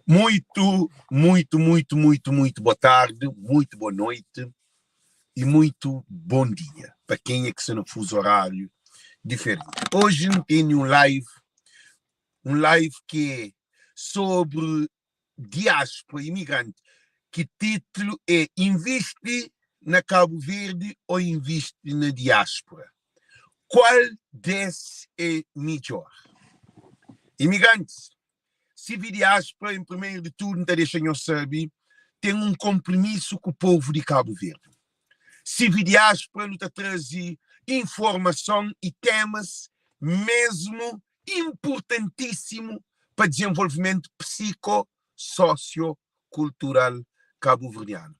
Muito, muito, muito, muito, muito boa tarde, muito boa noite e muito bom dia pa kenha ki sta na fuso horário diferente. Hoje N tene um live, um live ki é sobre diáspora, imigrante, ki titulu é Invisti na Cabo Verde ou invisti na diáspora? Qual des é midjor? Imigrantes, CV Diáspora, em primeiro de tudo, N ta dexa nhos sabe, ten un konprimisu ku povu di Kabu Verdi. CV Diáspora, nu ta traze informason y temas mesmu inpurtantísimu pa dizenvolvimentu psiko, sosio, kultural kabuverdianu.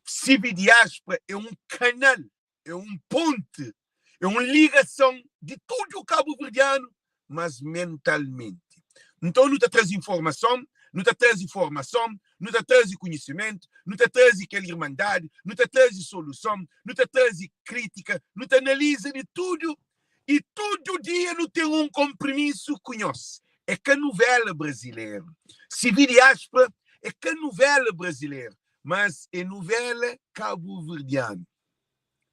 CV Diáspora é un kanal é un ponte, é un ligason di tudu kabuverdianu, mas mentalmenti. Nton nu ta traze informason, nu ta traze formason, nu ta traze konhisimentu, nu ta traze kel irmandadi, nu ta traze soluson, nu ta traze krítika, nu ta analiza di tudu i tudu dia nu ten un konprimisu ku nhos. É ka nuvéla brazileru. CV Diáspora é ka nuvéla brazileru, mas é nuvéla kabuverdianu.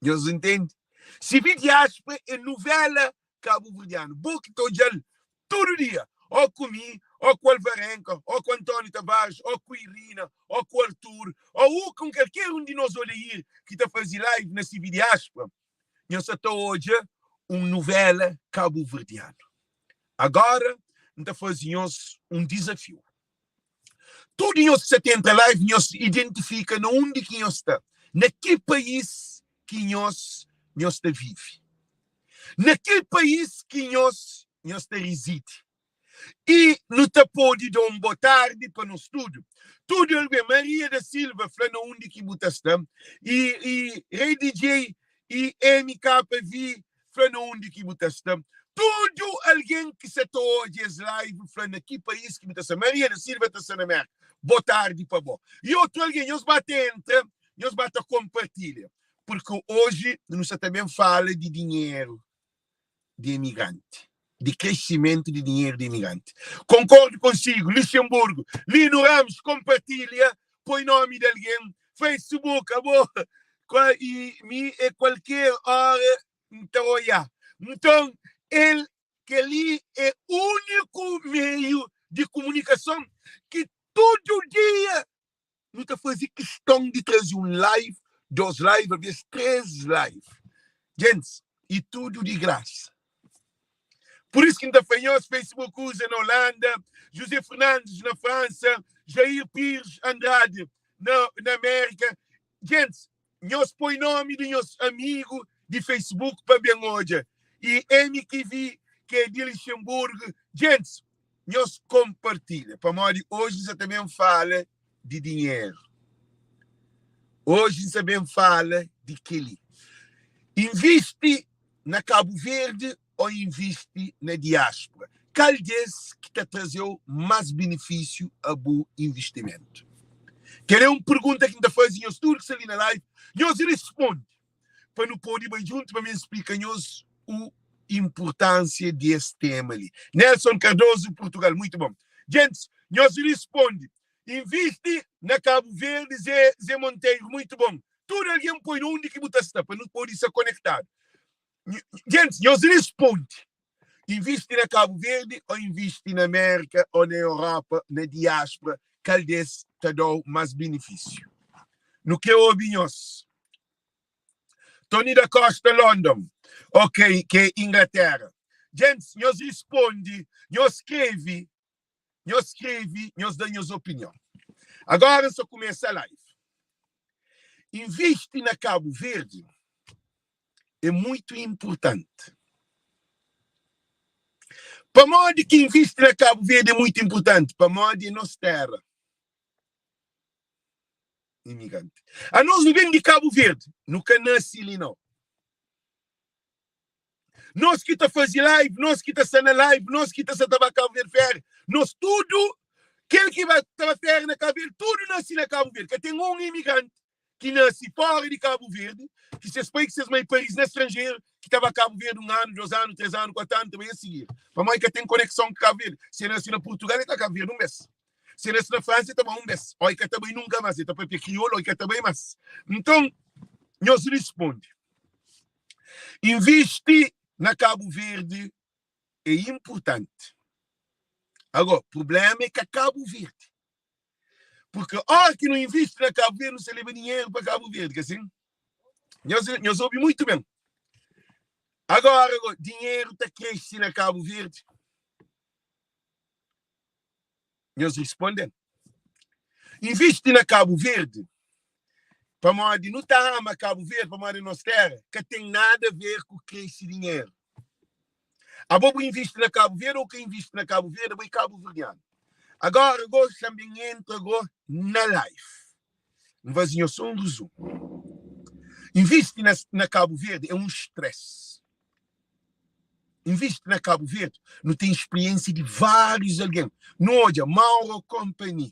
Nhos intende? Si vi diáspora é novela kabuverdianu. Bo ki ta odja-l tudu dia, ó ku mi, ó ku Alvarenga, ó ku António Tavares, ó ku Irina, ó ku Artur, ó u ku kalker un di nos Odair ki ta faze live na CV Diáspora, nhos sa ta odja un novela kabuverdianu. Agora, N ta faze nhos un dizafiu. Tudu nhos ki sta ta entra live nhos identifika na undi ki nhos sta, na ki país ki nhos nhos ta vive, na ki país ki nhos nhos ta rizidi. I nu ta pode da un botardi pa nos tudu. Tudu algen, Maria da Silva fla na undi ki bu ta sta, i i Rei DJ i MKV fla na undi ki bu ta sta. Tudu algen ki sa ta odja es live fla na ki país ki bu ta sta. Maria da Silva ta sta na Merka. Bo tardi pa bo. I otu algen, nhos ba ta entra, nhos ba ta konpartilha. Purki oji nu sa ta ben fala di dinheru di emigranti. Di kresimentu di dinheru di emigranti. Konkordu konsigu, Luxemburgo. Lino Ramos, konpartilha, poi nomi di algen. Facebook, abo i mi é kualker ora N ta oiá. Nton, el, kel-li é úniku meiu di kumunikason ki tudu dia nu ta faze kiston di traze un live, dos live, alvês três live. Gentis, i tudu di grasa. Pur isu ki N ta fla nhos, Facebook uza na Holanda, José Fernandes na Fransa, Jair Pires Andrade na, na Amérika. Gentis, Nhos poi nomi di nhos amigu di Facebook pa ben odja. I MKV ki é di Luxemburgo. Gentis, nhos konpartilha pamodi oji N sa ta ben fala di dinheru. Oji N sa ben fala di keli. Invisti na Kabu Verdi ô invisti na diáspora? Kal des ki ta traze-u más benefísiu a bu invistimentu? Kel é un pergunta ki N ta faze nhos tudu ki sta li na live, nhos responde pa nu pode bai djuntu pa mi N splika nhos u inpurtánsia di es tema li. Nelson Cardoso, Portugal, Muitu bon. Gentis, nhos responde. Invisti na Kabu Verdi, Zé, Zé Monteiro, Muitu bon. Tudu algen poi na undi ki bu ta sta pa nu pode sta konektadu. Gentis, nhos responde. Invisti na Kabu Verdi ô invisti na Mérika ô na Europa, na diáspora, kal des ta da-u más benefísiu? Nu kre obi nhos. Tony da Costa, London, ok, ki é Inglatéra. Gentis, nhos responde, nhos skrebe, nhos skrebe, nhos da nhos opinion. Agora N sta kumesa live. Invisti na Kabu Verdi é muitu inpurtanti. Pamodi ki invisti na Kabu Verdi é muitu inpurtanti? Pamodi é nos téra. Imigranti. Anos nu ben di Kabu Verdi, nu ka nasi li nau. Nos ki ta faze live, nos ki ta sta na live, nos ki ta sta ta ba Kabu Verdi féria, nos tudu, kel ki ba ta ba féria na Kabu Verdi, tudu nasi na Kabu Verdi. Ka ten un imigranti ki nasi fora di Kabu Verdi, ki ses pai ku ses mai paris na stranjeru, ki ta ba Kabu Verdi un anu, dos anu, tres anu, kuatu anu, ta bai a sigir. Pamodi ka ten konekson ku Kabu Verdi. Si e nasi na Purtugal, e ta Kabu Verdi un bes. Si el sta na Fransa, el ta bai un bês, ô el ka ta bai nunka más. El ta pâpia kriolu ô el ka ta bai más. Nton, nhos responde, Invisti na Kabu Verdi é inpurtanti. Agó, prubléma é ka Kabu Verdi. Purki óra ki nu invisti na Kabu Verdi, nu sta leba dinheru pa Kabu Verdi, ka sin? Nhos, nhos obi muitu ben. Agora, go, dinheru ta krese na Kabu Verdi? Nhos responde-m. Invisti na Kabu Verdi, pamodi nu ta ama Kabu Verdi, pamodi é nos téra, ka ten nada a ver ku krese dinheru. Abo bu invisti na Kabu Verdi ou ka invisti na Kabu Verdi, abo é kabuverdianu. Agora go, xa-m ben entra go na live. N faze nhos só un rezumu. Invisti na, na Kabu Verdi é un stress. Invisti na Kabu Verdi, nu ten spriensia di várius algen. Nu odja Mauro Company,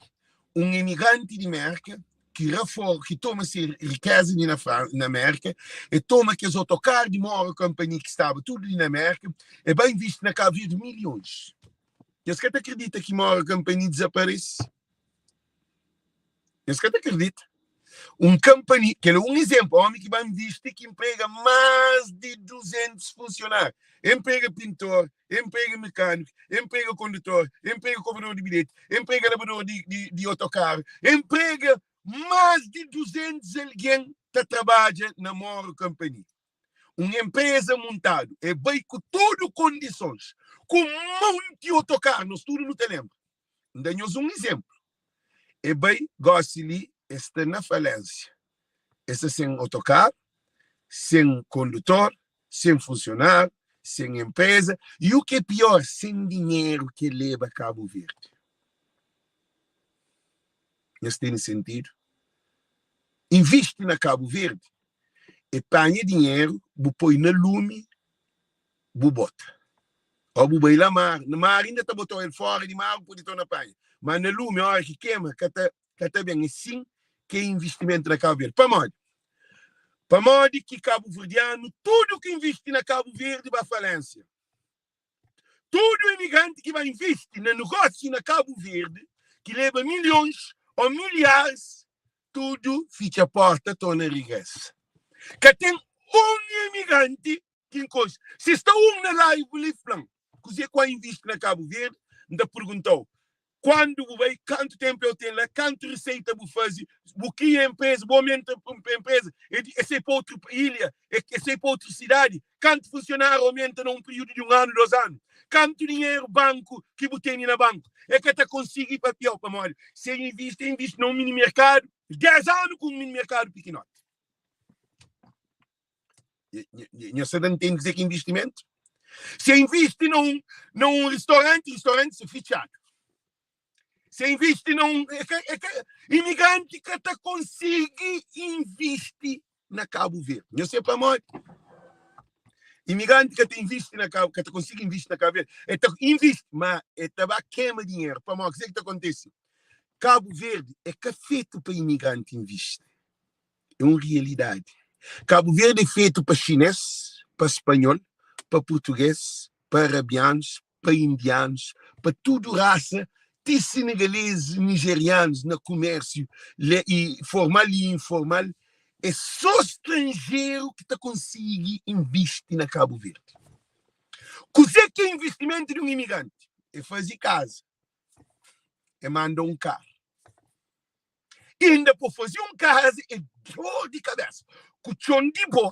un emigranti di Merka ki rafor, ki toma se rikeza li na Fran, na Merka, e toma kes otokar di Mauro Company ki staba tudu li na Merka, e bai invisti na Kabu Verdi milhons. Nhos ka ta kridita ki Mauro Company dizaparese? Nhos ka ta kridita. Un kampani, kel é un izénplu, ómi ki ba invisti ki inprega más di 200 funsionáriu. E nprega pintor, e nprega mekâniku, e nprega kondutor, e nprega kobrador di bilheti, e nprega labador di, di, di otokaru, e nprega más di 200 algen ta trabadja na Moro Kampani. Un enpreza muntadu, e bai ku tudu kondisons, ku monti otokaru, nos tudu nu ta lenbra. N da nhos un izénplu. E bai, gósi li e sta na falénsia. E sta sen otokaru, sen kondutor, sen funsionáriu, sen enpréza y u ki é piór, sen dinheru ki e leba Kabu Verdi. Nhos tene sentidu? Invisti na Kabu Verdi é panha dinheru, bu poi na lumi, bu bota. Ó bu bai la mar, na mar inda ta botau el fora di mar bu pode torna panha, ma na lumi ora ki kema ka ta ka ta ben. É sin ki é investimentu na Kabu Verdi. Pamodi? Pamodi ki kabuverdianu tudu ki invisti na Kabu Verdi ba falensia. Tudu imigranti ki ba invisti na negósiu na Kabu Verdi ki leba milhons ô milharis tudu fitxa porta torna rigresa. Ka ten un imigranti Ki N konxe. Si sta un na live li fla-m kuze ku a invisti na Kabu Verdi, N ta pergunta-u, kuandu bu bai, kantu tenpu eu ten la, kantu riseita bu faze, bu kria enpreza, bu aumenta enpreza, e sai pa outru ilha, e sai pa outru sidadi, kantu funsionáriu aumenta na un períodu di un anu, dos anu, kantu dinheru banku ki bu tene na banku. E ka ta konsigi papia-u pamodi si e invisti, e invisti na un mini merkadu, 10 anu ku un mini merkadu pikinoti. Nhos sa ta ntende kuzê ki é investimentu? Se invisti na un, na un restauranti, restauranti sta fitxadu. Se invisti na un, é ka, é ka, imigranti ka ta konsigi invisti na Kabu Verdi. Nhos sabe pamodi? Imigranti ka ta invisti na Kabu, ka ta konsigi invisti na Kabu Verdi. E ta invisti, ma e ta ba kema dinheru. Pamodi kuzê ki ta kontise? Kabu Verdi é ka fetu pa imigranti invisti. É un rialidadi. Kabu Verdi é fetu pa xinês, pa spanhol, pa purtugês, pa arabianus, pa indianus, pa tudu rasa, ti senegalezis, nijerianus na kumérsiu formal i informal. É sô stranjeru ki ta konsigi invisti na Kabu Verdi. Kuzê ki é invistimentu di un imigranti? É faze kaza, é manda un karu. Inda po faze un kaza é dor di kabesa. Ku txon di bo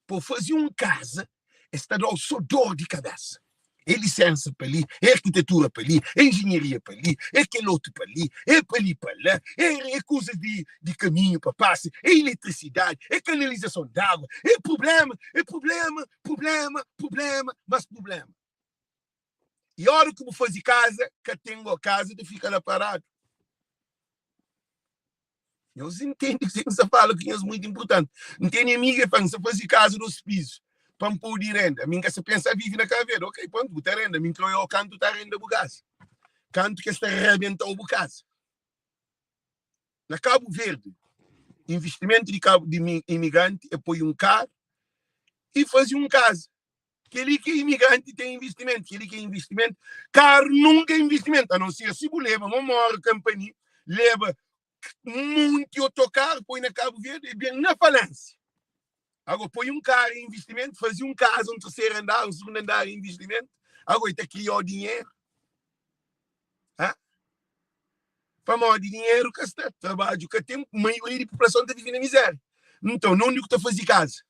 po faze un kaza es ta dau so dor di kabesa. É lisensa pa li, é arkitetura pa li, é enjenharia pa li, é kel otu pa li, é pa li pa la, é é kuzas di di kaminhu pa pasa, é eletrisidadi, é kanalizason di agua, é prublema, é prublema, prublema, prublema, mas prublema. I ora ki bu faze kaza, ka ten go, kaza ta fika la paradu. Nhos intende kuzê ki N sta fala ku nhos, muitu inpurtanti. N tene amiga, el fla, N sta faze kaza dos pizu pa N pode renda. Ami N ka sta pensa vive na Kabu Verdi. Ok, prontu, bu ta renda. Ami N kre oiau kantu ta renda bu kaza, kantu ki es ta rabenta-u bu kaza. Na Kabu Verdi, investimentu di kabu di imigranti é poi un karu i faze un kaza. Kel-li ki é imigranti ten investimentu, kel-li ki é investimentu. Karu nunka é investimentu, a non ser si bu leba Momori Kampani, leba munti otokaru poi na Kabu Verdi, e ben na falensia. Ago poi un karu é investimentu, faze un kaza, un terseru andar, un segundu andar é investimentu. Ago e ta kria-u dinheru. Ha? Pamodi dinheru ka sta, trabadju ka ten, maioria di populason ta vive na mizeria. Nton, nunde ku ta faze kaza?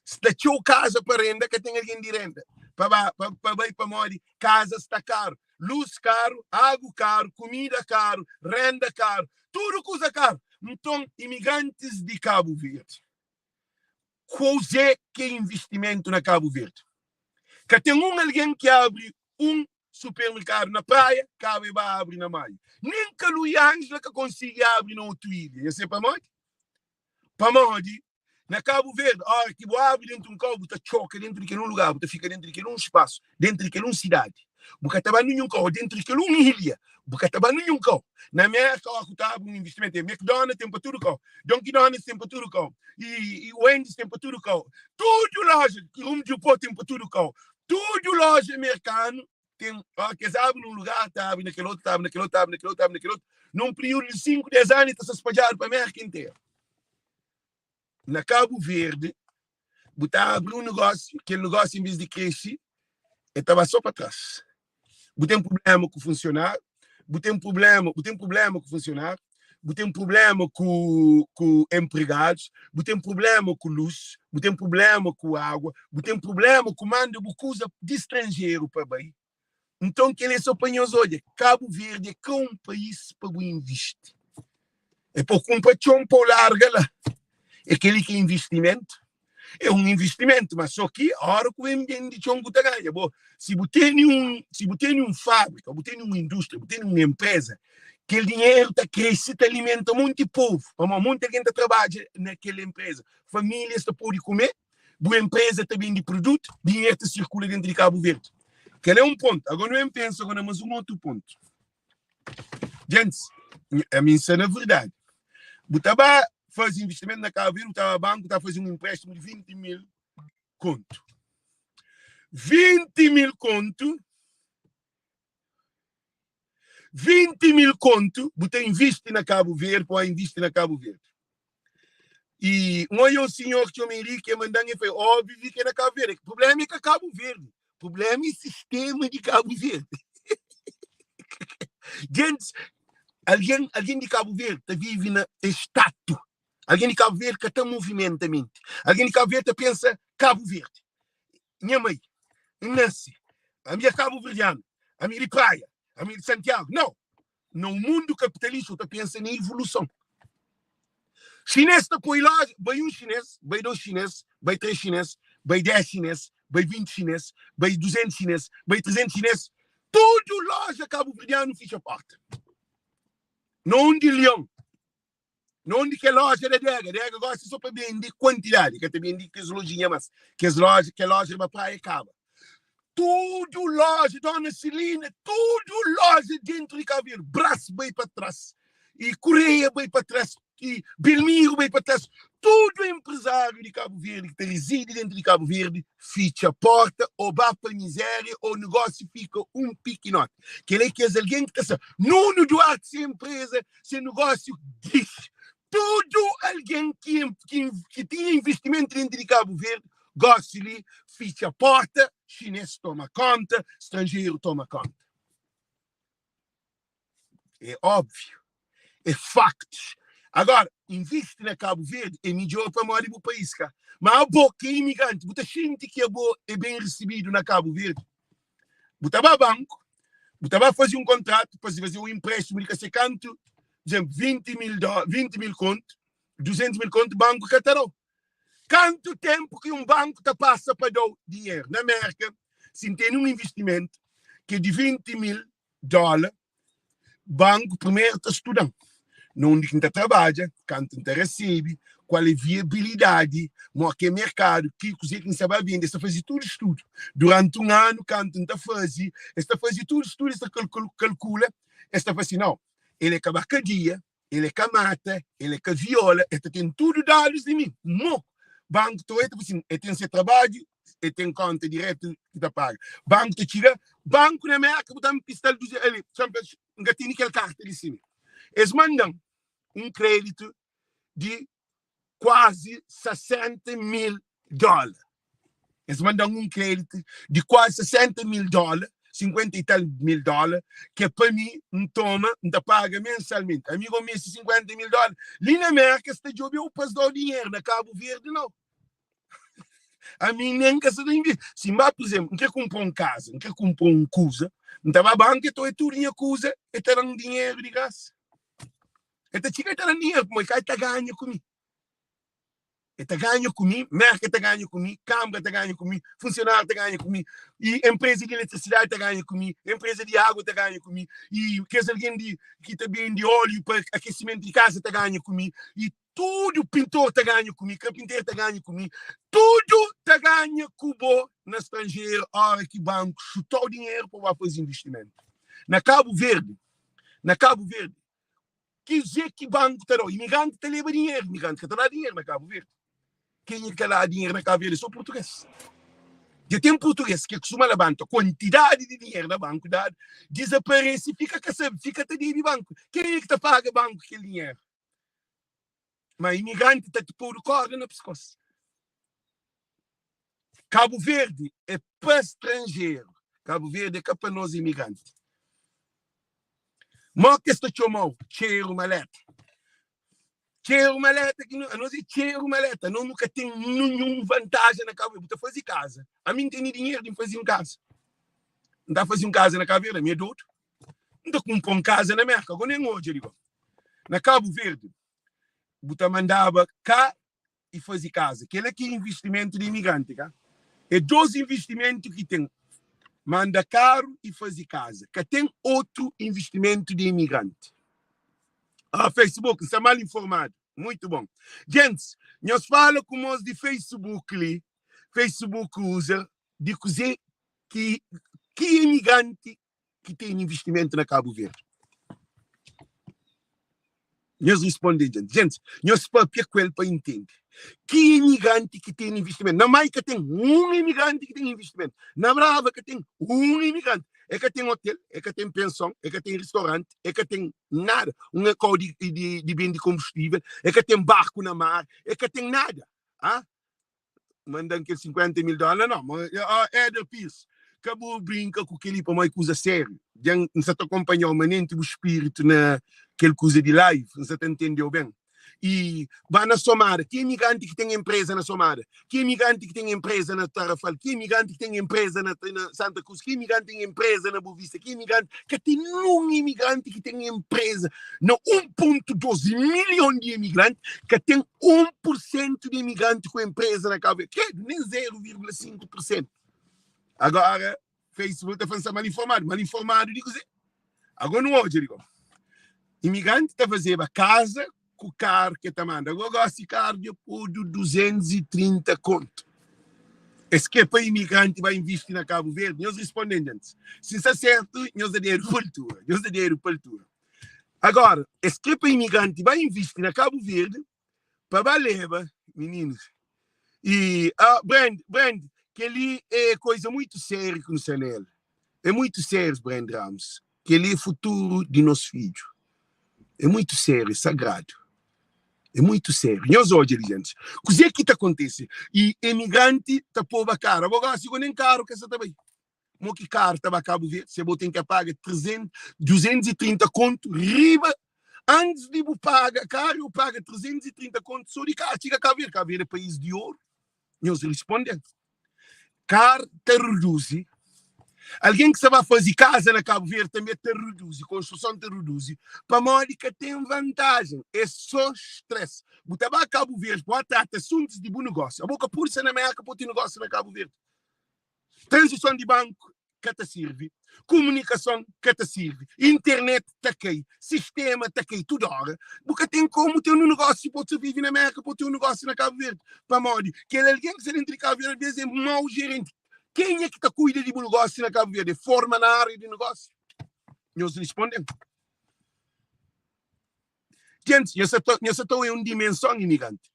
Sta txeu kaza pa renda, ka ten algen di renda pa ba pa, pa bai pamodi kaza sta karu, lus karu, agu karu, kumida karu, renda karu, tudu kuza karu. Nton, imigrantis di Kabu Verdi, kuzê ki é investimentu na Kabu Verdi? Ka ten un algen ki abri un supermerkadu na Praia, kaba e ba abri na Maio. Nen Kalu i Angela ka konsigi abri na otu ilha. Nha se pamodi? Pamodi Na Kabu Verdi, óra ki bu abri dentu un kau, bu ta txoka dentu di kel un lugar, bu ta fika dentu di kel un spasu, dentu di kel un sidadi. Bu ka ta ba ninhun kau, ô dentu di kel un ilha, bu ka ta ba ninhun kau. Na Mérka, óra ku ta abri un investimentu, é McDonald's ten pa tudu kau, Dunkin Donuts ten pa tudu kau, i Wendy's ten pa tudu kau, tudu loja, Home Depot ten pa tudu kau, tudu loja merkanu ten. Óra ki es abri nun lugar, ta abri na kel otu, ta abri na kel otu, ta abri na kel otu, ta abri na kel otu. Nun piriúdu di 5, 10 anu, el ta sta spadjadu pa Mérka interu. Na Kabu Verdi, bu ta abri un negósiu, kel negósiu en vez di krese, el ta ba só pa tras. Bu ten prubléma ku funsionáriu, bu ten prubléma, bu ten prubléma ku funsionáriu, bu ten prubléma ku ku enpregadus, bu ten prubléma ku lus, bu ten prubléma ku água, bu ten prubléma ku manda bu kuza di stranjeru pa bai. Nton kel-li é sô pa nhos odja, Kabu Verdi é ka un país pa bu invisti. É pa bu kunpra txon pa bu larga la. É kel-li ki é invistimentu? É un invistimentu, ma sô ki óra ku ben bende txon ku ta ganha. Bo, si bu tene un, si bu tene un fábrika, bu tene un indústria, bu tene un enpreza, kel dinheru ta krese, ta alimenta monti povu, pamodi monti algen ta trabadja na kel enpreza. Famílias ta pode kume, bu empresa ta bende produtu, dinheru ta sirkula dentru di Kabu Verdi. Kel é un pontu. Agora nu ben pensa agora na mas un otu pontu. Gentis, ami N sta na verdadi. Bu ta ba faze investimentu na Kabu Verdi, bu ta ba banku, bu ta faze un empréstimu di 20 mil kontu. 20 mil kontu, 20 mil kontu bu ta invisti na Kabu Verdi, pa invisti na Kabu Verdi. E un oia un senhor ki txoma Henrique, e mandan e fla, óbvio ki é na Kabu Verdi. Problema é ka Kabu Verdi, problema é sistema di Kabu Verdi. Gentis, algen, algen di Kabu Verdi ta vive na estatu. Algen di Kabu Verdi ka ta movimenta menti. Algen di Kabu Verdi ta pensa Kabu Verdi. Nha mai, N nase, ami é kabuverdianu, ami é di Praia, ami é di Santiagu. Nau! Na un mundu kapitalista, bu ta pensa na ivoluson. Xinês ta poi loja, bai un xinês, bai dos xinês, bai três xinês, bai dés xinês, bai 20 xinês, bai 200 xinês, bai 300 xinês, tudu loja kabuverdianu fitxa porta. Na undi Lion, Na undi kel loja da Dega, Dega gosta so pa bende kuantidadi, ka ta bende kes lojinha mas. Kes loja, kel loja riba praia kaba. Tudu loja, Dona Celina, tudu loja dentru di Cabo Verde, Brás bai pa tras, e Correia bai pa tras, e Belmiro bai pa tras. Tudu empresário di Cabo Verde ki ta reside dentru di Cabo Verde fitxa porta ou ba pa miséria ou negócio fika um pikinoti. Kel-la é kes algen ki ta sta Nuno Duarte se empresa Se negósiu dixi. Tudu algen ki ki ki tinha investimentu dentru di Kabu Verdi, gósi li fitxa porta, xinês toma konta, stranjeru toma konta. É óbviu, é faktus. Agora, invisti na Kabu Verdi é midjór pamodi bu país ka. Má abo ki é imigranti, bu ta xinti ki abo é ben risibidu na Kabu Verdi? Bu ta ba banku, bu ta ba faze un kontratu pa faze un empréstimu di ka se kantu, por exemplu, 20 mil dó, 20 mil kontu, 200 mil kontu, banku ka ta dau. Kantu tenpu ki un banku ta pasa pa dau dinheru? Na Merka, si N tene un investimentu ki é di 20 mil dóla, banku primeru ta studa-m na undi ki N ta trabadja, kantu N ta resebe, kual é viabilidadi, mo ki é merkadu, ki kuzê ki N sta ba bende. Es ta faze tudu studu duranti un anu kantu N ta faze, es ta faze tudu studu, es ta kalkula, es ta fla si, nau, el é ka ba kadia, el é ka mata, el é ka viola, el ta ten tudu dadus di mi. Mo banku ta oja, ta fla si, el ten se trabadju. E ten konta diretu ki ta paga. Banku ta txiga, banku na Merka bu ta npista-l duze ali, N ka tene kel karta li sime. Es manda-m un kreditu di kuazi 60 mil dóla. Es manda-m un kreditu di kuazi 60 mil dóla, 50 i tal mil dóla, ki é pa mi, N toma, N ta paga mensalmenti. Ami go meste 50 mil dóla. Li na Merka es ta djobe-u pa es da-u dinheru, na Kabu Verdi nau. Ami nen ka sa ta invi. Si N ba, pur izénplu, N krê kunpra un kaza, N krê kunpra un kuza, N ta ba banku, e ta oi tudu nha kuza, e ta da-m dinheru di grasa. E ta txiga e ta da-m dinheru, pamodi ka e ta ganha ku mi. E ta ganha ku mi, merka ta ganha ku mi, kanbra ta ganha ku mi, funsionáriu ta ganha ku mi, i enpreza di eletrisidadi ta ganha ku mi, enpreza di agu ta ganha ku mi, i kes algen di ki ta bende óliu pa akesimentu di kaza ta ganha ku mi, i Tudu pintor ta ganha ku mi, karpinteru ta ganha ku mi, tudu ta ganha ku bo na stranjeru ora ki banku xutau dinheru pa bo ba faze investimentu. Na Kabu Verdi, na Kabu Verdi, kuzê ki banku ta dau? Imigranti ta leba dinheru, imigranti ka ta da dinheru na Kabu Verdi. Kenha ki ta da dinheru na Kabu Verdi é so purtugês. Dja ten purtugês ki kustuma labanta kuantidadi di dinheru na banku dadu, dizaparese, fika ka sabe, fika ta debe banku. Kenha ki ta paga banku kel dinheru? Ma imigranti ta podu korda na piskos. Kabu Verdi é pa stranjeru. Kabu Verdi é ka pa nos imigranti. Mo ki es ta txoma-u? Txeru maleta. Txeru maleta ki anos é txeru maleta. Anos nu ka ten ninhun vantajen na Kabu Verdi. Bu ta faze kaza. Ami N tene dinheru di N faze un kaza. N ta faze un kaza na Kabu Verdi, ami é dodu. N ta kunpra un kaza na Merka, go nen odja di go. Na Kabu Verdi, bu ta mandaba ka i faze kaza. Kela ki é investimentu di imigranti, ka? É dos investimentu ki ten, manda karu i faze kaza. Ka ten otu investimentu di imigranti. Ah, Facebook, N sta mal informadu. Muito bon. Gentis, nhos fala ku mos di Facebook li, Facebook user, di kuze ki ki imigranti ki ten investimentu na Kabu Verdi? Nhos responde, gente. Gente, nhos papia ku el pa intende. Ki imigranti ki ten investimentu? Na Mai ka ten un imigranti ki ten investimentu. Na Brava ka ten un imigranti. E ka ten hotel, e ka ten penson, e ka ten restaurante, e ka ten nada. Un kau di, di, di bende kombustível, e ka ten barku na mar, e ka ten nada. Ah? Manda-m kel 50 mil dólar não. Oh, Éder Pires, ka bu brinka ku kel-li pamodi é kuza sériu. Dja N sa ta konpanha-u manenti bu spiritu na kel kuza di live, N sa ta ntende-u ben. I ba na Somada, ki imigranti ki ten enpreza na Somada? Ki imigranti ki ten enpreza na Tarrafal? Ki imigranti ki ten enpreza na, na Santa Cruz? Ki imigranti ten enpreza na Boa Vista? Ki imigranti? Ka ten nun imigranti ki ten enpreza na 1.2 milhon di imigranti, ka ten 1 por sentu di imigranti ku enpreza na Kabu Verdi, kredu, nen 0,5 por sentu. Agora, Facebook ta fla-m sta mal informadu. Mal informadu di kuzê? Agora nu odja di gó. Imigranti ta fazeba kaza ku karu ke ta manda. Agora gosi karu dja podu 230 kontu. Es kre pa imigranti ba invisti na Kabu Verdi? Nhos responde-m antis. Si N sta sertu, nhos da dedu pa altura. Nhos da dedu pa altura. Agora, es kre pa imigranti ba invisti na Kabu Verdi pa ba leba mininus. E ah, Brand, Brand, kel-li é koisa muitu sériu ki nu sta na el. É muitu sériu, Brand Ramos. Kel-li é futuru di nos fidju. É muitu sériu, é sagradu. É muitu sériu. Nhos odja li, gentis. Kuzê ki ta kontise? E imigranti ta poba karu. Abo gosi go nen karu ka sa ta bai. Mo ki karu ta ba Kabu Verdi se bo ten ke paga 300, 230 kontu riba antis di bu paga karu, bu paga 330 kontu so di karu txiga Kabu Verdi. Kabu Verdi é país di oru. Nhos risponde-m. Kar ta reduzi. Algen ki sta ba faze kaza na Kabu Verdi tanbe ta reduzi, konstruson ta reduzi, pamodi ka ten vantajen, é so stress. Bu ta ba Kabu Verdi pa trata asuntus di bu negósiu. Abo ka pode sta na Merka pa bu ten negósiu na Kabu Verdi. Tranzison di banku ka ta sirbi, kumunikason ka ta sirbi, internet ta kai, sistema ta kai tudu ora. Bu ka ten komu ten un negósiu pa bu vive na Merka, pa bu ten un negósiu na Kabu Verdi. Pamodi kel algen ki sta dentru di Kabu Verdi alvês é mau jerenti. Kenha ki ta kuida di bu negósiu na Kabu Verdi? É forma na ária di negósiu? Nhos risponde-m. Gentis, nhos sa ta oia un dimenson imigranti.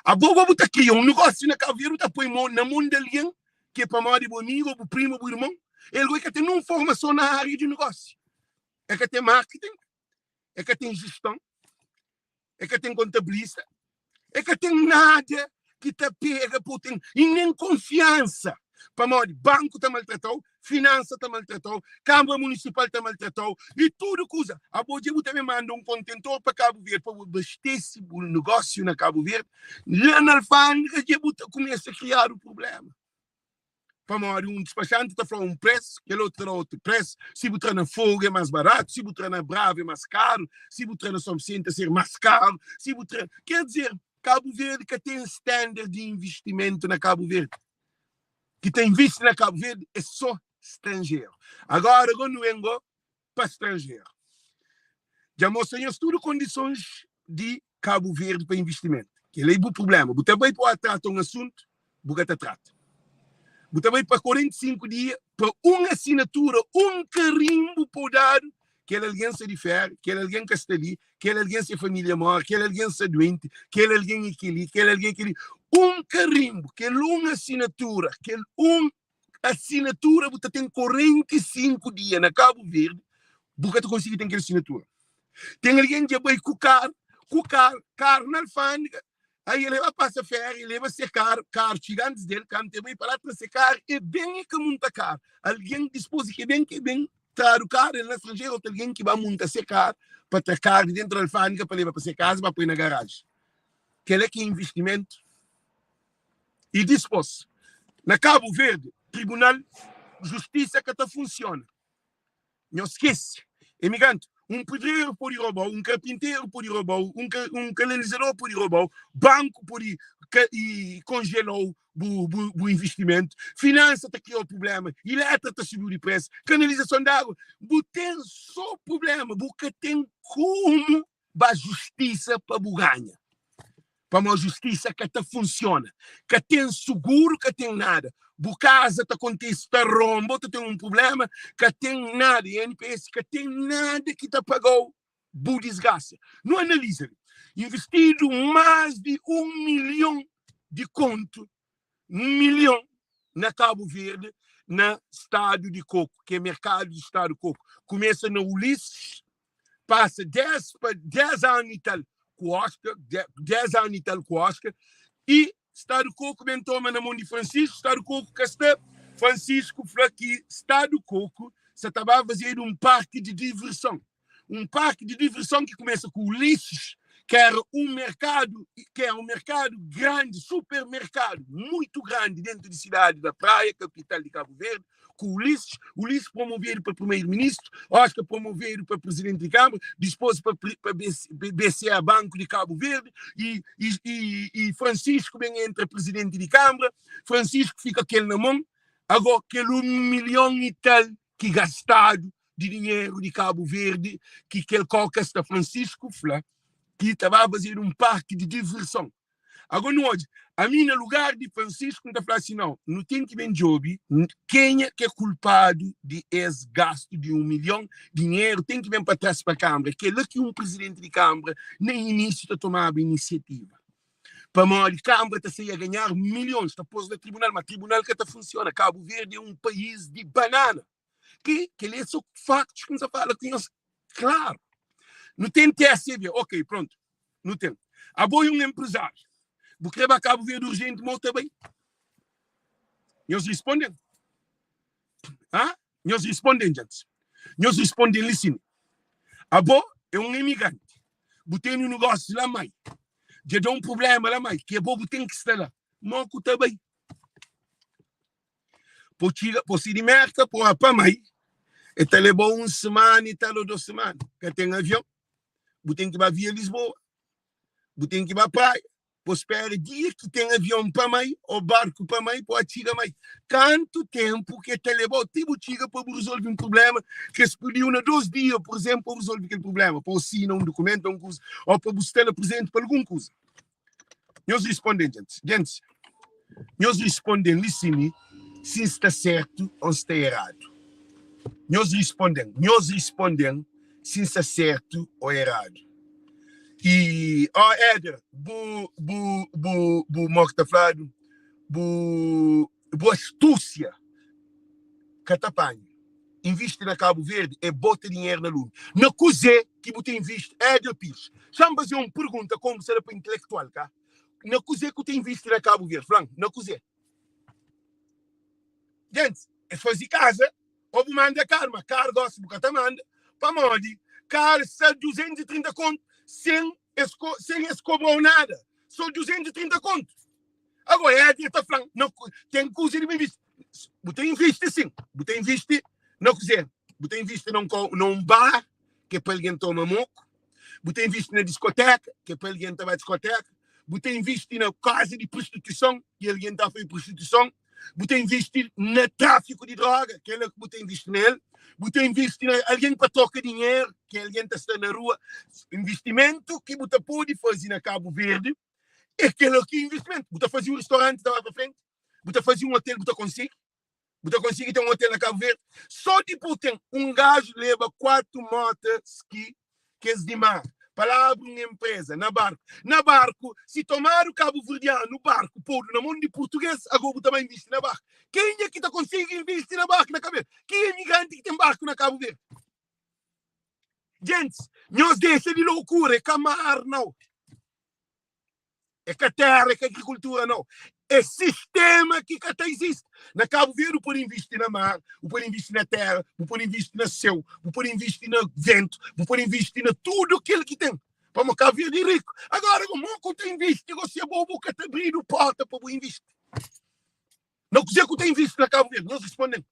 Abo, bo bu ta kria un negósiu na Kabu Verdi, bu ta poi mon na mon di algen. Ki é pamodi bu amigu ô bu primu ô bu irmon, el goi ka ten nun formason na ária di negósiu. El ka ten marketing, el ka ten jeston, el ka ten kontabilista, el ka ten nada ki ta pega pa bu ten i nen konfiansa. Pamodi banku ta maltrata-u, finansa ta maltrata-u, kanbra munisipal ta maltrata-u i tudu kuza. Abo dja bu ta ben manda un kontentor pa Kabu Verdi pa bu abastese bu negósiu na Kabu Verdi, la na alfândega dja bu ta kumesa kriadu prubléma. Pamodi un dispaxanti ta fla-u un presu, kel otu ta da otu presu. Si bu tra na Fogu é más baratu, si bu tra na Brava é más karu, si bu tra na Son Visenti ta ser más karu, si bu tra. Ker dizer, Kabu Verdi ka ten standard di investimentu na Kabu Verdi. Ki ta invisti na Kabu Verdi é sô stranjeru. Agora go nu ben go pa stranjeru. Dja mostra nhos tudu kondisons di Kabu Verdi pa investimentu. Kel-la é bu prubléma. Bu ta bai pa trata un asuntu, bu ka ta trata. Bu ta bai pa 45 dia pa un asinatura, un karinbu pa-u dadu, kel algen sta di féria, kel algen ka sta li, kel algen se família móre, kel algen sta duenti, kel algen é kel-li, kel algen é kel-li. Un karinbu, kel un asinatura, kel un asinatura bu ta ten 45 dia na Kabu Verdi, bu ka ta konsigi ten kel asinatura. Ten algen dja bai ku karu, ku karu, karu na alfândega, aí el ba pasa féria, el leba se karu, karu txiga antis del, kantu el bai pa la tra se karu, e ben e ka munta karu. Algen dispôs di ke ben ke ben tradu karu, el na stranjeru, otu algen ki ba munta se karu pa tra karu di dentu di alfândega pa leba pa se kaza ba poi na garaji. Kel-la ki é investimentu. I dispôs, na Kabu Verdi, tribunal, justisa ka ta funsiona. Nhos skese, emigranti, un pedreru pode roba-u, un karpinteru pode roba-u, un un kanalizador pode roba-u, banku pode ka i konjela-u bu bu bu investimentu, finansa ta kria-u prubléma, ilétra ta subi-u di presu, kanalizason di agu. Bu ten sô prubléma, bu ka ten komu ba justisa pa bu ganha. Pamodi justisa ka ta funsiona. Ka ten suguru, ka ten nada. Bu kaza ta kontise, ta ronba, ta ten un prublema, ka ten nada. INPS ka ten nada ki ta paga-u bu disgrasa. Nu analiza li. Investidu más di un milhon di kontu, un milhon na Kabu Verdi, na stadu di Koku, ki é merkadu di stadu di Koku. Kumesa na Ulisses, pasa 10 pa 10 anu i tal ku Oscar, 10 anu i tal ku Oscar, i Stadu Koku ben toma na mon di Francisco, Stadu Koku ka sta, Francisco fla ki Stadu Koku sa ta ba fazedu un parki di diverson. Un parki di diverson ki kumesa ku Ulisses, ki era un merkadu, ki era un merkadu grandi, supermerkadu muitu grandi dentu di sidadi da Praia, kapital di Kabu Verdi, ku Ulisses, Ulisses promovedu pa primeiro-ministru, Oscar promovedu pa presidenti di Câmara, dispôs pa pa BCA, Banku di Kabu Verdi, e, e, e, e Francisco ben entra presidenti di Câmara, Francisco fika kel na mon, agó kel 1 milhon e tal ki gastadu di dinheru di Kabu Verdi, ki kel koka sta Francisco fla ki ta ba fazedu un parki di diverson. Agora nu odja, ami na lugar di Francisco N ta fla si, nau, nu ten ki ben djobe kenha ki é kulpadu di es gastu di 1 milhon, dinheru ten ki ben pa tras pa Kanbra. Kel-la ki un prizidenti di Kanbra na inísiu ta tomaba inisiativa. Pamodi Kanbra ta sai a ganhar milhons, ta pô-s na tribunal, ma tribunal ka ta funsiona. Kabu Verdi é un país di banana. Ki kel-li é sô faktus ki N sa fala ku nhos klaru. Nu ten TSV, ok, prontu, nu ten. Abo é un enprezáriu, bu krê ba Kabu Verdi urjenti, ma u ta bai? Nhos risponde-m. Ha? Nhos risponde-m, djantis. Nhos risponde-m li sin. Abo é un emigranti, bu tene un negósiu la mai, dja da un prubléma la mai, ki abo bu ten ki sta la, ma ku ta bai? Po txiga, po si di Merka, po pa mai, e ta leba-u un semana i tal o dos semana. Ka ten avion, bu ten ki ba via Lisboa, bu ten ki ba praia, po spera dia ki ten avion pa mai o barku pa mai, po a txiga mai. Kantu tenpu ki e ta leba-u ti bu txiga pa bu rezolve un prublema ki es pidi-u na dos dia, pur izenplu, pa bu rezolve kel prublema, pa bu sina un dukumentu o un kuza, o pa bu sta la prezenti pa algun kuza. Nhos responden, gentis. Gentis, nhos responden li si mi, si N sta sertu o N sta eradu. Nhos responden, nhos responden si N sta sertu o eradu. I, ó Éder, bu, bu, bu, bu, mo ki ta fladu, bu. Bu astúsia ka ta panha. Invisti na Kabu Verdi é bota dinheru na lumi. Na kuzê ki bu ta invisti? Éder Pires, Xa-m faze un pergunta komu sta la pa intelektual, ka? Na kuzê ku ta invisti na Kabu Verdi? Fla-m, na kuzê? Gentis, é faze kaza ô bu manda karu? Ma karu gosi bu ka ta manda. Pamodi karu sta 230 kontu sen es sen es kobra-u nada. So 230 kontu. Agora, Éder ta fla-m, na, ten kuza di bu invisti. Bu ta invisti sin. Bu ta invisti na kuzê? Bu ta invisti na un, na un bar ki é pa algen toma moku. Bu ta invisti na diskoteka ki é pa algen ta ba diskoteka. Bu ta invisti na kaza di prostituison ki algen ta faze prostituison. Bu ta invisti na tráfiku di droga, kel-la ki bu ta invisti na el. Bu ta invisti na algen pa troka dinheru, ki algen ta sta na rua. Invistimentu ki bu ta pode faze na Kabu Verdi é kel-la ki é invistimentu. Bu ta faze un ristoranti ta ba pa frenti, bu ta faze un otel, bu ta konsigi. Bu ta konsigi ten un otel na Kabu Verdi. Só di bu ten un gaju leba 4 mota ski kes di mar pa la abri un enpreza na barku. Na barku, si tomadu kabuverdianu barku podu na mon di purtuges, ago bu ta ba invisti na barku. Kenha ki ta konsigi invisti na barku na Kabu Verdi? Ki imigranti ki ten barku na Kabu Verdi? Gentis, nhos dexa di lokura, é ka mar nau. É ka terra, é ka agrikultura nau. É sistema ki ka ta izisti. Na Kabu Verdi bu pode invisti na mar, bu pode invisti na terra, bu pode invisti na seu, bu pode invisti na ventu, bu pode invisti na tudu kel ki ten. Pamodi Kabu Verdi é riku. Agora, mo ku ta invisti gosi abo bu ka ta abridu porta pa bu invisti. Na kuzê ku ta invisti na Kabu Verdi? Nhos responde-m.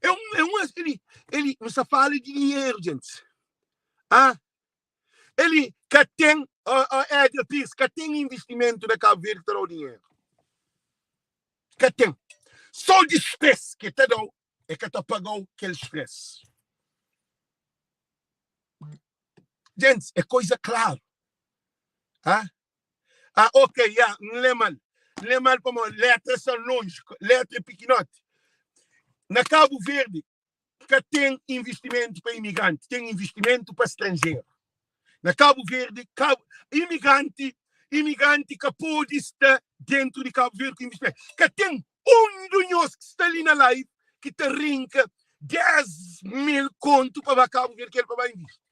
É um, é um, ele, ele, nu sta fala di dinheru, gentis. Ah, Ele ka ten, oh, oh, Éder Pires, ka ten investimentu na Kabu Verdi ki ta da-u dinheru. Ka ten. Só di stress ki ta da-u, e ka ta paga-u kel stress. Gentis, é koisa klaru. Ah, ah ok, ya, N lê mal. N lê mal pamodi letra sta lonji, letra é pikinoti. Na Kabu Verdi, Ka ten investimentu pa imigranti, ten investimentu pa stranjeru. Na Kabu Verdi, Kabu, imigranti, imigranti ka podi sta dentru di Kabu Verdi ku investimentu. Ka ten un di nhos ki sta li na live ki ta rinka 10 mil kontu pa ba Kabu Verdi kel pa ba invisti.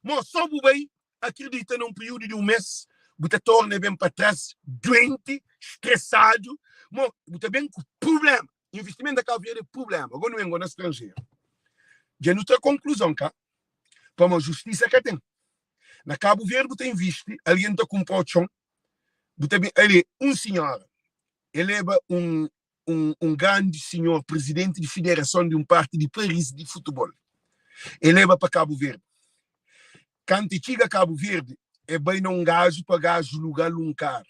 Mo so bu bai akredita na un períodu di un mês bu ta torna ben pa tras duenti, stresadu, mo bu ta ben ku prublema. Investimentu na Kabu Verdi é prublema. Ago nu ben go na stranjeru. Dja nu tra konkluzon ka? Pamo justisa ka ten. Na Kabu Verdi bu ta invisti, algen ta kunpra-u txon, bu ta ben, ali un sinhora, e leba un un un grandi sinhor prizidenti di fiderason di un parti di Paris di futubol, e leba pa Kabu Verdi. Kantu e txiga Kabu Verdi, e bai na un gaju pa gaju luga-l un karu.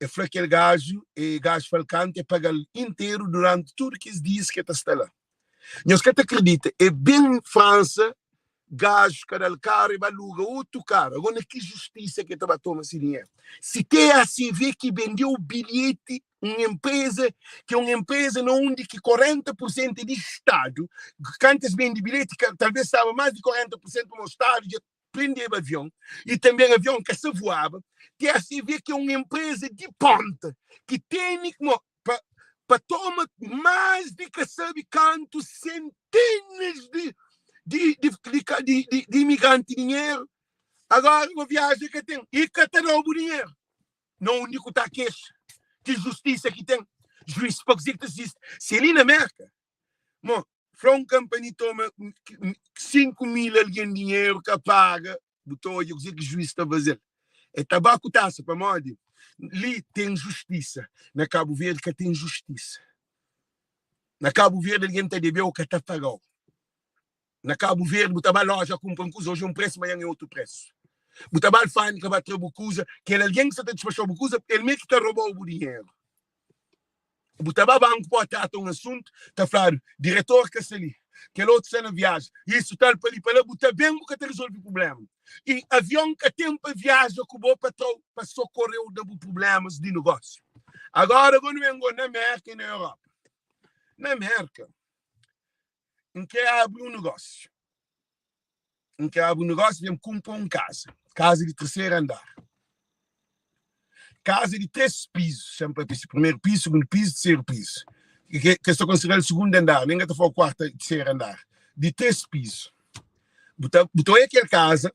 E fla kel gaju, e gaju fla-l kantu e paga-l interu duranti tudu kes dias ki e ta sta la. Nhos ka ta kridita, e ben Fransa, gaju ka da-l karu, e ba luga otu karu. Agora na ki justisa ki e ta ba toma si dinheru? Si TACV ki bendeu bilheti, un enpreza ki é un enpreza na undi ki 40 pur sentu é di Stadu, kantu es bende bilheti, talvez staba más di 40 pur sentu pamodi Stadu dja prendeba avion e também avion ka sa voaba, TACV ki é un empresa di ponta ki tene mo pa pa toma mais di ka sabe kantu centenas di di di di di, di, di imigranti dinheru, agora uma viaja ka ten e ka ta dau bu dinheru na undi ku ta kexa ki justisa ki ten juiz pa kuze ki ta siste se li na Merka mo Fla un kanpani toma 5 mil algen dinheru ka paga, bu ta odja kuzê ki juiz ta faze-l. E ta ba ku tasa pamodi li ten justisa. Na Kabu Verdi ka ten justisa. Na Kabu Verdi algen ta debe-u ka ta paga-u. Na Kabu Verdi bu ta ba loja kunpra un kuza, oji é un presu, manhan é otu presu. Bu ta ba alfandika ba tra bu kuza, kel algen ki sa ta dispaxa-u bu kuza, el mê ki ta roba-u bu dinheru. Bu ta ba banku pa trata un asuntu, ta fladu, diretor ka sta li, kel otu sta na viaja, isu tal pa li pa la, bu ta ben bu ka ta rezolve prublema. I avion ka ten pa viaja ku bo pa trau pa sokoreu na bu prublemas di nogósiu. Agora go nu ben go na Merka i na Europa. Na Merka, N kre abri un nogósiu. N kre abri un nogósiu, ben kunpra un kaza, kaza di terseru andar. Kaza di 3 pizu, xa-m papia si, primeru pizu, sugundu pizu, terseru pizu. Ke es ta konsidera-l sugundu andar, nen ka ta fla-u kuartu, terseru andar, di 3 pizu. Bu ta, bu ta oia kel kaza,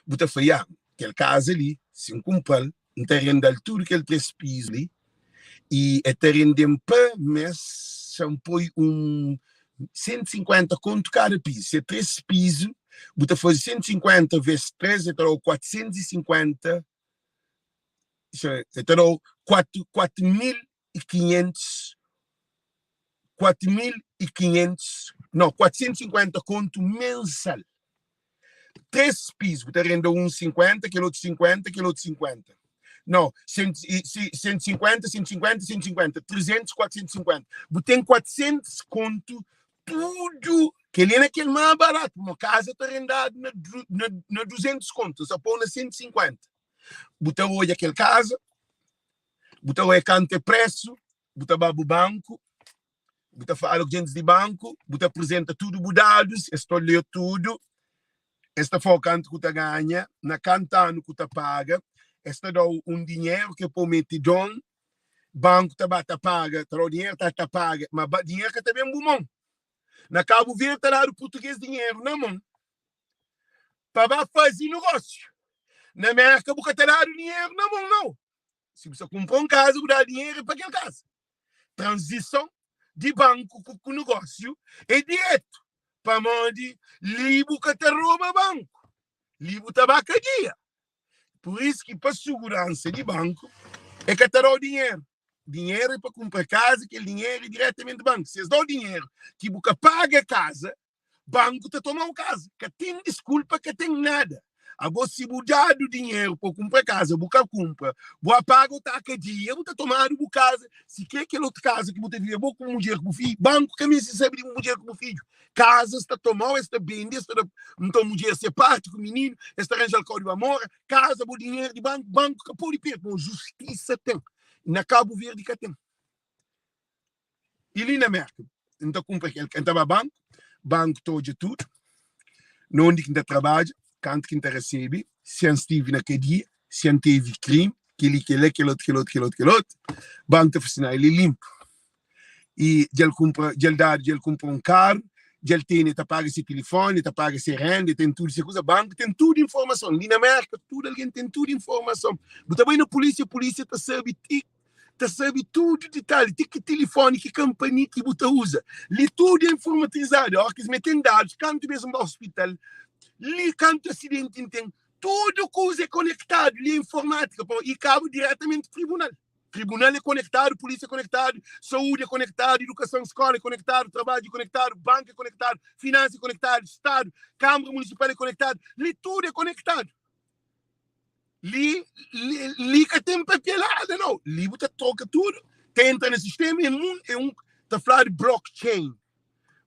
bu ta fla, ya, kel kaza li, si N kunpra-l, N ta renda-l tudu kel 3 pizu li, i el ta rende-m pa mês, xa N poi un 150 kontu kada pizu. Si é 3 pizu, bu ta faze 150 ves 3, el ta da-u 450, el ta da-u 4500, 4500, nau, 450 kontu mensal. 3 pizu, bu ta renda un 50, kel otu 50, kel otu 50. Nau, 150, 150, 150, 300, 450. Bu ten 400 kontu tudu. Kel-li é na kel más baratu, pamodi kaza ta rendadu na, na, na 200 kontu, sa pô na 150. Bu ta odja kel kaza, bu ta odja kantu é presu, bu ta ba bu banku, bu ta fala ku djentis di banku, bu ta apresenta tudu bu dadus, es ta lê tudu, es ta fla-u kantu ku ta ganha, na kantu anu ku ta paga, es ta da-u un dinheru ke pa-u mete don, banku ta ba ta paga, ta da-u dinheru, ta ta paga, ma dinheru ka ta ben bu mon. Na Kabu Verdi ta dadu purtugês dinheru na mon pa ba faze nogósiu. Na Merka bu ka ta dadu dinheru na mon, nau. Si bu sta kunpra un kaza, bu dadu dinheru é pa kel kaza. Tranzison di banku ku nogósiu é diretu, pamodi li bu ka ta roba banku, li bu ta ba kadia. Pur isu ki pa suguransa di banku e ka ta da-u dinheru. Dinheru é pa kunpra kaza, kel dinheru é diretamenti banku. Si es da-u dinheru ki bu ka paga kaza, banku ta toma-u kaza. Ka ten diskulpa, ka ten nada. Abo si bu dadu dinheru pa kunpra kaza, bu ka kunpra, bu apaga o ta kadia, bu ta tomadu bu kaza. Si kre kel otu kaza ki bu ta vive, abo ku bu mudjer ku bu fidju, banku ka meste sabe di bu mudjer ku bu fidju. Kaza es ta toma-u, es ta bende, es ta da nton mudjer se parti ku mininu, es ta ranja-l kau di ba mora. Kaza, bu dinheru di banku, banku ka pode perde, pamodi justisa ten. Na Kabu Verdi ka ten. I li na Merka, N ta kunpra kel, N ta ba banku, banku ta odja tudu, na undi ki N ta trabadja, kantu ki N ta resebe, si N stive na kadia, si N tevi krimi, kel-li, kel-la, kel otu, kel otu, kel otu, kel otu. Banku ta fla si, Nau, el é linpu. I dja el kunpra, dja el dadu, dja el kunpra un karu, dja el tene, el ta paga se tilifoni, el ta paga se renda, el ten tudu se kuza. Banku ten tudu informason. Li na Merka, tudu algen ten tudu informason. Bu ta bai na pulísia, pulísia ta sabe ti ta sabe tudu ditalhi, ti ki tilifoni, ki kanpani ki bu ta uza. Li tudu é informatizadu. Óras ki es mete-m dadus, kantu bês N ba ospital, li kantu asidenti N ten, tudu kuza é konektadu. Li é informátika, pamodi i kaba diretamenti tribunal. Tribunal é konektadu, pulísia é konektadu, saúdi é konektadu, idukason, skóla é konektadu, trabadju é konektadu, banku é konektadu, finansa é konektadu, stadu, kanbra munisipal é konektadu. Li tudu é konektadu. Li, li, li ka ten papelada nau. Li bu ta troka tudu, ta entra na sistema, é mun, é un, ta fladu blockchain,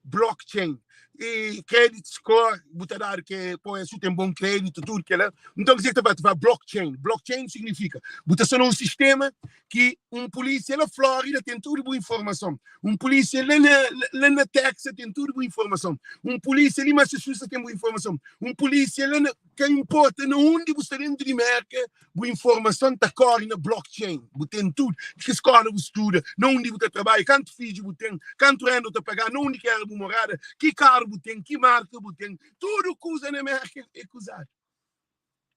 blockchain. E credit score, bu ta dadu ke, pô, su ten bon kreditu, tudu kela. Nton, kuzê ki ta fla? Ta fla blockchain. Blockchain signifika bu ta sta na un sistema ki un pulísia la Flórida ten tudu bu informason, un pulísia la na, la na Texas ten tudu bu informason, un pulísia li Massachusetts ten bu informason, un pulísia la na Ka inporta na undi bu sta dentu di Merka, bu informason ta kori na blockchain. Bu ten tudu, di ki skola bu studa, na undi bu ta trabadja, kantu fidju bu ten, kantu renda bu ta paga, na undi ki era bu morada, ki karu bu ten, ki marka bu ten, tudu kuza na Merka é kuzadu.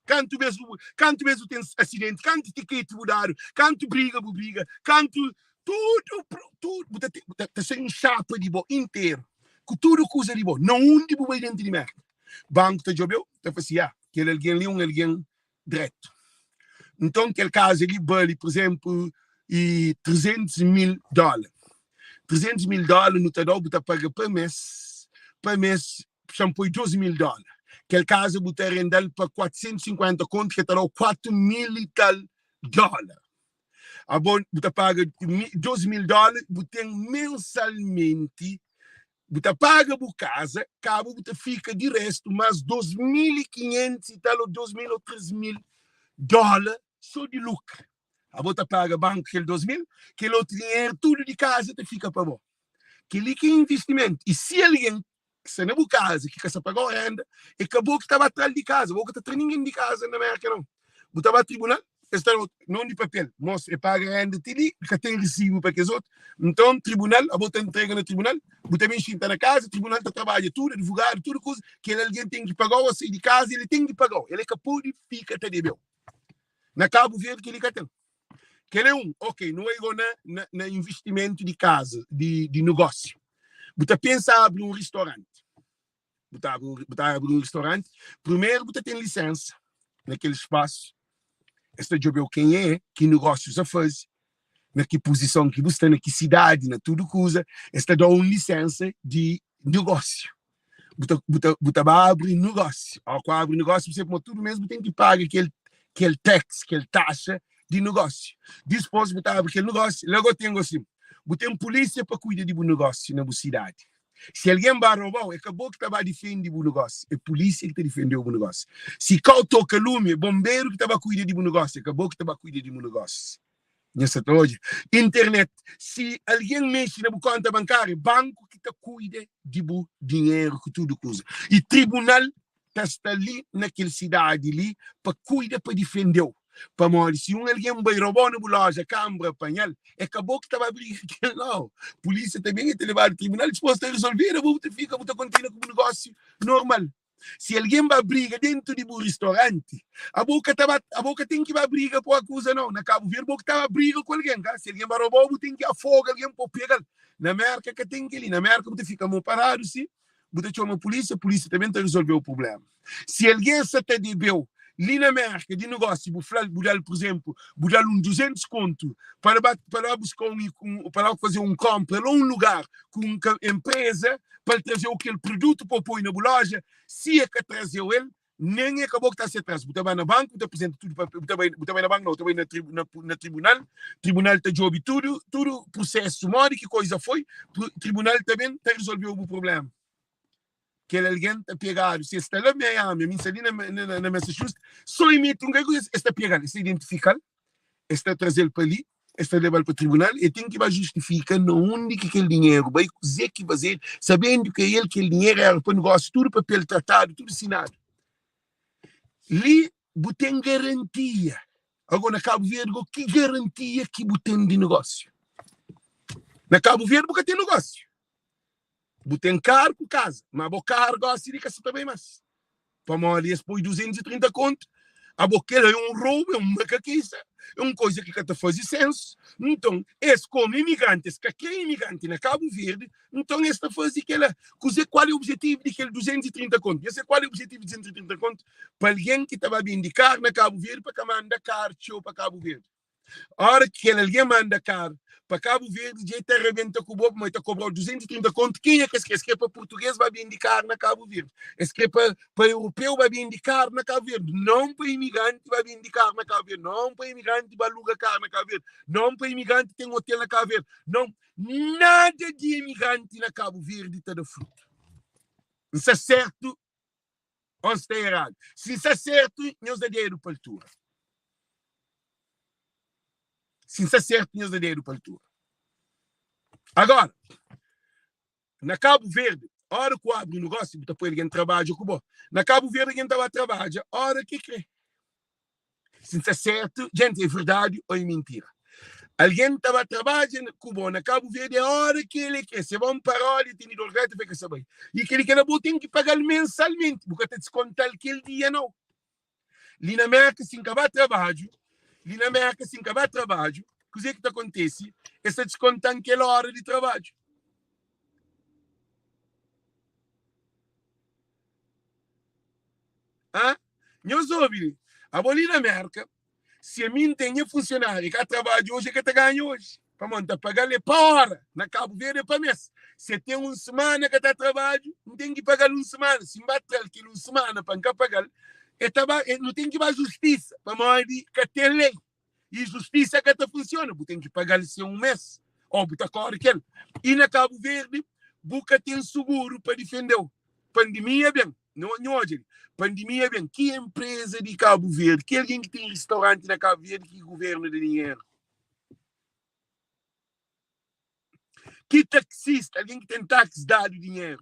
Kantu bes bu kantu bes bu ten asidenti, kantu tiketi bu dadu, kantu briga bu briga, kantu tudu tudu bu ta ten ta sai un xapa di bo interu ku tudu kuza di bo na undi bu bai dentu di Merka. Banku ta djobe-u, ta fla si, Ah, kel algen li é un algen dretu. Nton, kel kaza li bali, pur izénplu, i 300 mil dóla. 300 mil dóla nu ta da-u, bu ta paga pa mês, pa mês, xa-m poi 2 mil dóla. Kel kaza bu ta renda-l pa 450 kontu, ki ta da-u 4 mil i tal dóla. Abo, bu ta paga 2 mil dóla, bu ten mensalmenti Bu ta paga bu kaza, kaba bu ta fika di restu mas 2500 i tal ou 2000 ou 3000 dola so di lukru. Abo ta paga banku kel 2000, kel otu dinheru tudu di kaza ta fika pa bo. Kel-li ki é investimentu. I si algen ki sta na bu kaza ki ka sta pagau renda, é ka bo ki ta ba tra-l di kaza, bo ka ta tra ningen di kaza na Merka nau. Bu ta ba tribunal. Es ta non di papel, mos e paga renda ti li, ka ten resibu pa kes otu. Nton tribunal, abo ta ntrega na tribunal, bu ta ben xinta na kaza, tribunal ta trabadja tudu, advogadu, tudu kuza, kel algen ten ki pagau, o sai di kaza, el ten ki pagau, el ka pode fika ta debeu. Na Kabu Verdi kel-li ka ten. Kel é un, ok, nu bai go na, na, na investimentu di kaza, di, di negósiu. Bu ta pensa abri un ristoranti. Bu ta abri un, bu ta abri un ristoranti, primeru bu ta ten lisensa na kel spasu, es ta djobe-u ken é, ki negósiu sa faze, na ki puzison ki bu sta, na ki sidadi, na tudu kuza, es ta da-u un lisensa di negósiu. Bu ta, bu ta, bu ta ba abri negósiu. Ó ku abri negósiu, bu sabe ma tudu mês bu ten ki paga kel, kel tax, kel taxa di negósiu. Dispôs bu ta abri kel negósiu, la go ten gosi, bu ten pulísia pa kuida di bu negósiu na bu sidadi. Si algen ba roba-u, é ka bo ki ta ba difende bu nogósiu, é pulísia ki ta difende-u bu nogósiu. Si kau toka lumi, é bonberu ki ta ba kuida di bu nogósiu, é ka bo ki ta ba kuida di bu nogósiu. Nha sa ta odja? Internet, si algen mexe na bu kónta bankáriu, é banku ki ta kuida di bu dinheru ku tudu kuza. I tribunal ta sta li na kel sidadi li pa kuida, pa difende-u. Pamodi si un algen bai roba-u na bu loja, kanbra panha-l, é ka bo ki ta ba briga ku el, nau. Pulísia ta ben, el ta lebadu tribunal, dipôs ta rezolvedu, abo bu ta fika, bu ta kontinua ku bu nogósiu normal. Si algen ba briga dentu di bu ristoranti, abo ka ta ba, abo ka ten ki ba briga pa akuza, nau. Na Kabu Verdi, bo ki ta ba briga ku algen, ka? Si algen ba roba-u, bu ten ki afoga algen pa bu pega-l. Na Mérka ka ten kel-li. Na Mérka bu ta fika mo paradu si. Bu ta txoma pulísia, pulísia ta ben ta rezolve-u prubléma. Si algen sa ta debe-u li na Mérka di nogósiu, bu fla-l, bu da-l, pur izénplu, bu da-l un 200 kontu pa ba pa ba buska un un pa ba faze un kónpra la un lugar ku un enpreza pa el traze-u kel produtu pa bu poi na bu lója, si e ka traze-u el, Nen é ka bo ki ta se tras. Bu ta bai na banku, bu ta aprizenta tudu papel, bu ta bai, bu ta bai na banku, nau, bu ta bai na tri, na, na tribunal, tribunal ta djobe tudu, tudu prusesu, modi ki koiza foi, tribunal ta ben, ta rezolveu bu prublema. Kel algen ta pegadu, si es sta la Miami, ami N sta li na, na, na Massachusetts, so emiti un kualker kuza, es ta pegal, es ta identifikal, es ta trazel pa li, es ta lebal pa tribunal, el ten ki ba justifika na undi ki kel dinheru bai, kuze ki fazedu, sabendu ki el kel dinheru era pa negósiu, tudu papel tratadu, tudu sinadu. Li bu ten garantia. Ago na Kabu Verdi go ki garantia ki bu ten di negósiu? Na Kabu Verdi bu ka ten negósiu. Bu ten karu ku kaza, ma bo karu gosi li ka sa ta bai mas. Pamodi es poi 230 kontu, abo kel é un roubu, é un makakisa, é un koiza ki ka ta faze sensu. Nton, es komu imigranti, es ka kre imigranti na Kabu Verdi, nton es ta faze kela. Kuze, kual é objetivu di kel 230 kontu? Nha se kual é objetivu di 230 kontu? Pa algen ki ta ba bindi karu na Kabu Verdi pa ka manda karu txeu pa Kabu Verdi. Ora ki kel algen manda karu pa Kabu Verdi, dja e ta rabenta ku bo, pamodi e ta kobra-u 230 kontu. Kenha ki es kre? Es kre pa purtuges ba bende karu na Kabu Verdi. Es kre pa pa europeu ba bende karu na Kabu Verdi. Non pa imigranti ba bende karu na Kabu Verdi. Non pa imigranti ba aluga karu na Kabu Verdi. Non pa imigranti ten otel na Kabu Verdi. Non, nada di imigranti na Kabu Verdi ta da frutu. N sta sertu Ô N sta eradu? Si N sta sertu, nhos da dedu pa altura. Si N sta sertu, nhos da dedu pa altura. Agora, na Kabu Verdi, ora ku abri nugósiu, bu ta poi algen trabadja ku bo. Na Kabu Verdi, algen ta ba trabadja ora ki kre. Si N sta sertu, jenti, é verdadi ô é mintira? Algen ta ba trabadja ku bo na Kabu Verdi é ora ki el é kre. Se bo nparodi, el tene dor gata, el ka sa bai. I kel-li kela bo ten ki paga-l mensalmenti, bu ka ta diskonta-l kel dia nau. Li na Merka, si N ka ba trabadju, li na Merka, si N ka ba trabadju, kuzê ki ta kontese? Es ta diskonta-m kel ora di trabadju. Hã? Nhos obi li. Abo li na Merka, si ami N ten nha funsionáriu ka trabadja oji, el ka ta ganha oji. Pamodi N ta paga-l é pa óra. Na Kabu Verdi é pa mês. Si el ten un semana ka ta trabadju, N ten ki paga-l un semana. Si N ba tra-l kel un semana pa N ka paga-l, el ta ba, nu ten ki ba justisa, pamodi ka ten lei. I justisa ka ta funsiona. Bu ten ki paga-l se un mês, ô bu ta kóre ku el. I na Kabu Verdi, bu ka ten suguru pa difende-u. Pandimia ben, nho odja li, pandimia ben, ki enpreza di Kabu Verdi, ki algen ki ten ristauranti na Kabu Verdi ki guvernu da dinheru? Ki taksista, algen ki ten taksi dadu dinheru?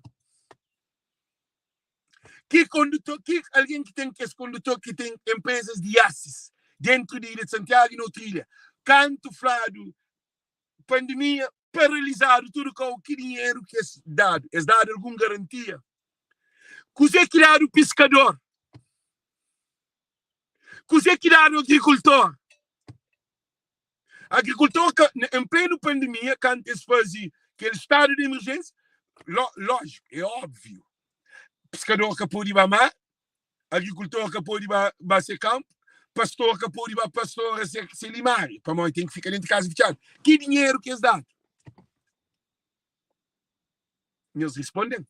Ki kondutor, ki algen ki ten kes kondutor ki ten enprezas di asis? Dentru di ilha di Santiagu i na otu ilha. Kantu fladu pandemia paralizadu tudu kau, ki dinheru ki es dadu? Es dadu algun garantia? Kuzê ki dadu piskador? Kuzê ki dadu agrikultor? Agrikultor ka, en plenu pandemia, kantu es faze kel stadu di emerjênsia, lójiku, é óbviu, piskador ka pode ba mar, agrikultor ka pode ba, ba se kanpu, pastor ka pode ba pastora se, se limária, pamodi ten ki fika dentu di kaza fitxadu. Ki dinheru ki es dadu? Nhos responde-m.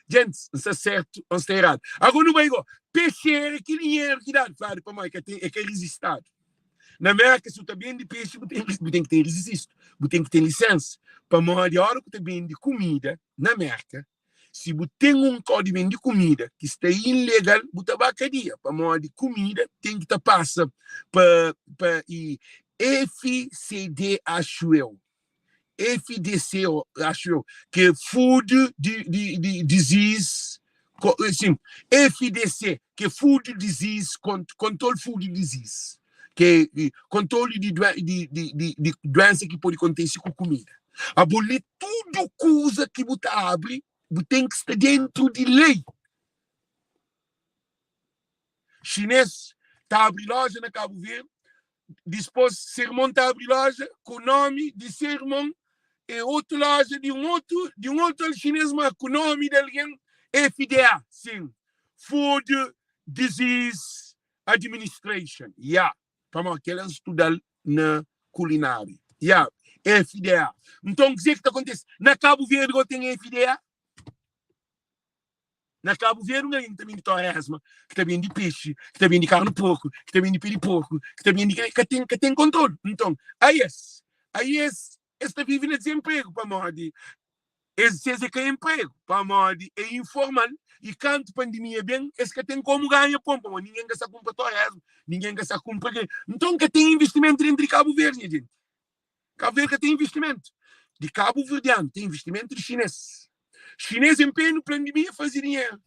Gentis, N sta sertu ô N sta eradu? Agora nu bai go. Pexera, ki dinheru ki dadu? Fladu pamodi ka ten, é ka rizistadu. Na Merka, si bu ta bende pexi, bu ten, bu ten ki ten rizistu, bu ten ki ten lisensa. Pamodi ora ku ta bende kumida na Merka, si bu ten un kau di bende kumida ki sta ilegal, bu ta ba kadia. Pamodi kumida ten ki ta pasa pa, pa i FCD, axu eu. FDC, acho eu, que é Food di, di, di, Disease, sim, FDC, que é Food Disease, Control Food Disease, que é controle de, de, de, de, de doença que pode acontecer com comida. Abolir tudo coisa que bu ta abre, bu tem que estar dentro de lei. Chinês ta abre loja na Cabo Verde, Dispôs, se irmon ta abri loja ku nomi di se irmon e otu loja di un otu di un otu alxinês ma ku nomi di algen FDA, sin, Food Disease Administration, ya, pamodi kel-la N studa-l na kulinária, ya, FDA. Nton, kuzê ki ta kontise? Na Kabu Verdi gó ten FDA? Na Kabu Verdi, un algen ki ta bende toresma, ki ta bende pexi, ki ta bende karni porku, ki ta bende pe di porku, ki ta bende ka ten ka ten kontrolu. Nton, aes, aes es ta vive na dizenpregu pamodi es ses é ka enpregu, pamodi é informal i kantu pandemia ben es ka ten komu ganha pon pamodi ningen ka sa kunpra toresma, ningen ka sa kunpra ke. Nton ka ten investimentu dentru di Kabu Verdi, nha jenti. Kabu Verdi ka ten investimentu di kabuverdianu, ten investimentu di xinês. Xinês en plenu pandemia faze dinheru.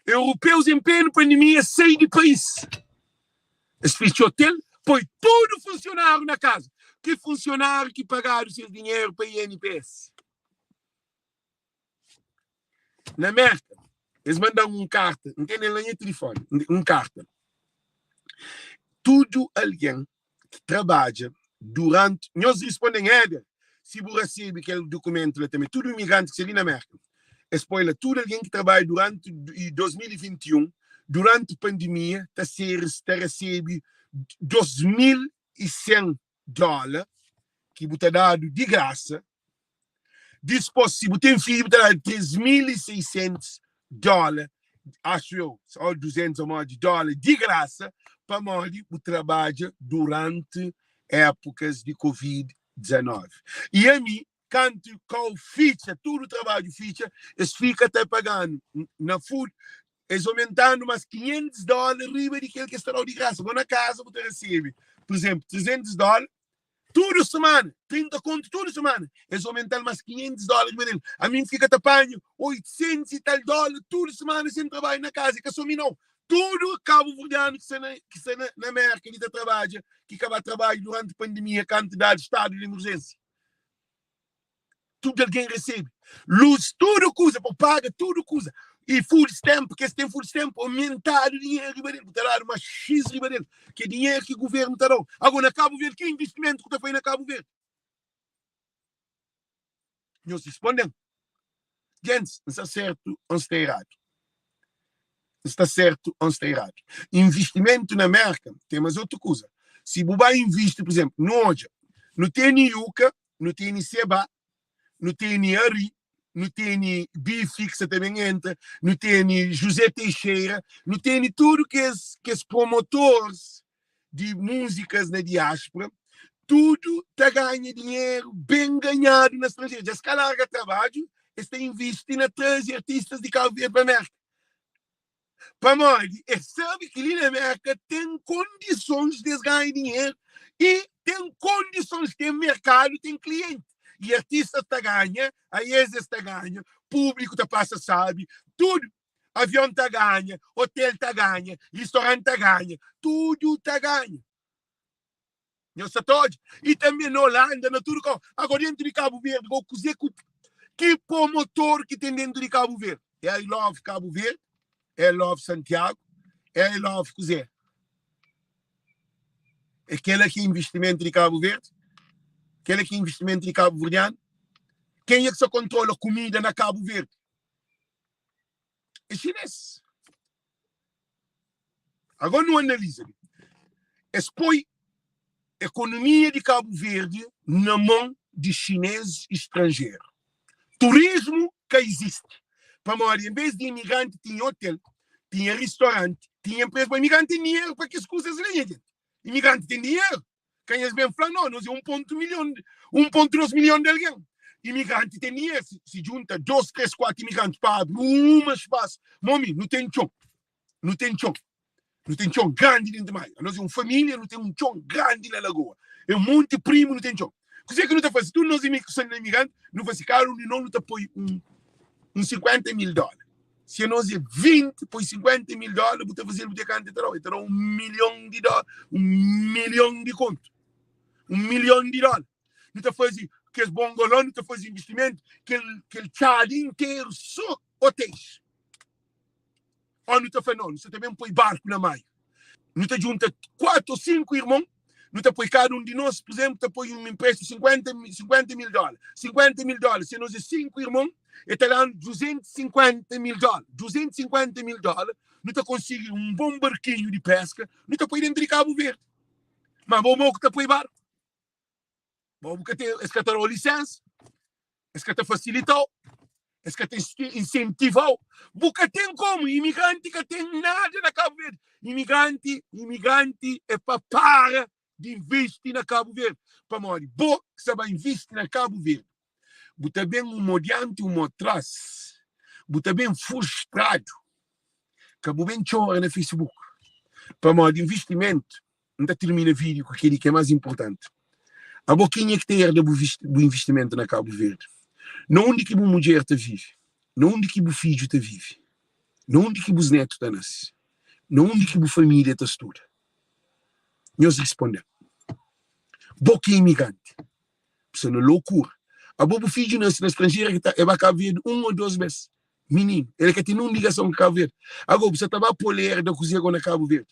Europeus en plenu pandemia sai di país. Es fitxa hotel, poi tudu funsionáriu na kaza. Ki funsionáriu ki pagadu ses dinheru pa INPS? Na Merka, es manda-m un karta, N tene-l na nha tilifoni, un karta. Tudu algen ki trabadja duranti. Nhos risponde-m, Éder, si bu rasebe kel dukumentu la tanbe. Tudu imigranti ki sta li na Merka, es poi la, tudu algen ki trabadja duranti 2021, duranti pandemia, ta ser, ta rasebe 2100 dóla ki bu ta dadu di grasa. Dispôs, si bu ten fidju, bu ta dadu 3600 dóla, axu eu, ô 200 ô modi, dóla di grasa, pamodi bu trabadja duranti épukas di Covid 19. I ami, kantu kau fitxa, tudu trabadju fitxa, es fika ta paga-nu na food, es omentanu mas 500 dóla riba di kel ki es ta dau di grasa. Bo na kaza bu ta resebe, pur izénplu, 300 dóla tudu semana, 30 kontu tudu semana. Es omental mas 500 dóla riba del. Ami N fika ta panha 800 i tal dóla tudu semana sen trabadju na kaza. I ka so mi nau, tudu kabuverdianu ki sta na ki sta na na Merka li ta trabadja, ki ka ba trabadju duranti pandemia kantu dadu stadu di emerjénsia. Tudu algen resebe lus, tudu kuza, pa paga tudu kuza. I food stamp, kes ten food stamp, aumentadu dinheru riba del, bu ta dadu mas X riba del, ki é dinheru ki guvernu ta dau. Agora, na Kabu Verdi, ki investimentu ku ta fai na Kabu Verdi? Nhos risponde-m. Gentis, N sta sertu ô N sta eradu? N sta sertu ô N sta eradu? Investimentu na Merka ten mas otu kuza. Si bu ba invisti, pur izenplu, nu odja, nu tene Yuka, nu tene Seba, nu tene Ari, nu tene Bifi ki sa ta ben entra, nu tene José Teixeira, nu tene tudu kes kes promotores di múzikas na diáspora, tudu ta ganha dinheru ben ganhadu na stranjeru. Dja es ka larga trabadju, es ta invisti na traze artistas di Kabu Verdi pa Merka. Pamodi es sabe ki li na Merka ten kondisons di es ganha dinheru i ten kondisons, ten merkadu, ten klienti. I artistas ta ganha, aes es ta ganha, públiku ta pasa sabi, tudu. Avion ta ganha, hotel ta ganha, restaurant ta ganha, tudu ta ganha. Nhos sa ta odja? I tanbe na Holanda, na tudu kau. Agora dentu di Kabu Verdi, go kuze ku ki promotor ki ten dentu di Kabu Verdi? É I love Kabu Verdi? É I love Santiago? É I love kuze? É kela ki é investimentu di Kabu Verdi? Kela ki é investimentu di Kabu Verdianu? Kenha ki sa kontrola kumida na Kabu Verdi? É xinês. Agora nu analiza li. Es poi ekonomia di Kabu Verdi na mon di xinês y stranjeru. Turismu ka izisti. Pamodi en bes di imigranti tinha otel, tinha ristoranti, tinha enpresa, pa imigranti ten dinheru pa kes kuzas li nha jenti. Imigranti ten dinheru. Ka nhas ben fla no, nos é 1 ponto milhon, 1.2 milhon di algen. Imigranti ten dinheru. Si djunta 2, 3, 4 imigranti pa abri uma spasu, momi, nu ten txon. Nu ten txon. Nu ten txon grandi dentu Maio. Anos é un família, nu ten un txon grandi na Lagoa. É un monti primu, nu ten txon. Kuzê ki nu ta faze? Tudu nos ki sta na imigranti, nu faze kada un di nos nu ta poi un 50 mil dóla. Si anos é 20, poi 50 mil dóla, bu ta faze-l bu ta kanta, el ta da-u. El ta da-u un milhon di dóla, un milhon di kontu. Un milhon di dóla. Nu ta faze kes bongoló, nu ta faze investimentu, kel txada interu sô otéis. Ó, nu ta fla, no, nu sta ta ben poi barku na Maio. Nu ta djunta 4 ô 5 irmon, nu ta poi kada un di nos, pur izénplu, ta poi un inpréstimu 50 mil dóla. 50 mil dóla, si nos é 5 irmon, el ta da-nu 250 mil dóla. 250 mil dóla, nu ta konsigi un bon barkinhu di péska, nu ta poi déntu di Kabu Verdi. Má bo mô ku ta poi barku? Bo bu ka ten, es ka ta da-u lisénsa, es ka ta fasilita-u, es ka ta insentiva-u. Bu ka ten komu, imigranti ka ten nada na Kabu Verdi. Imigranti, imigranti é pa para di invisti na Kabu Verdi. Pamodi bo ki sta ba invisti na Kabu Verdi, bu ta ben un mo dianti, un mo tras, bu ta ben frustradu. Ka bu ben txora na Facebook. Pamodi invistimentu N ta tirmina vídiu ku kel-li ki é más inportanti. Abo kenha ki ta erda bu bu invistimentu na Kabu Verdi? Na undi ki bu mudjer ta vive? Na undi ki bu fidju ta vive? Na undi ki bus netu ta nase? Na undi ki bu família ta studa? Nhos risponde-m. Bo ki é imigranti, bu sta na lokura. Abo bu fidju nase na stranjeru ki ta e ba Kabu Verdi un ô dos bes. Mininu, el ka ten nun ligason ku Kabu Verdi. Ago bu sa ta ba pô-l erda kuzê go na Kabu Verdi?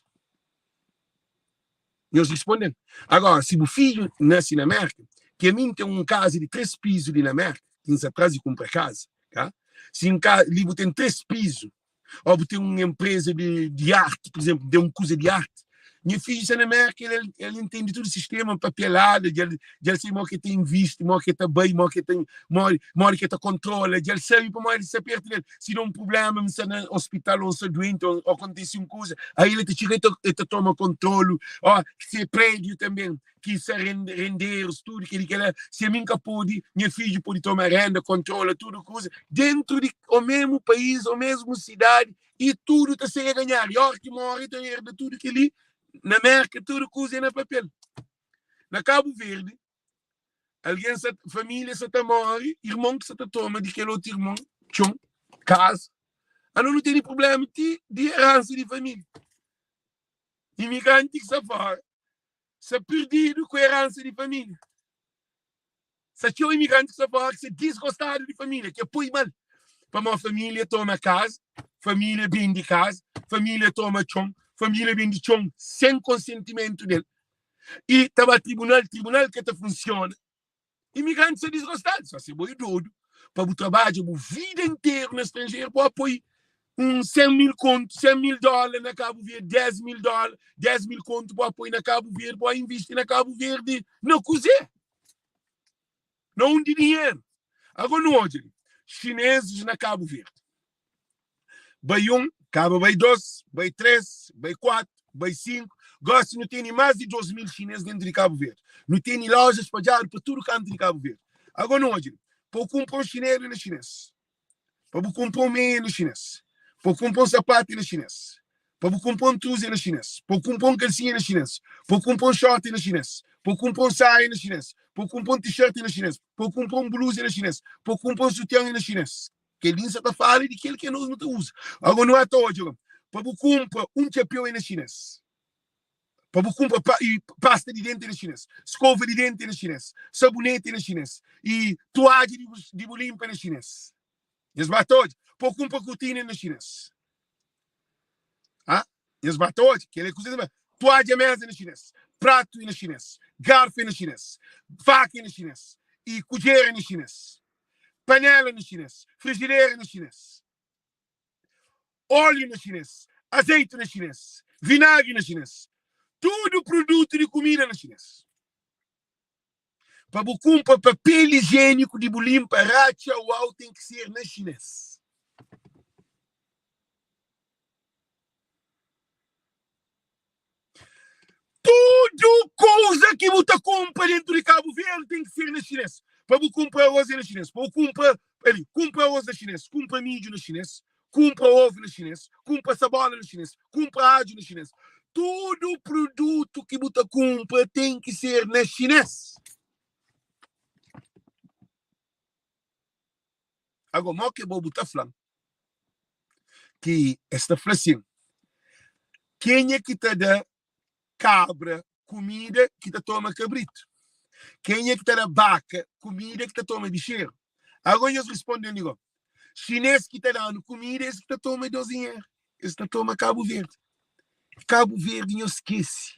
Nhos responde-m. Agora, si bu fidju nase na Mérka, ki ami N ten un kaza di 3 pizu li na Mérka, ki N sa traze kunpra kaza, ka? Si N ka, li bu ten 3 pizu, ô bu ten un enpreza di arti, pur izenplu, N ten un kuza di arti, nha fidju sta na Mérka, el el intende tudu sistema, papelada, dja el dja el sabe modi ki el ta invisti, modi ki el ta bai, modi ki el ta modi modi ki el ta kontrola, dja el sabe pamodi el sta pertu di el. Si da un prubléma, N sta na ospital ô N sta duenti ô kontise un kuza, aí el ta txiga el ta toma kontrolu. Ó, se prédiu tanben ki sta renderus, tudu kel-li, kel-la, si ami N ka pode, nha fidju pode toma rénda, kontrola tudu kuza déntu di ô mésmu país ô mésmu sidadi i tudu ta ser ganhadu. I óras ki móre, ta erda tudu kel-li. Na Mérka, tudu kuza é na papel. Na Kabu Verdi, Algen sa, família sa ta móre, irmon ki sa ta toma di kel otu irmon txon, kaza. Ano nu tene prubléma ti di eransa di família. Imigranti ki sta fóra sta perdidu ku eransa di família. Sta txeu imigranti ki sta fóra ki sta disgostadu di família, ki é poi mal. Pamodi família toma kaza, família bende kaza, família toma txon, família bende txon sen konsentimentu del. I ta ba tribunal, tribunal ka ta funsiona. Imigranti sta disgostadu. Só si bo é dodu pa bu trabadja bu vida interu na stranjeru pa poi un 100 mil kontu, 100 mil dóla na Kabu Verdi, 10 mil dóla, 10 mil kontu pa poi na Kabu Verdi, pa invisti na Kabu Verdi, na kuzê? Na undi dinheru? Agora nu odja li, xinesis na Kabu Verdi. Bai un, kaba bai dos, bai tres, bai kuatu, bai sinku. Gosi nu tene más di 2 mil xinês dentu di Kabu Verdi. Nu tene lojas spadjadu pa tudu kantu di Kabu Verdi. Agora nu odja li, pa bu kunpra un xinelu na xinês, pa bu kunpra un meia na xinês, pa bu kunpra un sapatu na xinês, pa bu kunpra un truza na xinês, pa bu kunpra un kalsinha na xinês, pa bu kunpra un xorti na xinês, pa bu kunpra un saia na xinês, pa bu kunpra un t-shirt na xinês, pa bu kunpra un bluza na xinês, pa bu kunpra un sutian na xinês. Kel-li N sa ta fala di kel ki anos nu ta uza. Ago nu ata odja pa bu kunpra un txapéu é na xinês. Pa bu kunpra pa, i pasta di denti é na xinês, skova di denti é na xinês, saboneti é na xinês i tuadja di bu, di bu linpa é na xinês. Nhos ba ta odja. Pa bu kunpra kurtina é na xinês. Ah, nhos ba ta odja. Kel é kuza di tuadja mesa é na xinês, pratu é na xinês, garfu é na xinês, faka é na xinês i kudjer é na xinês, panela é na xinês, frijidera é na xinês. Óleo na xinês, azeite na xinês, vinagre na xinês, tudu produtu di kumida na xinês. Pa bu kunpra papel ijiéniku di bu linpa ratxa uau ten ki ser na xinês. Tudu kuza ki bu ta kunpra dentu di Kabu Verdi ten ki ser na xinês. Pa bu kunpra arroz é na xinês, pa bu kunpra ali, kunpra arroz na xinês, kunpra midju na xinês, kunpra ovu na xinês, kunpra sabola na xinês, kunpra adju na xinês. Tudu produtu ki bu ta kunpra ten ki ser na xinês. Agora, mo ke bo bu ta fla-m ki es ta fla sin, kenha ki ta da kabra kumida ki ta toma kabritu? Kenha ki ta da baka kumida ki ta toma bixeru? Agora nhos responde-m li go, xinês ki ta da-nu kumida, es ki ta toma nos dinheru, es ta toma Kabu Verdi. Kabu Verdi nhos skese.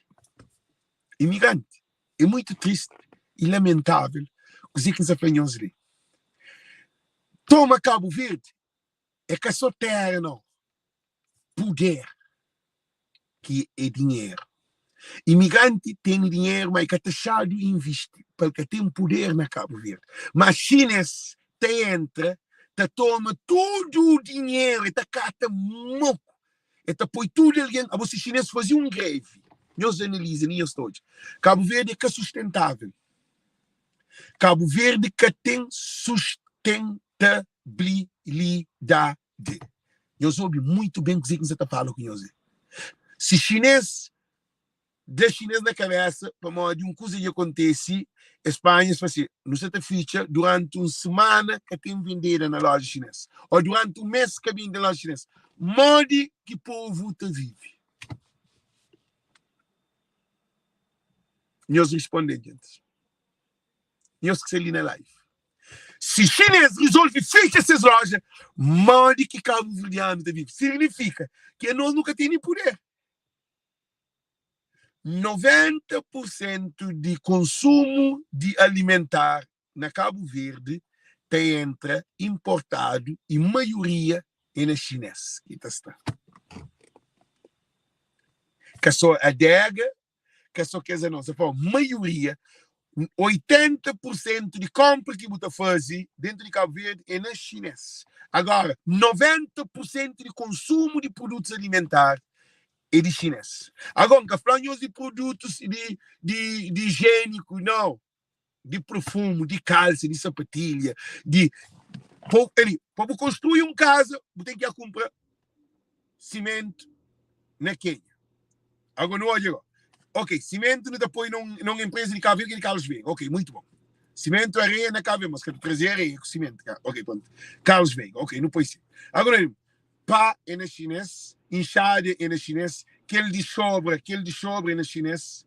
Imigranti, é muitu tristi i lamentável kuzê ki N sta fla nhos li. Toma Kabu Verdi é ka sô téra nau, puder ki é dinheru. Imigranti tene dinheru, ma e ka taxadu invisti pa el ka ten puder na Kabu Verdi. Ma xines ta entra, ta toma tudu dinheru, e ta kata moku E ta poi tudu algen. Abo si xinês faze un grevi, nhos analiza li nhos ta odja. Kabu Verdi é ka sustentável. Kabu Verdi ka ten sustentabilidadi. Nhos obi muitu ben kuzê ki N sa ta fala ku nhos li. Si xinês da xinês na kabésa pamodi un kuza dja kontese, es panha es fla si, nu sa ta fitxa duranti un simana ka ten vendeda na loja xinês ô duranti un mês ka bende na loja xinês. Modi ki povu ta vive? Nhos responde-m, gentis. Nhos ki sta li na live. Si xinês rizolve fitxa ses loja, modi ki kabuverdianu ta vive? Signifika ki anos nu ka tene puder. 90 pur sentu di konsumu di alimentar na Kabu Verdi ta entra inportadu i maioria é na xinês ki ta sta. Ka só adega, ka só kes anons, ta fla maioria, 80 pur sentu di konpra ki bu ta faze dentu di Kabu Verdi é na xinês. Agora, 90 pur sentu di konsumu di produtus alimentar é di xinês. Agora, N ka fla nhos di produtus di, di, di higiêniku, não. Di perfumu, di kalsa, di sapatilha, di... Pa, ali, pa bu konstrui un kaza, bu ten ki a kunpra simentu na Kenha. Agora, nu odja agora. Ok, simentu nu ta poi num, num empresa di Cabo Verde ki é di Carlos Veiga. Ok, muito bom. Simentu, areia na Cabo Verde, mas ka ta traze areia ku simentu. Ok, pronto. Carlos Veiga, ok, nu poi si. Agora, Pá é na xinês, inxada é na xinês, kel di sobra, kel di sobra é na xinês.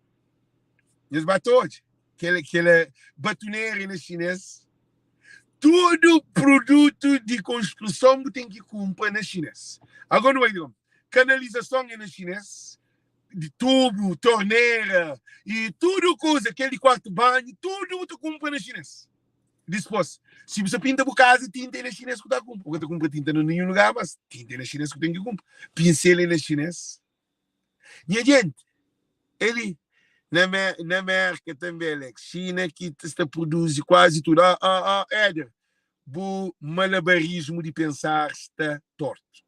Nhos ba ta odja, kel, kel batunera é na xinês. Tudu produtu di konstruson bu ten ki kunpra na xinês. Agora nu bai di kanalizason é na xinês, di tubu, tornera i tudu kuza, kel di kuartu banhu, tudu bu ta kunpra na xinês. Dispôs, si bu sa pinta bu kaza, tinta é na xinês ku ta kunpra. Bu ka ta kunpra tinta na ninhun lugar, mas tinta é na xinês ku ten ki kunpra. Pinsel é na xinês. Nha jenti, é li na na Mérka tanbê, Alex, Xina ki ta sta produzi kuazi tudu. Ó, ó, ó, Éder, bu malabarismu di pensar sta tortu.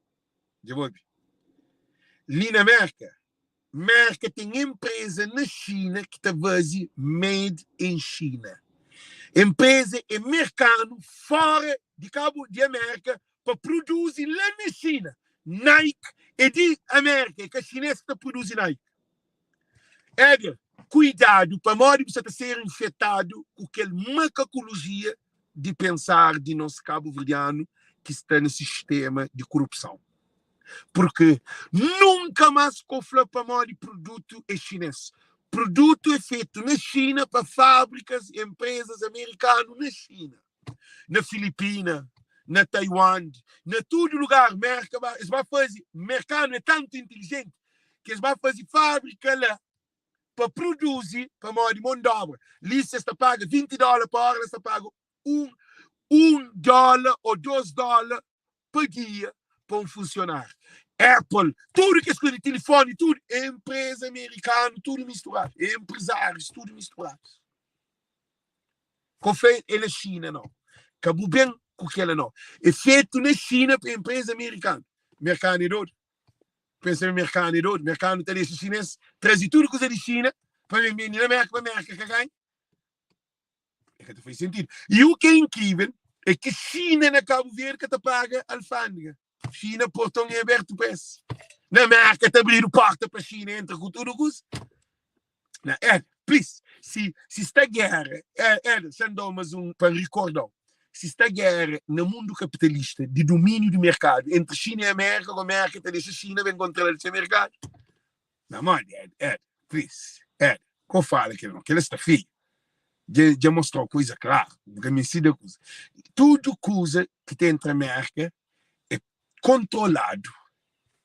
Dja bu obi? Li na Mérka, Mérka ten enpreza na Xina ki ta faze made in China. Enpreza é merkanu fora di Kabu di Amérka pa produzi la na Xina. Nike é di Amérka, é ka xinês ki ta produzi Nike. Éder, kuidadu pamodi bu sa ta ser infetadu ku kel makakulojia di pensar di nos kabuverdianu. ki sta na sistema di korupson. Purki nunka mas ko fla pamodi produtu é xinês. Produtu é fetu na Xina pa fábrikas e enprezas amerikanu na Xina, na Filipina, na Taiwan, na tudu lugar. Merka ba, es ba faze, merkanu é tantu intilijenti ki es ba faze fábrika la pa produzi pamodi mon d'obra. Li si es ta paga 20 dóla pa óra, la es ta paga un, un dóla ô dos dóla pa dia pa un funsionáriu. Apple, tudu kes kuza di tilifoni, tudu é enpreza amerikanu, tudu misturadu, é enprezárius, tudu misturadu. Ko fla é na Xina nau. Ka bu ben ku kela nau. É fetu na Xina pa enpreza amerikanu. Merkanu é dodu. Pensa ma merkanu é dodu. Merkanu ta dexa xinês traze tudu kuza di Xina pa ben bende na Merka, pa Merka ka ganha. É ka ta faze sentidu. E u ki é inkrível é ki Xina na Kabu Verdi ka ta paga alfândega. Xina porton é abertu pa es. Na Merka ta abridu porta pa Xina entra ku tudu kuza. Na é, please, si, si sta guerra, é, é, xa N dau mas un pa N rikordau. Si sta guerra na mundu kapitalista di dumíniu di merkadu entri Xina e Amérika, go Merka ta dexa Xina ben kontrola di se merkadu? Na modi, Ed, Ed, please, Ed, ko fala kel no, kel sta feio. Dja, dja mostrau kuza klaru, bu ka meste da kuza. Tudu kuza ki ta entra Merka é kontroladu.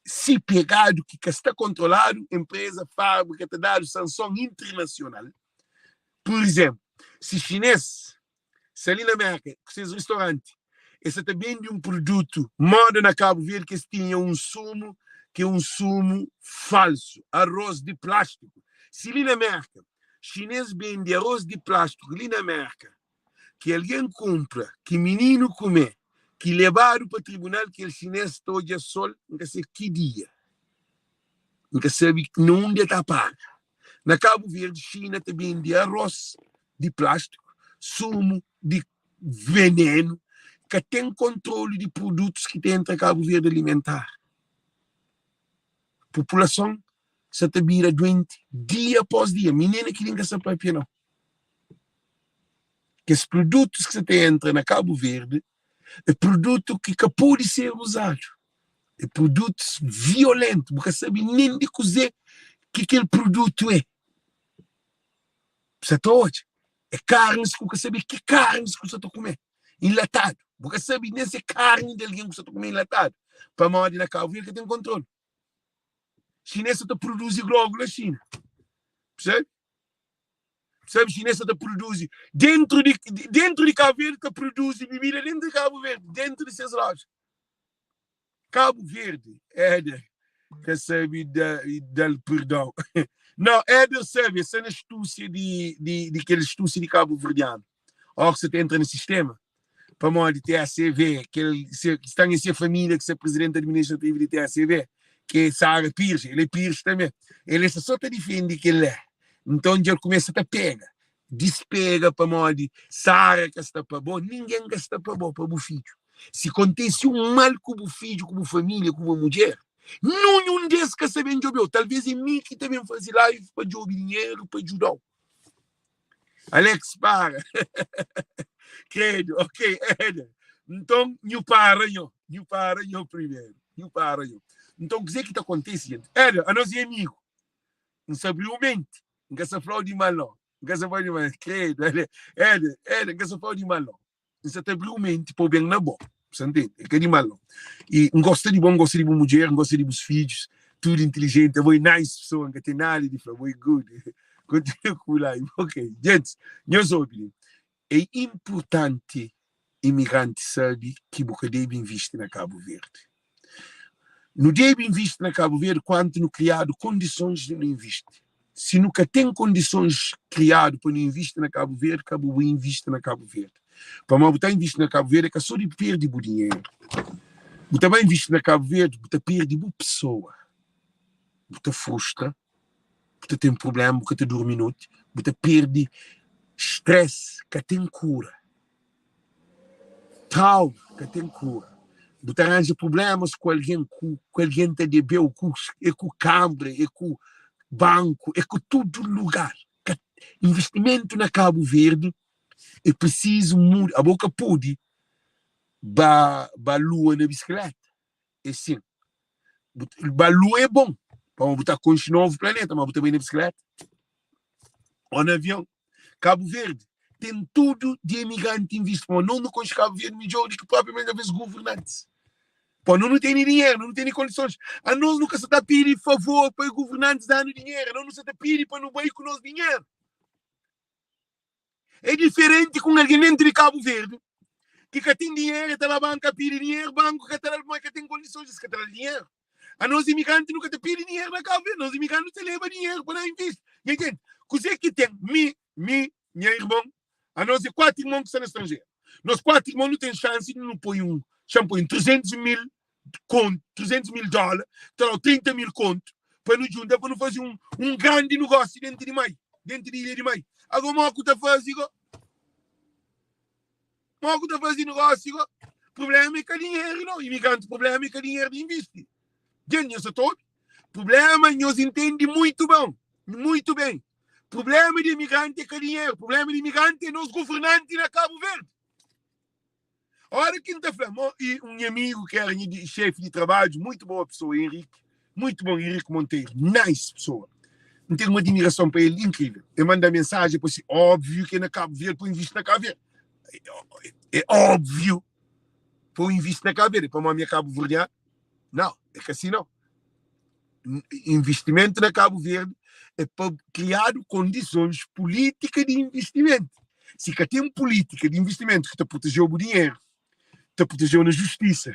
Si pegadu ki ka sta kontroladu, enpreza, fábrika ta dadu sanson internasional. Pur izenplu, si xinês Sta li na Merka ku ses ristoranti, es sa ta bende un produtu moda na Kabu Verdi ki es tinha un sumu ki é un sumu falsu, arroz di plástiku. Si li na Merka xinês bende arroz di plástiku li na Merka ki algen kunpra, ki mininu kume, ki lebadu pa tribunal, kel xinês ta odja sol N ka se ki dia, N ka sabe na undi el ta paga. Na Kabu Verdi Xina ta bende arroz di plástiku, sumu di venenu, ka ten kontrolu di produtus ki ta entra Kabu Verdi alimentar. Populason sa ta bira duenti dia após dia. Minina ki li N ka sa papia nau. Kes produtus ki sa ta entra na Kabu Verdi é produtu ki ka pode ser uzadu. É produtus violentu, bu ka sabe nen di kuzê ki kel produtu é. Bu sa ta odja, é karnis ku ka sabe ki karnis ku sa ta kume, enlatadu. Bu ka sabe nen se karni di algen ku sa ta kume enlatadu, pamodi na Kabu Verdi ka ten kontrolu. Xinês sa ta produzi grogu na Xina, percebe? Sabe, xinês sa ta produzi dentru di dentru di Kabu Verdi, ta produzi bibida dentru di Kabu Verdi, dentru di ses loja. Kabu Verdi, Éder ka sabe da, da-l perdão. Não, Éder sabe, é só na astúcia di, di, di kel astúcia di Cabo Verdiano. Ó, que você ta entra na sistema, pamodi TACV, kel, se, sta em se família que se presidente administrativo di TACV, que é Sara Pires, ele é Pires também. Ele está só ta defende kel lá. Então, dja el começa ta pega, dispega pamodi Sara ka sta pa bo, ningen ka sta pa bo, pa bu fidju. Si kontise un mal ku bu fidju, ku bu família, ku bu mudjer, nunhun des ka sa ben djobe-u. Talvês é mi ki ta ben faze live pa djobe dinheru pa djuda-u. Alex, para. Credo, ok, Eder. Nton, nhu para nho, nhu para nho primeru, nhu para nho. Nton, kuzê ki ta kontise, jenti? Eder, anos é amigu. N sa abriu menti. N ka sa fla-u di mal, no. N ka sa fla-u di mal. Credo, Eder, Eder, Eder, N ka sa fla-u di mal, no. N sa ta abriu menti pa-u ben na bo. Bu sa ntende? É ka di mal, no. I N gosta di bo, N gosta di bu mudjer, N gosta di bus fidjus, tudu intilijenti. Abo é nice pesoa, N ka ten nada di fla. Abo é good. Kontinua ku bu live. Ok. Gentis, nhos obi li. É inpurtanti imigranti sabe ki bu ka debe invisti na Kabu Verdi. Nu debe invisti na Kabu Verdi kuantu nu kriadu kondisons di nu invisti. Si nu ka ten kondisons kriadu pa nu invisti na Kabu Verdi, ka bu invisti na Kabu Verdi. Pamodi bu ta invisti na Kabu Verdi é ka so di perde bu dinheru. Bu ta ba invisti na Kabu Verdi, bu ta perde bu pesoa, bu ta frustra, bu ta ten prubléma, bu ka ta durmi noti, bu ta perde stress ka ten kura. Trauma ka ten kura. Bu ta ranja prublémas ku algen, ku ku algen ta debe-u, ku é ku kanbra, é ku banku, é ku tudu lugar. Ka investimentu na Kabu Verdi é prisizu muda. Abo ka pode. Ba ba lua na bisikleta é sin. Bu ba lua é bon, pamodi bu ta konxe novu planeta, ma bu ta bai na bisikleta ô na avion. Kabu Verdi ten tudu di emigranti invisti, pamodi nos nu konxe Kabu Verdi midjór di ki propriamenti alvês governantis. Pamodi nos nu tene dinheru, nos nu tene kondisons. Anos nu ka sa ta pidi favor pa governantis da-nu dinheru, anos nu sa ta pidi pa nu bai ku nos dinheru. É diferenti ku un algen dentru di Kabu Verdi ki ka ten dinheru, el ta ba banka pidi dinheru, banku ka ta da-l pamodi ka ten kondisons, es ka ta da-l dinheru. Anos imigranti nu ka ta pidi dinheru na Kabu Verdi, nos imigranti nu ta leba dinheru pa na invisti. Nha gente, kuzê ki ten? Mi, mi, nha irmon, anos é 4 irmon ki sta na stranjeru. Nos 4 irmon nu ten xansi di nu poi un, xa-m poi un 300 mil kontu, 300 mil dóla, ta da-u 30 mil kontu pa nu djunta pa nu faze un, un grandi nugósiu dentru di mai, dentru di ilha di mai. Agó mó ku ta faze go? Mó ku ta faze nugósiu go? Prubléma é ka dinheru não, imigranti, prubléma é ka dinheru di invisti. Dja nhos sa ta obi? Prubléma nhos intende muito bom, muito bem. Prubléma di imigranti é ka dinheru, prubléma di imigranti é nos governanti na Kabu Verdi. Ora ki N ta fla, mo, i un nha amigu ki era nha di, xefi di trabadju, muitu boa pesoa, Enrique, muitu bon, Enrique Monteiro, nice pesoa. N ten un admirason pa el inkrivel. El manda mensajen pa si, óbviu ki é na Kabu Verdi pa invisti na Kabu Verdi. É óbviu pa invisti na Kabu Verdi, pamodi mi é kabuverdianu? Nau, é ka si nau. Investimentu na Kabu Verdi é pa kriadu kondisons pulítika di investimentu. Si ka ten pulítika di investimentu ki ta protejeu bu dinheru, ta protejeu na justisa,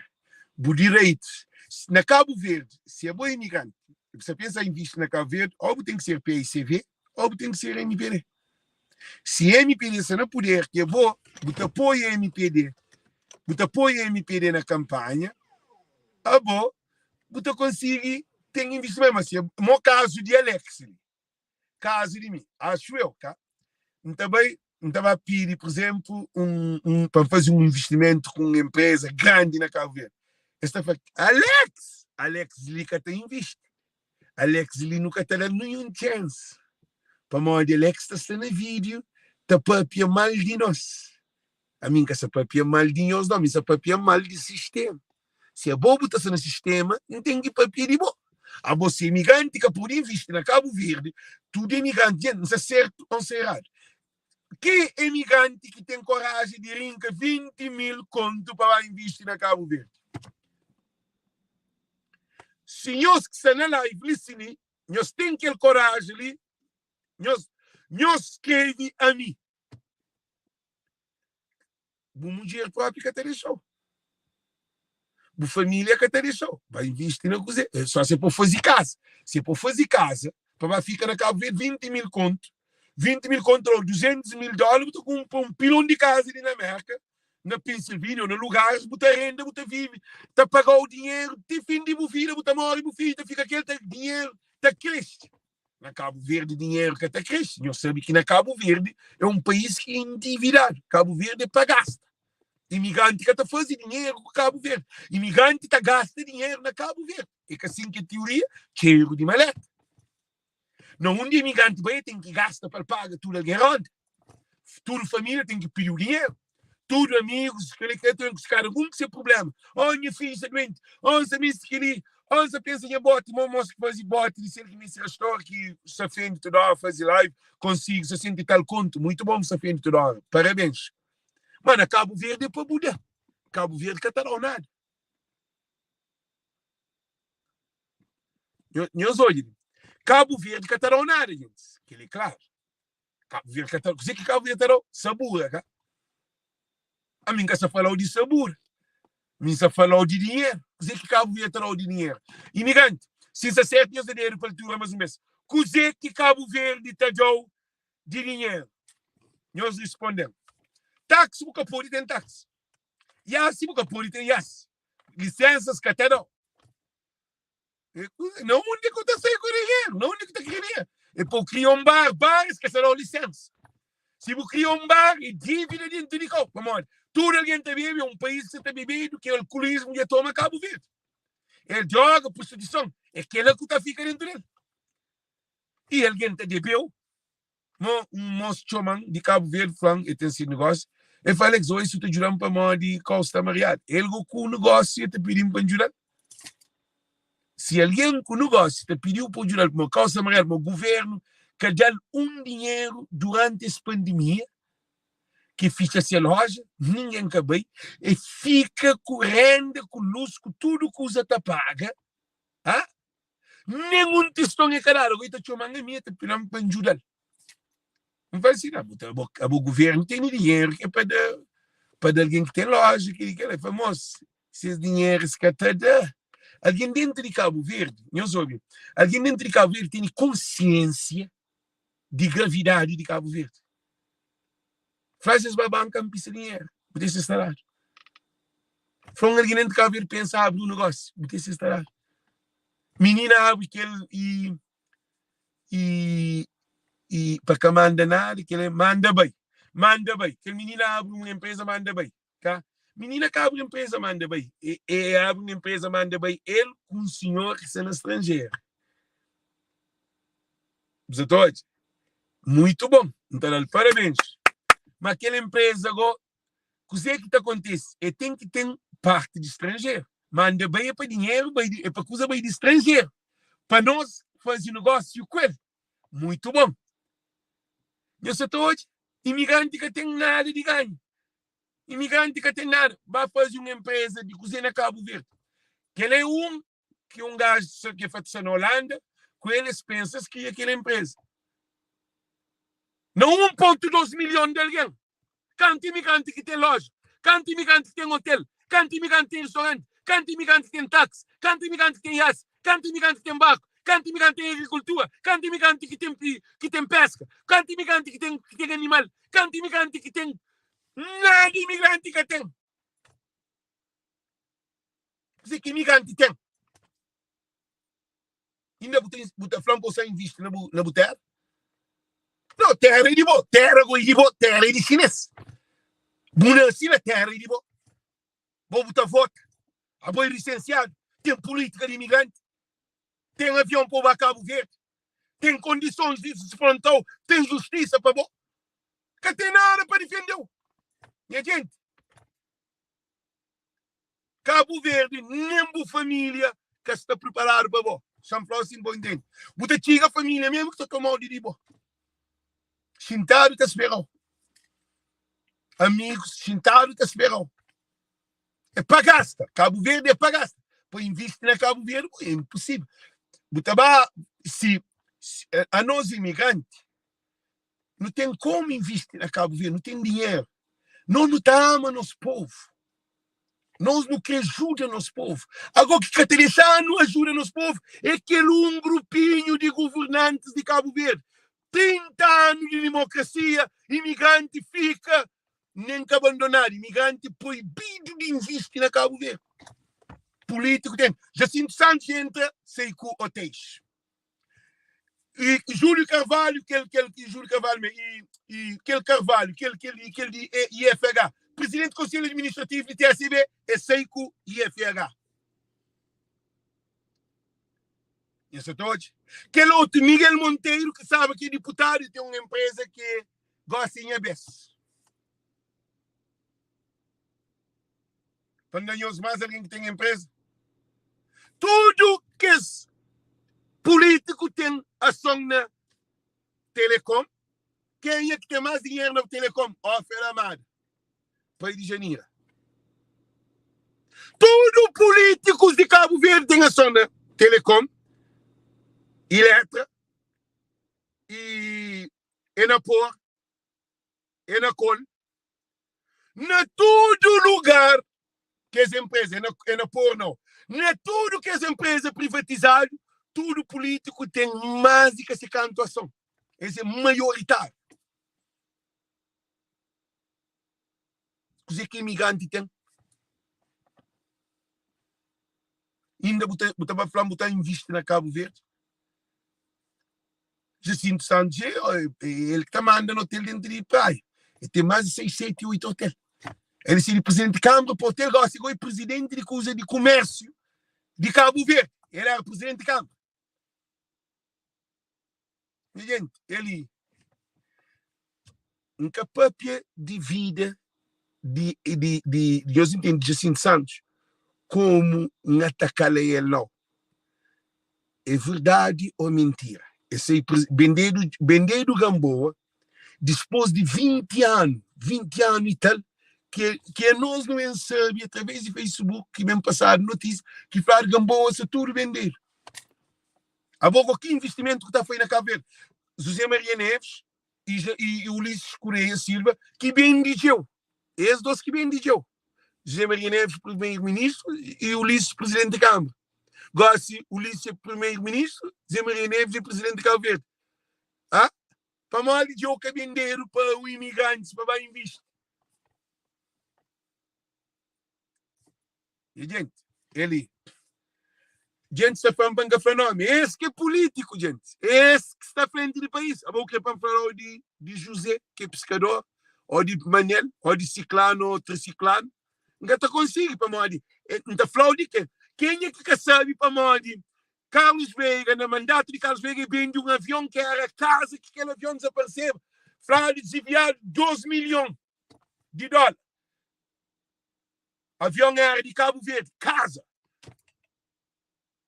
bu direitus. Na Kabu Verdi, si abo é imigranti i bu sta pensa invisti na Kabu Verdi, ô bu ten ki ser PICV ô bu ten ki ser MPD. Si MPD sta na puder ki abo bu ta apoia MPD, bu ta apoia MPD na kanpanha, abo bu ta konsigi ten investimentu. Mas si é mo kazu di Alex li, kazu di mi, axu eu, ka? N ta bai, N ta ba pidi, pur izenplu, un, un, pa N faze un investimentu ku un enpreza grandi na Kabu Verdi. Es ta fla, Alex! Alex li ka ta invisti. Alex li nu ka ta da-l ninhun chance. Pamodi Alex ta sta na vídiu ta papia mal di nos. Ami N ka sa papia mal di nhos nau, mi sa papia mal di sistema. Si abo bu ta sta na sistema, N ten ki papia di bo. Abo si emigranti ka pudi invisti na Kabu Verdi, tudu emigranti, dja N sa sertu o N sa eradu? Ki emigranti ki ten koraji di rinka 20 mil kontu pa ba invisti na Kabu Verdi? Si nhos ki sta na live li si li, nhos ten kel koraji li, nhos nhos skrebe ami. Bu mudjer propi ka ta dexau. Bu familia ka ta dexau. Ba invisti na kuze? Eh, só se pô faze kaza. Se pô faze kaza, pa ba fika na Kabu Verdi 20 mil kontu, 20 mil kontu ou 200 mil dólar, bu ta kunpra un pilon di kaza li na Merka, na Pensilvânia ou na lugares, bu ta renda, bu ta vive, ta pagau dinheru ti fin di bu vida, bu ta more, bu fidju ta fika kel ta dinheru ta krese. Na Kabu Verdi dinheru ka ta krese. Nhos sabe ki na Kabu Verdi é un país ki é endividadu. Kabu Verdi é pa gasta. Imigranti ka ta faze dinheru ku Kabu Verdi. Imigranti ta gasta dinheru na Kabu Verdi. É ka sin ki é tioria? Txeru di maleta. Na undi imigranti bai, el ten ki gasta pa el paga tudu algen ronda. Tudu família ten ki pidi-u dinheru. Tudu amigus, kel-li ka ten ku kada un ku se prubléma. Oh, nha fidju sta duenti. Oh, N sta meste kel-li. Oh, N sta pensa nha boti. Mo mos ki faze boti di sel ki meste rastor ki sta fendi tudu óra faze live konsigi 60 i tal kontu. Muitu bon bu sta fendi tudu óra. Parabéns. Ma na Kabu Verdi é pa bu da. Kabu Verdi ka ta da-u nada. Nhos odja li. Kabu Verdi ka ta da-u nada, gentis. Kel-li é klaru. Kabu Verdi ka ta, kuzê ki Kabu Verdi ta da-u? Sabura, ka? Ami N ka sa fala-u di sabura. Mi N sa fala-u di dinheru. Kuzê ki Kabu Verdi ta da-u di dinheru? Imigranti, si N sa sertu, nhos da dedu pa altura más un bês. Kuzê ki Kabu Verdi ta da-u di dinheru? Nhos risponde-m. Taksi bu ka pode ten taksi. Iasi bu ka pode ten iasi. Lisensas ka ta da-u. Na undi ku ta sai ku dinheru? Na undi ku ta kria dinheru? E pa bu kria un bar, bar es ka ta dau lisensa. Si bu kria un bar, é dívida dentu di kau. Pamodi? Tudu algen ta bebe, é un país ki ta bebedu, ki alkulismu dja toma Kabu Verdi. É droga, prostituison, é kela ku ta fika dentu del. I algen ta debeu. Mo, un mos txoman di Kabu Verdi, flan, el ten se negósiu. El fla, Alex, oi, su ta djuda-m pamodi kau sta mariadu. El go ku negósiu el ta pidi-m pa N djuda-l. Si algen ku negósiu ta pidi-u pa bu djuda-l pamodi kau sta mariadu, pamodi govérnu ka da-l un dinheru duranti es pandemia, ki fitxa se loja, ningen ka bai, e fika ku renda, ku lus, ku tudu kuza ta paga, ha? Nen un tiston e ka dadu, ago e ta txoma-m ami, e ta pidi-m pa N djuda-l. N fala si, bu ta, abo guvernu tene dinheru ki é pa da, pa da algen ki ten loja, kili kila. El fla, mos, ses dinheru es ka ta da. Algen dentu di Kabu Verdi, nhos obi, algen dentu di Kabu Verdi tene konsiensia di gravidadi di Kabu Verdi. Fla si es ba banka N pisa dinheru, bu ten ses ta dadu. Fla un algen dentu di Kabu Verdi pensa abri un negósiu, bu ten ses ta dadu. Minina abri kel i i i pa ka manda nada kel é manda bai manda bai kel minina abri un empresa manda bai tá minina ka abri empresa manda bai e, e abri un empresa manda bai el ku un senhor ki sta na estrangeiro bu ta odja muito bom n ta dal parabéns ma kel empresa go kuzê ki ta kontise e ten ki ten parti di estrangeiro manda bai é pa dinheiro bai di, é pa kuza bai di estrangeiro pa nos faze negósiu ku el. Muitu bon. Nhos sa ta odja, imigranti ka ten nada di ganha. Imigranti ka ten nada. Ba faze un enpreza di kuze na Kabu Verdi. Kel é un ki un gaju ki é sta na Holanda, ku el es pensa es kria kel enpreza. Na 1.2 milhon di algen. Kantu imigranti ki ten loja? Kantu imigranti ki ten otel? Kantu imigranti ki ten ristoranti? Kantu imigranti ki ten taksi? Kantu imigranti ki ten iasi? Kantu imigranti ki ten barku? Kantu imigranti ki ten agrikultura? Kantu imigranti ki ten ki ten peska? Kantu imigranti ki ten ki ten animal? Kantu imigranti ki ten Nada imigranti ka ten. Kuzê ki imigranti ten? Inda bu, ten, bu ta fla-m pa bu sa invisti na bu, na bu terra? Não, terra é di bo, terra go é di bo, terra é di chinês. Bu nasce na terra é di bo. Bo bu ta vota. Abo é licenciado, tem política de imigrante, tem avião para ba Cabo Verde, tem condições de se frontal, tem justiça para bo. Ka tem nada para defender. Minha gente, Kabu Verdi nen bu familia ka sta priparadu pa bo. Xa-m fla-u asin pa bu intende. Bu ta txiga familia mesmu ki ta toma-u di di bo. Xintadu ta spera-u. Amigus xintadu ta spera-u. É pa gasta. Kabu Verdi é pa gasta. Pa invisti na Kabu Verdi é inposível. Bu ta ba si, si anos imigranti nu ten komu invisti na Kabu Verdi, nu ten dinheru. Nos nu ta ama nos povu. Nos nu kre ajuda nos povu. Agora ki ka ta dexa-nu ajuda nos povu é kel un grupinhu di governantis di Kabu Verdi. 30 anu di dimokrasia, imigranti fika nen ka abandonadu, imigranti proibidu di invisti na Kabu Verdi. Pulítiku ten. Jacinto Santos entra, sai ku hotéis. E Júlio Carvalho, kel, kel, ki Júlio Carvalho me, e, e kel Carvalho, kel, kel, e kel di IFH, presidente do Conselho Administrativo de TSB, é sai ku IFH. Nhos ta odja? Kel otu, Miguel Monteiro, ki sabe ki é diputadu e ten un empresa ki gosta nha bes. Pa N da nhos más algen ki ten empresa. Tudu kes pulítiku ten ason na Telecom. Kenha ki ten más dinheru na Telecom? Ofer Amada, pai di Janira. Tudu pulítikus di Kabu Verdi ten ason na Telecom, Eletra i Enapor. Enacol, na tudu lugar kes empresa, é na, é na pôr não, na tudu kes empresa privatizadu, tudu polítiku ten más di ka se kantu ason. Es é maioritáriu. Kuzê ki imigranti ten? Inda bu ta, bu ta ba fla-m bu ta invisti na Kabu Verdi? Jacinto Santos é, é ele que ta manda no hotel dentro de praia. Ele tem mais de 6, 7, 8 hotel. Ele seria presidente de Câmara para hotel, agora chegou presidente de coisa de comércio de Cabo Verde. Ele era presidente de Câmara. Minha gente, ele nunca papia de vida. Di di di nhos intende Jacinto Santos komu N ataka-l a el nau. É verdadi ô mintira? Es sai bendedu bendedu Gamboa dispôs di 20 anu, 20 anu i tal, ki ki anos nu ben sabe através di Facebook ki ben pasadu notísia ki fladu Gamboa sta tudu bendedu. Abo go ki investimentu ku ta fai na Cabo Verde? José Maria Neves i i Ulisses Correia Silva ki bende djeu. Es dos ki bende djeu. José Maria Neves primeiro-ministro e Ulisses presidente de Câmara. Gosi Ulisses é primeiro-ministro, José Maria Neves é presidente de Cabo Verde. Ah? Pamodi djeu ka bendedu pa o imigrantes pa ba invisti. E gente, ele Gente sta fla-m pa N ka fla nomi. Es ki é pulítiku, gente. Es ki sta frenti di país. Abo bu kre pa N fla-u di, di Juzé, ki é piskador, ô di Manel, ô di Siklanu ô Trisiklanu? N ka ta konsigi, pamodi N ta fla-u di ke. Kenha ki ka sabe pamodi Carlos Veiga, na mandatu di Carlos Veiga, e bende un avion ki éra kaza ki kel avion dizaparseba, fladu diziviadu 2 milhon di dóla. Avion era di Cabo Verde, kaza.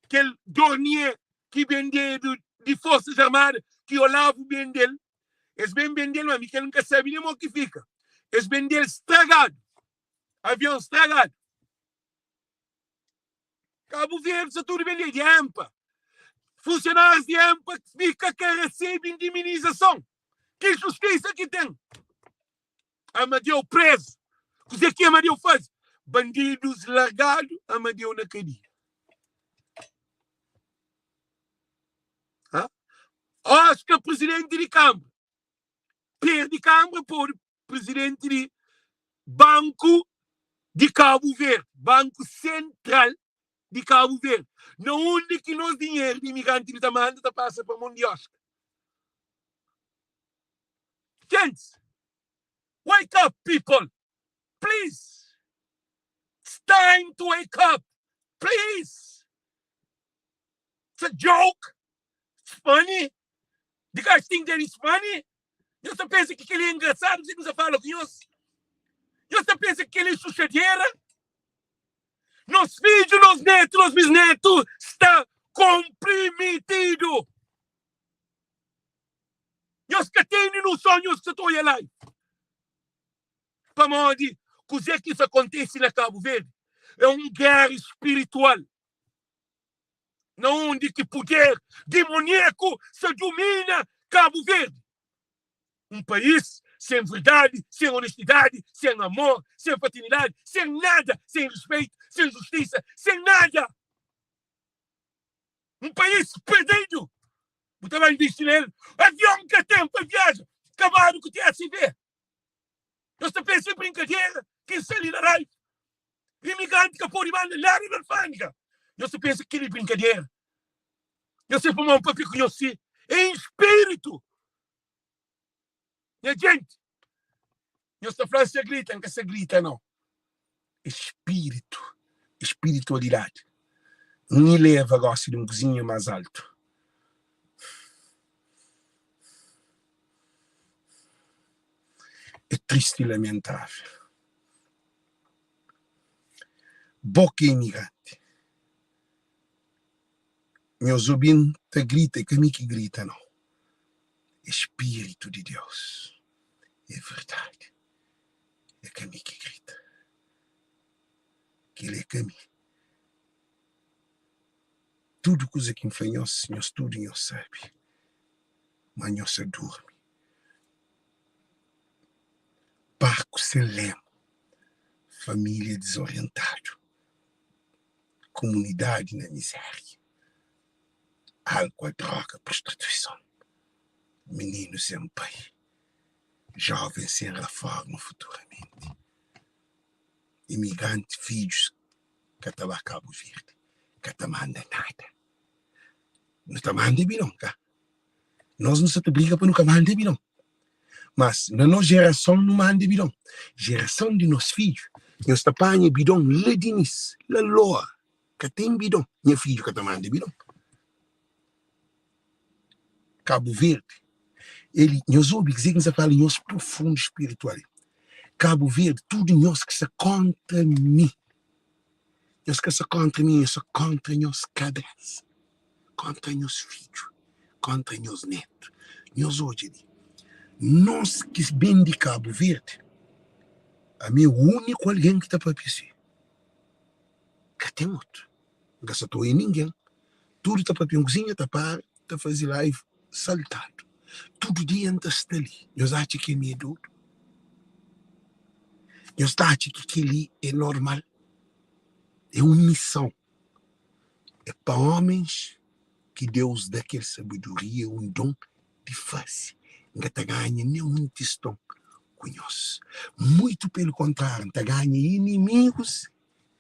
Kel Dornier ki bendedu di Forças Armadas, ki Olavo bende-l, es ben bende-l, ma mi kel N ka sabe nen mo ki fika. Es bende-l stragadu, avion stragadu. Cabo Verde sta tudu bendedu, di EMPA. Funsionárius di EMPA fika ka resebe indemnizason. Ki justisa ki ten? Amadeu prezu. Kuzê ki Amadeu faze? Bandidus largadu, Amadeu na kadia. Ha? Oscar presidenti di Kambra. Perde Kambra, pode presidenti di Banku di Kabu Verdi, Banku Sentral di Kabu Verdi, na undi ki nos dinheru di imigranti di ta manda ta pasa pa mon di Oscar. Gents, wake up people, please. It's time to wake up, please. It's a joke. It's funny. You guys think that it's funny? Nhos ta pensa ki kel-li é engrasadu kuzê ki N sta fala ku nhos? Nhos ta pensa ki kel-li é xuxadera? Nos fidju, nos netu, nos bisnetu sta konprimitidu. Nhos ka tene noson nhos ki sa ta oia live. Pamodi kuzê ki sa kontise na Kabu Verdi é un géra spiritual na undi ki puder dimoniaku sa dumina Kabu Verdi. Un país sen verdadi, sen onestidadi, sen amor, sen fraternidadi, sen nada, sen respeito, sen justisa, sen nada. Un país perdidu. Bu ta ba invisti na el? Avion ka ten pa viaja. Kabadu ku TSV. Nhos ta pensa é brinkadera? Ken sta li na raiva? Imigranti ka pode manda nada na alfândega. Nhos ta pensa kel-li é brinkadera? Nhos ten pamodi papia ku nhos si é em spiritu. Nha jenti, nhos ta fla N sta grita, N ka sta grita nau. É spiritu, espiritualidadi. N ileva gosi di un kuzinha más altu. É tristi i lamentável. Bo ki é imigranti, nhos obi-m ta grita, é ka mi ki grita nau, é Spiritu di Deus. É verdadi, é ka mi ki grita, kel-li é ka mi. Tudu kuza ki N fla nhos, nhos tudu nhos sabe, má nhos sa durmi. Barku sen lému, família dizorientadu, komunidadi na mizéria, álkua, dróga, prostituison, mininu sen pai, jóven sen rafórma futuramenti, imigranti, fidjus ka ta ba Kabu Verdi, ka ta manda nada. Nu ta manda bidon, ka? Nos nu sa ta briga pa nu ka manda bidon. Mas na nos jerason nu manda bidon. Jerason di nos fidju, nhos ta panha bidon la Dinis, la Loa. Ka ten bidon. Nha fidju ka ta manda bidon. Kabu Verdi, el, nhos obi kuzê ki N sa fala nhos profundu spiritual. Cabo Verde, tudu nhos ki sta kontra mi, nhos ka sta kontra mi, nhos sta kontra nhos kabesa, kontra nhos fidju, kontra nhos netu. Nhos odja li, nos ki ben di Cabo Verde, ami é úniku algen ki ta papia si, ka ten otu. N ka sta ta oia ningen, tudu ta papia un kuzinha, ta para, ta faze live saltadu. Tudu dia N ta sta li. Nhos atxa ki ami é dodu? Nhos ta atxa ki kel-li é normal? É un mison. É pa ómens ki Deus da kel sabedoria, un don di faze. N ka ta ganha nen un tiston ku nhos. Muitu pelu kontráriu, N ta ganha inimigus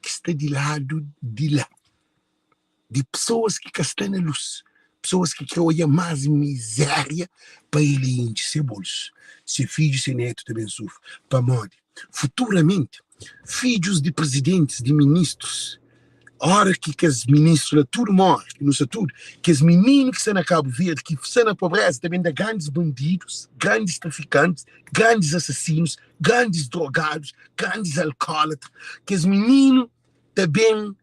ki sta di ladu di la, di pesoas ki ka sta na lus, pesoas ki kre odja más mizéria pa el intxi se bolsu. Se fidju, se nétu ta ben sufri. Pamodi? Futuramenti, fidjus di prizidentis, di ministrus, óra ki kes ministru la tudu móre, ki nu sta tudu, kes mininu ki sta na Kabu Verdi, ki sta na pobréza, ta ben da grandis bandidus, grandis trafikantis, grandis asasinus, grandis drogadus, grandis alkólatra, kes mininu ta ben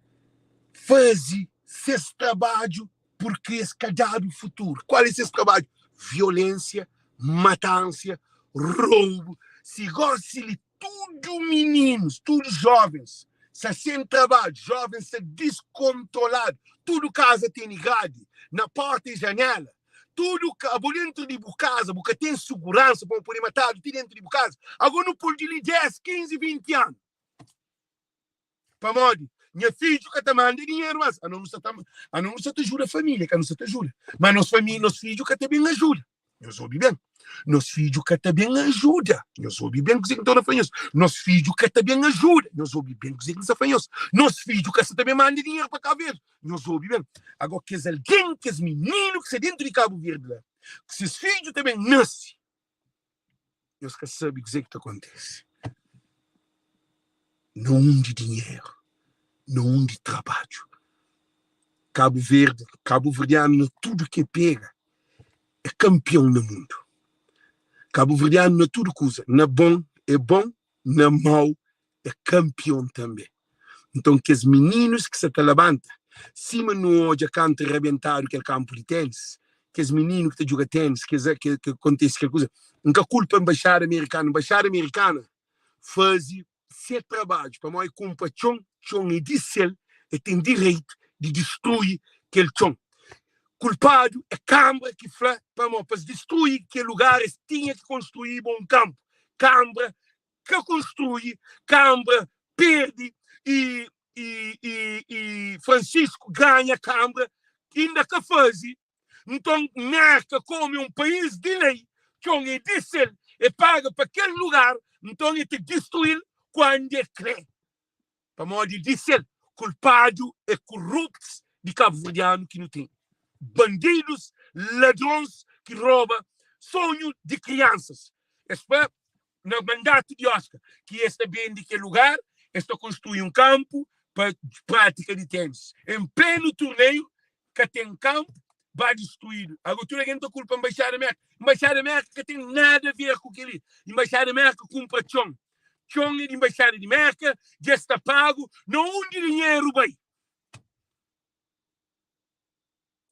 faze ses trabadju purki es ka dadu futuru. Kual é ses trabadju? Violénsia, matansia, roubu. Si gósi li tudu mininus, tudu jóvens sta sen trabadju, jóvens sta diskontroladu, tudu kaza tene gradi na pórta i janéla, tudu abo dentru di bu kaza bu ka ten suguransa pa bu pode matadu ti dentru di bu kaza, ago nu pul di li 10, 15, 20 anu. Pamodi nha fidju ka ta manda dinheru mas, ano nu sa ta, ano nu sa ta ajuda família, ka nu sa ta ajuda, ma nos família, nos fidju ka ta ben ajuda. Nhos obi ben, nos fidju ka ta ben ajuda. Nhos obi ben kuzê ki N ta fla nhos. Nos fidju ka ta ben ajuda. Nhos obi ben kuzê ki N sta fla nhos. Nos fidju ka sa ta ben manda dinheru pa Kabu Verdi. Nhos obi ben. Agora, kes algen, kes mininu ki sta dentu di Kabu Verdi la, ki ses fidju ta ben nase, Nhos ka sabe kuzê ki ta kontise na undi dinheru, na undi trabadju. Kabu Verdi, kabuverdianu na tudu ki e pega é kanpion na mundu. Kabuverdianu na tudu kuza, na bon é bon, na mau é kanpion tanbe. Nton kes mininus ki sa ta labanta, sima nu odja kantu rabentadu kel kanpu di tenis, kes mininu ki ta djuga tenis, kes ki kontise kel kuza, N ka kulpa nbaixada amerikana, nbaixada amerikana faze se trabadju pamodi e kunpra txon, txon e di sel, e ten direitu di distrui kel txon. Kulpadu e kanbra ki fla pamodi pa es distrui kel lugar es tinha ki konstruiba un kanpu, kanbra ka konstrui, kanbra perde i i i i Francisco ganha kanbra inda ka faze, nton Merka komu é un país di lei txon é di sel é paga pa kel lugar nton é ta distruil kuandu é kre pamodi é di sel kulpadu é kurupts di kabuverdianu ki nu ten bandidus ladrons ki roba sonhu di kriansas es fla na mandatu di Oscar, ki es ta bende kel lugar, es ta konstrui un kanpu pa prátika di ténis. En plenu torneiu, ka ten kanpu, ba distruídu. Agora tudu algen ta kulpa Nbaixada Merka. Nbaixada Merka ka ten nada a ver ku kel-li. Nbaixada Merka kunpra txon. Txon é di Nbaixada di Merka, dja sta pagu. Na undi dinheru bai?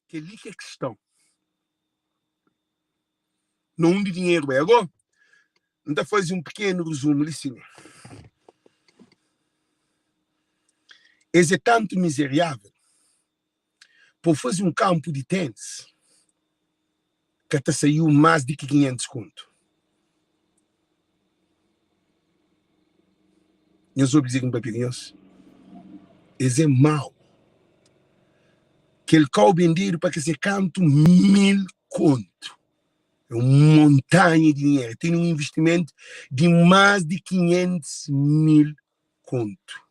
Kel-li ki é kiston. Na undi dinheru bai? Agó, N ta faze un pikenu rezumu li sin. Es é tantu mizeriável pa bu faze un kanpu di ténis ka ta saiu más di ki 500 kontu. Nhos obi kuzê ki N papia ku nhos? Es é mau. Kel kau bendedu pa ka se kantu 1000 kontu. É un montanha di dinheru. Ten un investimentu di más di 500 mil kontu,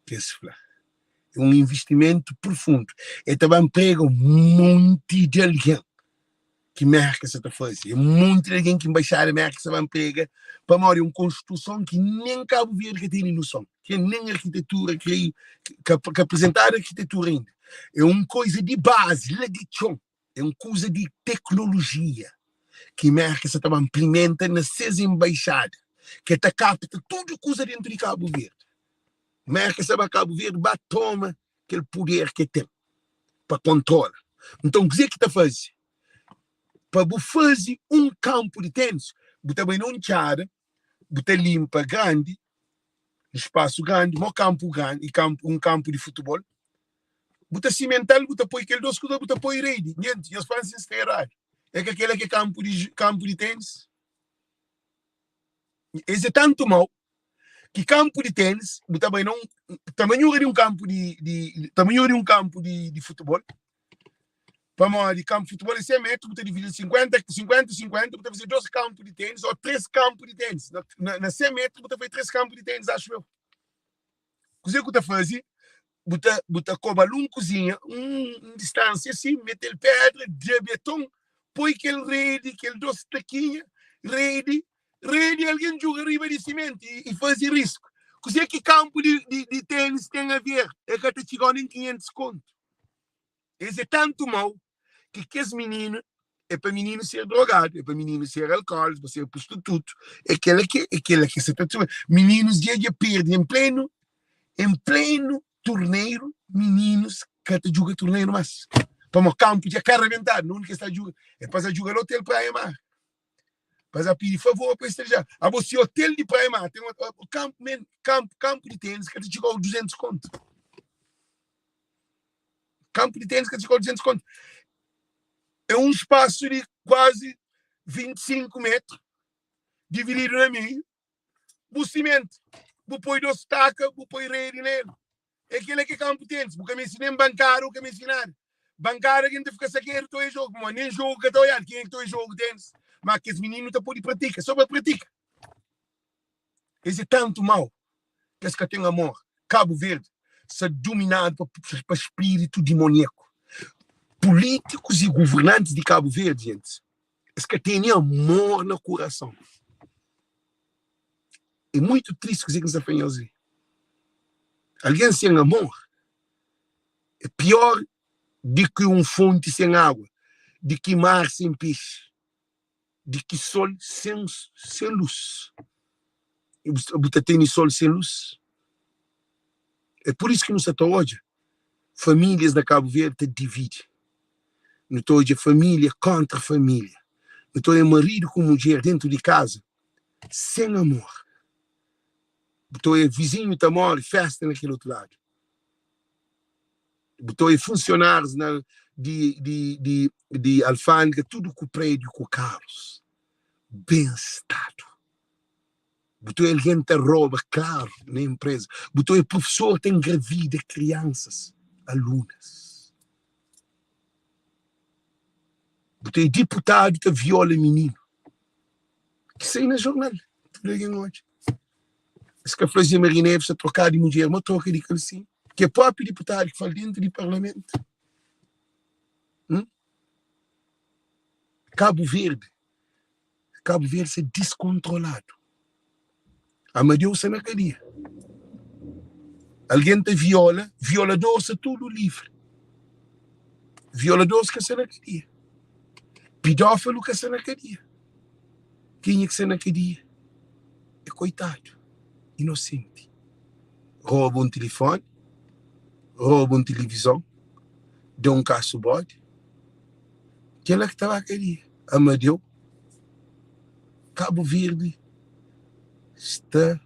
ki es fla. É un investimentu profundu. El ta ba nprega un monti di algen ki Merka sa ta faze. É un monti di algen ki Nbaixada Merka sa ba nprega pamodi é un konstruson ki nen Kabu Verdi ka tene noson, ki nen arkitetura ki ka aprezentadu arkitetura inda. É un koza di bazi, la di txon. É un kuza di teknolojia ki Merka sa ta ba nplimenta na ses enbaixada. Ke ta kapta tudu kuza dentu di Kabu Verdi. Merka sa ba Kabu Verdi ba toma kel puder ke ten pa kontrola. Nton kuzê ki ta faze? Pa bu faze un kanpu di tenis, bu ta bai na un txada, bu ta linpa grandi, un spasu grandi, mo kanpu grandi, un kanpu di futebol, bu ta simental, bu ta poi kel dos kuza, bu ta poi redi. Nhenti, nhos fla-m si N sta eradu. É ka kela ki é kanpu di kanpu di tenis? Es é tantu mau ki kanpu di tenis, bu ta bai na un tamanhura di un kanpu di, di tamanhura di un kanpu di, di futebol, pamodi kanpu di futebol é 100 metru, bu ta dividi 50, 50, 50, bu ta faze dos kanpu di tenis ou três kanpu di tenis. Na, na, na 100 metru bu ta faze três kanpu di tenis, acho eu. Kuzê ku ta faze? Bu ta, bu ta koba-l un kuzinha, un, un distánsia asi, mete-l pedra, da beton, poi kel redi, kel dos takinha, redi, redi, algen djuga riba di simenti i, i faze risku. Kuzê ki kanpu di, di, di ténis ten a ver? El ka ta txiga-u nen 500 kontu. Es é tantu mau ki kes mininu é pa mininu ser drogadu, é pa mininu ser alkóliku, pa ser prostitutu, é kela ki é kela ki sa ta txoma. Mininus dja dja perde en plenu en plenu torneiru, mininus ka ta djuga torneiru mas. Pamo kanpu dja ka rabentadu, na undi ki es ta djuga? É pa sa djuga la hotel Praia Mar. Pa sa pidi favor pa es ta dja. Abo si hotel di Praia Mar ten kanpu men kanpu kanpu di tenis ka ta txiga 200 kontu. Kampu di tenis ka ta txiga 200 kontu. É un spasu di kuazi 25 metru divididu na meiu. Bu simenti, bu poi dos staka, bu poi redi nel. É kela ki é kampu tenis. Bu ka meste nen bankada, bu ka meste nada. Bankada ken ta fika sakedu ta oia jogu, pamodi nen jogu ka ta oiadu. Kenha ki ta oia jogu tenis? Ma kes mininu ta pode pratika, so pa pratika. Es é tantu mau ki es ka ten amor. Kabu Verdi sta duminadu pa, pa spiritu dimoniaku. Pulitikus i guvernantis di Kabu Verdi, gentis, es ka tene amor na kurason. É muitu tristi kuzê ki N sta fla nhos li. Algen sen amor é pior di ki un fonti sen agua, di ki mar sen pexi. Di ki sol sen sen lus. Bu ta tene sol sen lus? É pur isu ki nu sa ta odja famílias na Kabu Verdi ta dividi. Nu ta odja família kontra família. Nu ta odja maridu ku mudjer dentu di kaza sen amor. Bu ta odja vizinhu ta móre, festa na kel otu ladu. Bu ta oia funsionárius na di di di di alfândega tudu ku prédiu ku karus ben stadu. Bu ta oia algen ta roba klaru na enpreza. Bu ta oia profesor ta engravida kriansas, alunas. Bu ta oia diputadu ta viola mininu. Ki sai na jornal, tudu algen odja. Es ka fla Zé Maria Neves ta trokadu di mudjer, ma troka di kalsinha. Ki é própi diputadu ki fala dentu di parlamentu. Hum? Kabu Verdi, Kabu Verdi sta diskontroladu. Amadeu sta na kadia. Algen ta viola, violador sta tudu livri. Violadores ka sta na kadia. Pidófilu ka sta na kadia. Kenha ki sta na kadia é koitadu, inosenti. Roba un tilifoni, roba un tilivizon, da un kasu bodi, kela ki ta ba kadia. Amadeu, Kabu Verdi sta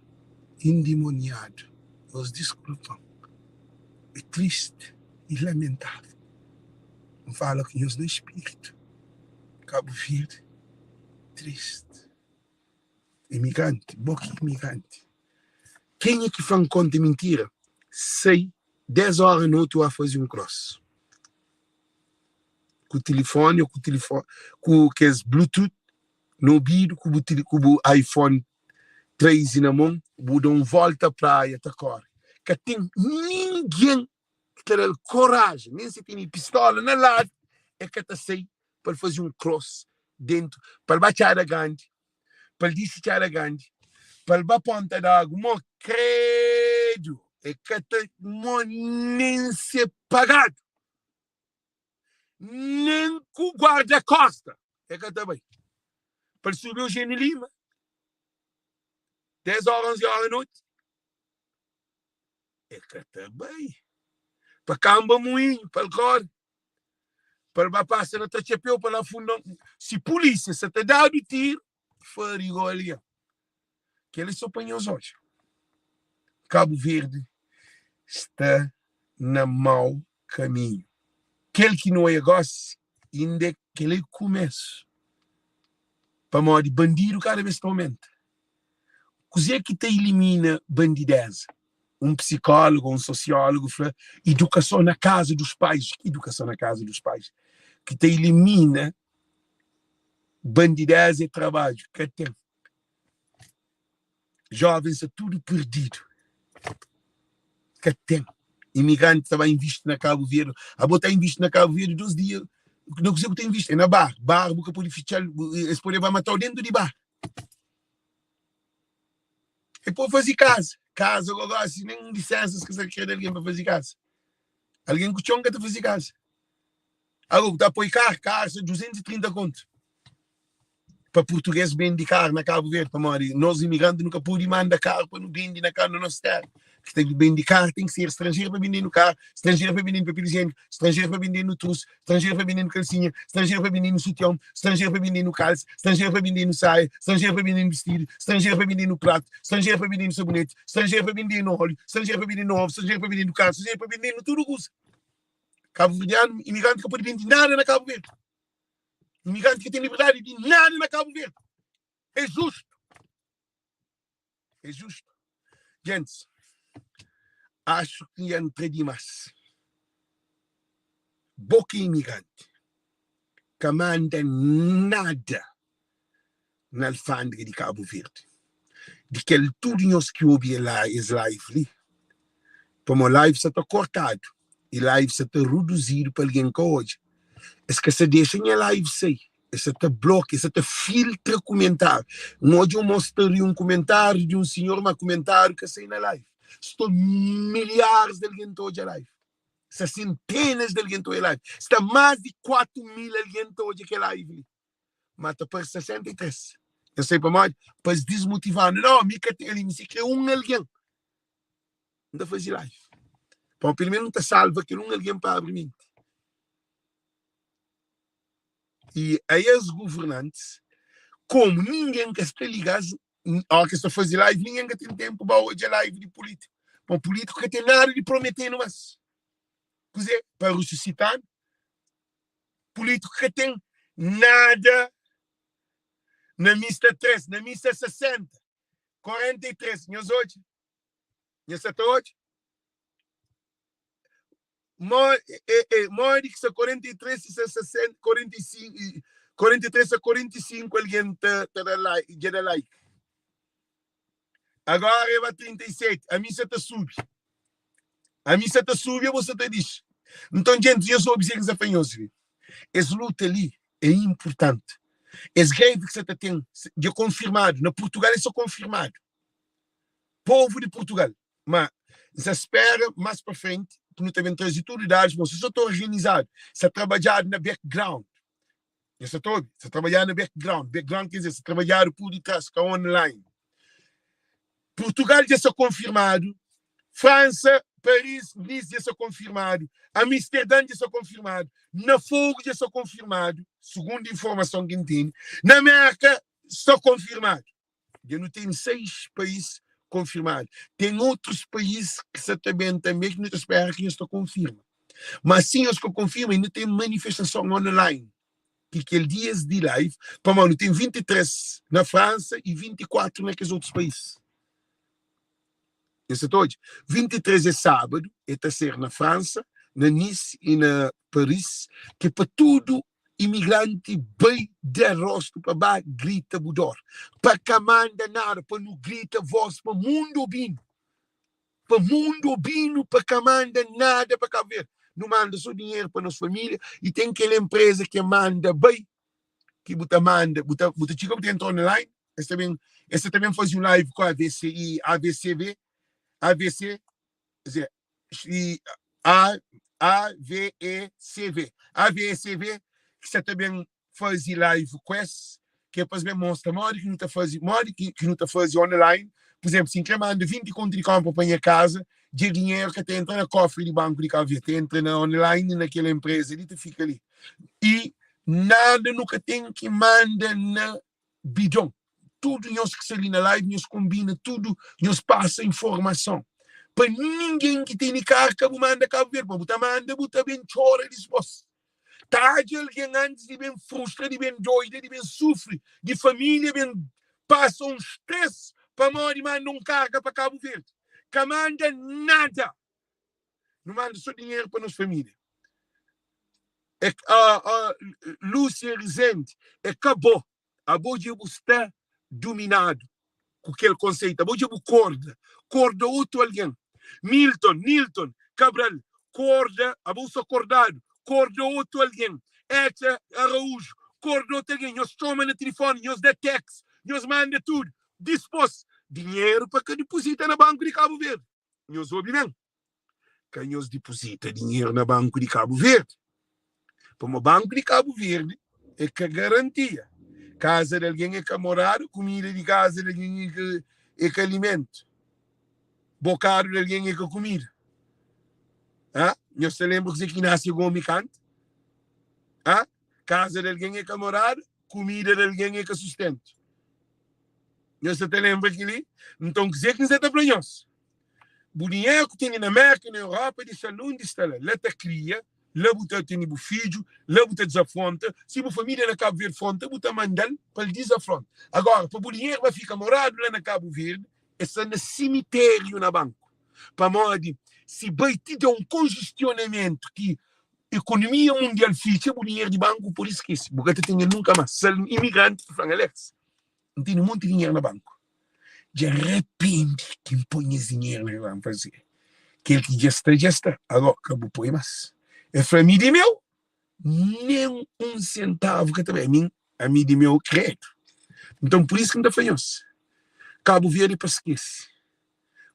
indimoniadu. Nhos diskulpa-m. É tristi i lamentável. N fala ku nhos na spiritu. Kabu Verdi triste. Imigranti, bo ki imigranti. Kenha ki fla-m konta mintira, sai 10 óra noti oa faze un cross. Ku tilifoni ô ku tilifoni, ku kes bluetooth na obidu, ku bu, ku bu iPhone 13 na mon, bu da un volta praia ta kore. Ka ten ningen ki ta da-l koraji, nen si tene pistola na ladu, e ka ta sai pa el faze un cross dentu, pa el ba Txada Grandi, pa el dixi Txada Grandi, pa el ba Ponta d'Agu, mo kredu, e ka ta mo nen se pagadu, nen ku guarda-kosta, e ka ta bai, pa el subi Eugénio Lima. 10 óra, 11 óra noti, e ka ta bai pa kanba muinhu, pa el kóre, pa el ba pasa na Txapeu, pa la Fundon. Si pulísia sa ta dadu tiru, fariga algen. Kel-li é so pa nhos odja. Kabu Verdi sta na mau kaminhu. Kel ki nu oia gosi inda é kel-li é kumesu. Pamodi bandidu kada bes ta omenta. Kuzê ki ta ilimina bandideza? Un psikólogu ou un sosiólogu fla idukason na kaza dos pais. Ki idukason na kaza dos pais? Ki ta ilimina bandideza é trabadju. Ka ten. Jovens sta tudu perdidu. Ka ten. Imigranti ta ba invisti na Kabu Verdi. Abo ta invisti na Kabu Verdi dos dia. Na kuzê ku ta invisti? É na bar. Bar bu ka pode fitxa-l, es pode ba matau dentu di bar. É pa faze kaza. Kaza gogosi nen lisensas ka sa kre da algen pa faze kaza. Algen ku txon ka ta faze kaza. Ago ku ta poi kar, kar sa 230 kontu. Pa purtuguês bende kar na Kabu Verdi, pamodi nos imigranti nu ka pode manda kar pa nu bende na na nos tera. Ki ta bende kar ten ki ser stranjeru pa bende-nu kar, stranjeru pa bende-nu papel ijieniku, stranjeru pa bende-nu trus, stranjeru pa bende-nu kalsinha, stranjeru pa bende-nu sution, stranjeru pa bende-nu kalsa, stranjeru pa bende-nu saia, stranjeru pa bende-nu bistidu, stranjeru pa bende-nu pratu, stranjeru pa bende-nu saboneti, stranjeru pa bende-nu óliu, stranjeru pa bende-nu ovu, stranjeru pa bende-nu karni, stranjeru pa bende-nu tudu kuza. Kabuverdianu, imigranti ka pode bende nada na Kabu Verdi. Imigranti ka ten liberdadi di nada na Kabu Verdi. É justu. É justu. Gentis, acho ki dja ntra dimas. Bo ki é imigranti, ka manda nada na alfandega di Kabu Verdi. Di kel tudu nhos ki obi es live li, pamo live sa ta kortadu i live sa ta reduzidu pa algen ka odja. Es ka sa dexa nha live sai, es sa ta blokia, es sa ta filtra kumentariu. N odja un mos ta ri un kumentariu di un sinhor, ma kumentariu ka sai na live. Sta milharis di algen ta odja live. Sta sentenas di algen ta odja live. Sta mas di 4 mil algen ta odja kel live li. Ma ta parse 63. Eu sei pamodi? Pa es dismotiva-nu. Não, mi ka ten ali, mi si kre un algen. N ta faze live. Pamodi pelo menos N ta salva kel un algen pa abri menti. I a es governantis, komu ningen ka sta liga-s, óra ki es ta faze live, ningen ka ten tenpu ba odja live di pulítiku. Pamodi pulítiku ka ten nada di promete-nu más. Kuzê? Pa rususita-nu? Pulítiku ka ten nada na mi sta 3, na mi sta 60, 43. Nhos odja? Nhos sa ta odja? Modi ki sta 43 si sta 60, 45, 43 a 45 algen ta ta da like, dja da like. Agora é ba 37, ami sa ta subi. Ami sa ta subi, abo sa ta dixi. Nton, djentis, nhos obi kuzê ki N sta fla nhos li. Es luta li é inpurtanti. Es grevi ki sa ta ten dja konfirmadu. Na Purtugal é so konfirmadu. Povu di Purtugal. Ma N sa spera más pa frenti ki nu ta ben traze tudu dadus, ma si sa ta organizadu, sa trabadjadu na background. Nhos sa ta obi? Sa trabadjadu na background. Background quer dizer sa trabadjadu pur ditras, ka online. Purtugal dja sta konfirmadu, Fransa, Paris, Nice dja sta konfirmadu, Amsterdã dja sta konfirmadu, na Fogo dja sta konfirmadu, sugundu informason ki N tene, na Merka sta konfirmadu. Dja nu ten 6 país konfirmadu. Ten otrus país ki sa ta ben tanbe ki nu ta spera ki nhos ta konfirma. Ma si nhos ka konfirma, inda ten manifestason online ki kel dias di live, pamodi nu ten 23 na Fransa y 24 na kes otrus país. Nhos sa ta odja? 23 é sábadu, e ta ser na Fransa, na Nice y na Paris, ki é pa tudu imigranti bai da rostu pa ba grita bu dor, pa ka manda nada, pa nu grita voz pa mundu obinu, pa mundu obinu, pa ka manda nada pa Cabo Verde. Nu manda so dinheru pa nos familia y ten kel empresa ke manda bai, ki bu ta manda, bu ta, bu ta txiga bu ta entra online, es ta ben, es ta ben fazi un live ku AVC, AVCV, AVC, dizer, i A, AVECV, AVECV, ki sa ta ben faze live ku es, ki é pa es ben mostra modi ki nu ta faze, modi ki, ki nu ta faze online. Pur izénplu, si N krê manda 20 kontu di kónpra pa nha kaza, dja dinheru ka ta entra na kofri di banku di Kabu Verdi, ta entra na online na kel enpreza li, ta fika li. I nada nu ka ten ki manda na bidon. Tudu nhos ki sta li na live, nhos konbina tudu, nhos pasa informason pa ningen ki tene kar ka bu manda Kabu Verdi, ma bu ta manda bu ta ben txora dispos. Tadja algen antis di ben frustra, di ben doida, di ben sufri, di familia ben pasa un stress pamodi manda un karga pa Kabu Verdi. Ka manda nada. Nu manda so dinheru pa nos familia. É, ah, ah, Lúcia Rezende, é ka bo. Abo dja bu sta duminadu ku kel konseitu. Abo dja bu korda. Korda otu algen. Milton, Nilton, Cabral, korda, abo bu sta kordadu. Korda otu algen. Etcha Araújo, korda otu algen. Nhos txoma na tilifoni, nhos da text, nhos manda tudu. Dispos, dinheru pa ka dipozita na banku di Kabu Verdi. Nhos obi ben, ka nhos dipozita dinheru na banku di Kabu Verdi, pamo banku di Kabu Verdi é ka garantia. Kaza di algen é ka morada, kumida di kaza di algen é ka, é ka alimentu, bokadu di algen é ka kumida. Ha? Nhos ta lenbra kuzê ki Inácio Gomi kanta? Ha? Kaza di algen é ka morada, kumida di algen é ka sustentu. Nhos sa ta lenbra kel-li? Nton, kuzê ki N sa ta fla nhos? Bu dinheru ku tene na Mérka, na Europa, dexa-l undi sta la. La ta kria, la bu ta tene bu fidju, la bu ta dizafronta. Si bu família na Kabu Verdi fronta, bu ta manda-l pa el dizafronta. Agora, pa bu dinheru ba fika moradu la na Kabu Verdi, el sta na simitériu na banku. Pamodi, si bai ti da un konjestionamentu ki ekonomia mundial fitxa, bu dinheru di banku pode skese, bu ka ta tene-l nunka más. Sal imigranti ki fla-m, Alex, N tene monti dinheru na banku. Dja N rapende ki N poi nhas dinheru na banku. N fla si, kel ki dja sta, dja sta. Agó, ka bu poi más. El fla, ami di meu, nen un sentavu ka ta bai. Ami, ami di meu, kredu. Nton, pur isu ki N ta fla nhos, Kabu Verdi é pa skese.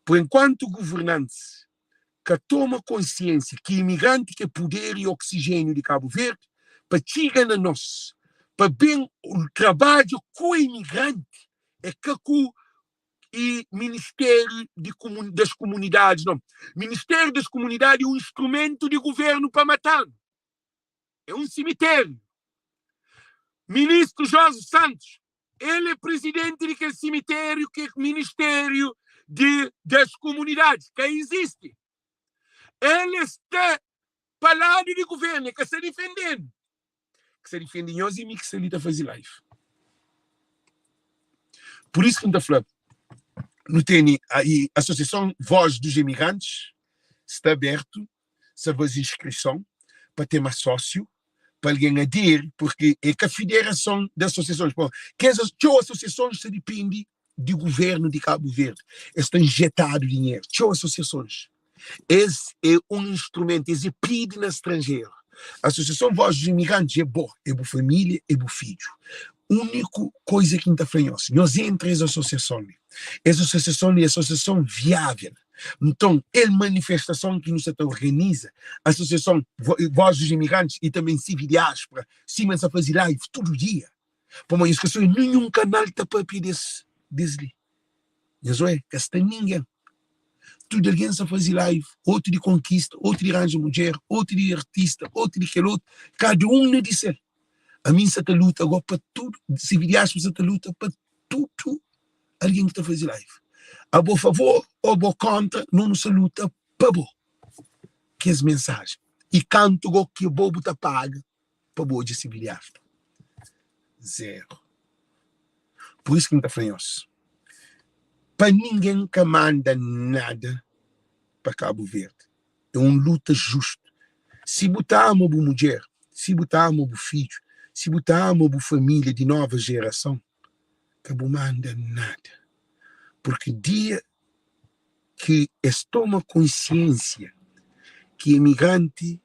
Pur enkuantu governantis ka toma konsiensia ki imigranti ki é puder i oksijéniu di Kabu Verdi pa txiga na nos pa ben trabadja ku imigranti é ka ku i Ministériu di das Komunidadis non. Ministériu das Komunidadi é un instrumentu di guvernu pa mata-nu. É un simitériu. Ministru José Santos El é prizidenti di kel simitériu ki é Ministériu di das Komunidadis. Ka izisti. El é sta pa ladu di guvernu, el ka sta difendenu. Ki sta difende nhos é mi ki sta li ta faze live. Pur isu ki N ta fla, nu tene Asosiason Voz dos Emigrantes sta abertu sa faze inskrison pa ten más sósiu, pa algen aderi, purki é ka fiderason di asosiasons. Pô, kes txeu asosiasons ta dipende di guvernu di Kabu Verdi. Es ta injetadu dinheru, txeu asosiasons. Es é un instrumentu, es é pidi na stranjeru. Asosiason Voz dos Imigrantes é bo, é bu família, é bu fidju. Úniku koiza ki N ta fla nhos, nhos entra es asosiason li. Es asosiason li é asosiason viável. Nton, el manifestason ki nu sa ta organiza, Asosiason Voz dos Imigrantes y tanben Civi Diáspora, sima N sa faze live tudu dia, pamodi nhos ka sabe ninhun kanal ta papia des des li. Nhos oe, ka sta ningen. Tudu algen sa faze live, otu di konkista, otu di ranja mudjer, otu di artista, otu di kel otu, kada un na di sel. Ami N sa ta luta go pa tudu, Civi Diáspora sa ta luta pa tudu algen ki ta faze live. Abo favor ou abo kontra, no nu sa luta pa bo. Kes mensajen. I kantu go ki bo bu ta paga pa bu odja si biliardu? Zero. Pur isu ki N ta fla nhos, pa ningen ka manda nada pa Kabu Verdi. É un luta justu. Si bu ta ama bu mudjer, si bu ta ama bu fidju, si bu ta ama bu família di nova jerason, ka bu manda nada. Purki dia ki es toma konsiensia ki emigranti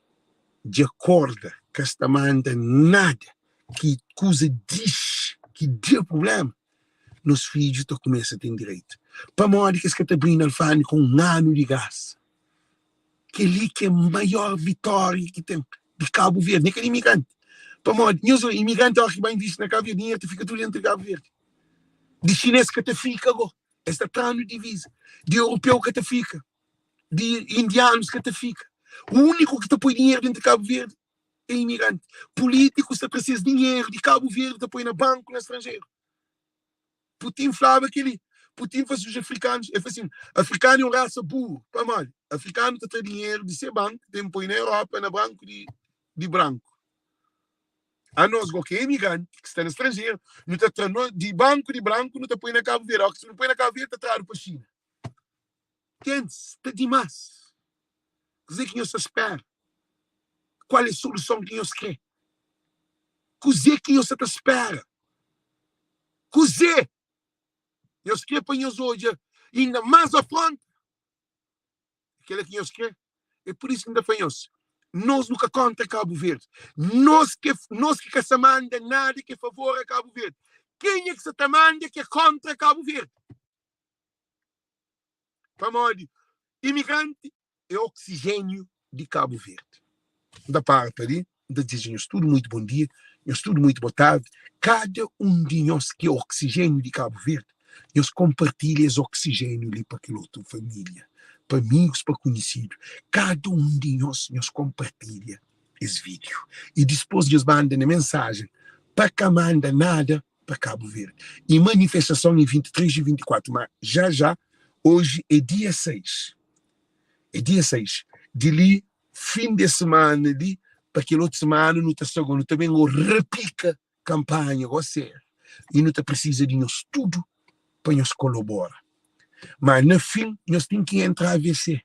dja korda ka sta manda nada, ki kuza dixi, ki da prublema, nos fidju ta kumesa ten direitu. Pamodi ki es ka ta brinda alfandega un anu di grasa? Kel-li ki é maior vitória ki ten di Kabu Verdi, nem ka di imigranti. Pamodi, nhos odja, imigranti óras ki ba invisti na Kabu Verdi, dinheru ta fika tudu dentru di Kabu Verdi. Di xinês ka ta fika go. Es ta tra-nu diviza. Di europeu ka ta fika. Di indianus ka ta fika. Úniku ki ta poi dinheru dentu di Kabu Verdi é imigranti. Pulítikus ta tra ses dinheru di Kabu Verdi ta poi na banku na stranjeru. Putin flaba kel-li. Putin fla si afrikanus, el fla sin, afrikanu é un rasa buru. Pamodi? Afrikanu ta tra dinheru di se banku, ten poi na Europa, na banku di, di branku. Anos go ki é imigranti, ki sta na stranjeru, nu ta tra no, di banku di branku, nu ta poi na Kabu Verdi. Óki si nu poi na Kabu Verdi, ta tradu pa Xina. Gentis, sta dimás. Kuzê ki nhos ta spera? Kual é soluson ki nhos krê? Kuzê ki nhos sa ta spera? Kuzê? Nhos krê pa nhos odja inda más afronta? Kel-la ki nhos krê? É pur isu ki N ta fla nhos, nos nu ka kóntra Kabu Verdi. Nos ki, nos ki ka sa manda nada ki é favor a Kabu Verdi. Kenha ki sa ta manda ki é kóntra Kabu Verdi? Pamodi imigranti é oksijéniu di Kabu Verdi. N ta para pa li, N ta dizeja nhos tudu muitu bon dia, nhos tudu muitu bo tardi. Kada un di nhos ki é oksijéniu di Kabu Verdi, nhos konpartilha es oksijéniu li pa kel otu família, pa amigus, pa konhisidu. Kada un di nhos, nhos konpartilha es vídiu. I dispôs nhos manda na mensajen pa ka manda nada pa Kabu Verdi. I manifestason é 23 i 24, ma já já, oji é dia 6, é dia 6, di li fin des semana li pa kel otu semana nu ta sta go, nu ta ben go repika kanpanha go sériu i nu ta presiza di nhos tudu pa nhos kolobora. Ma na fin nhos ten ki entra AVC,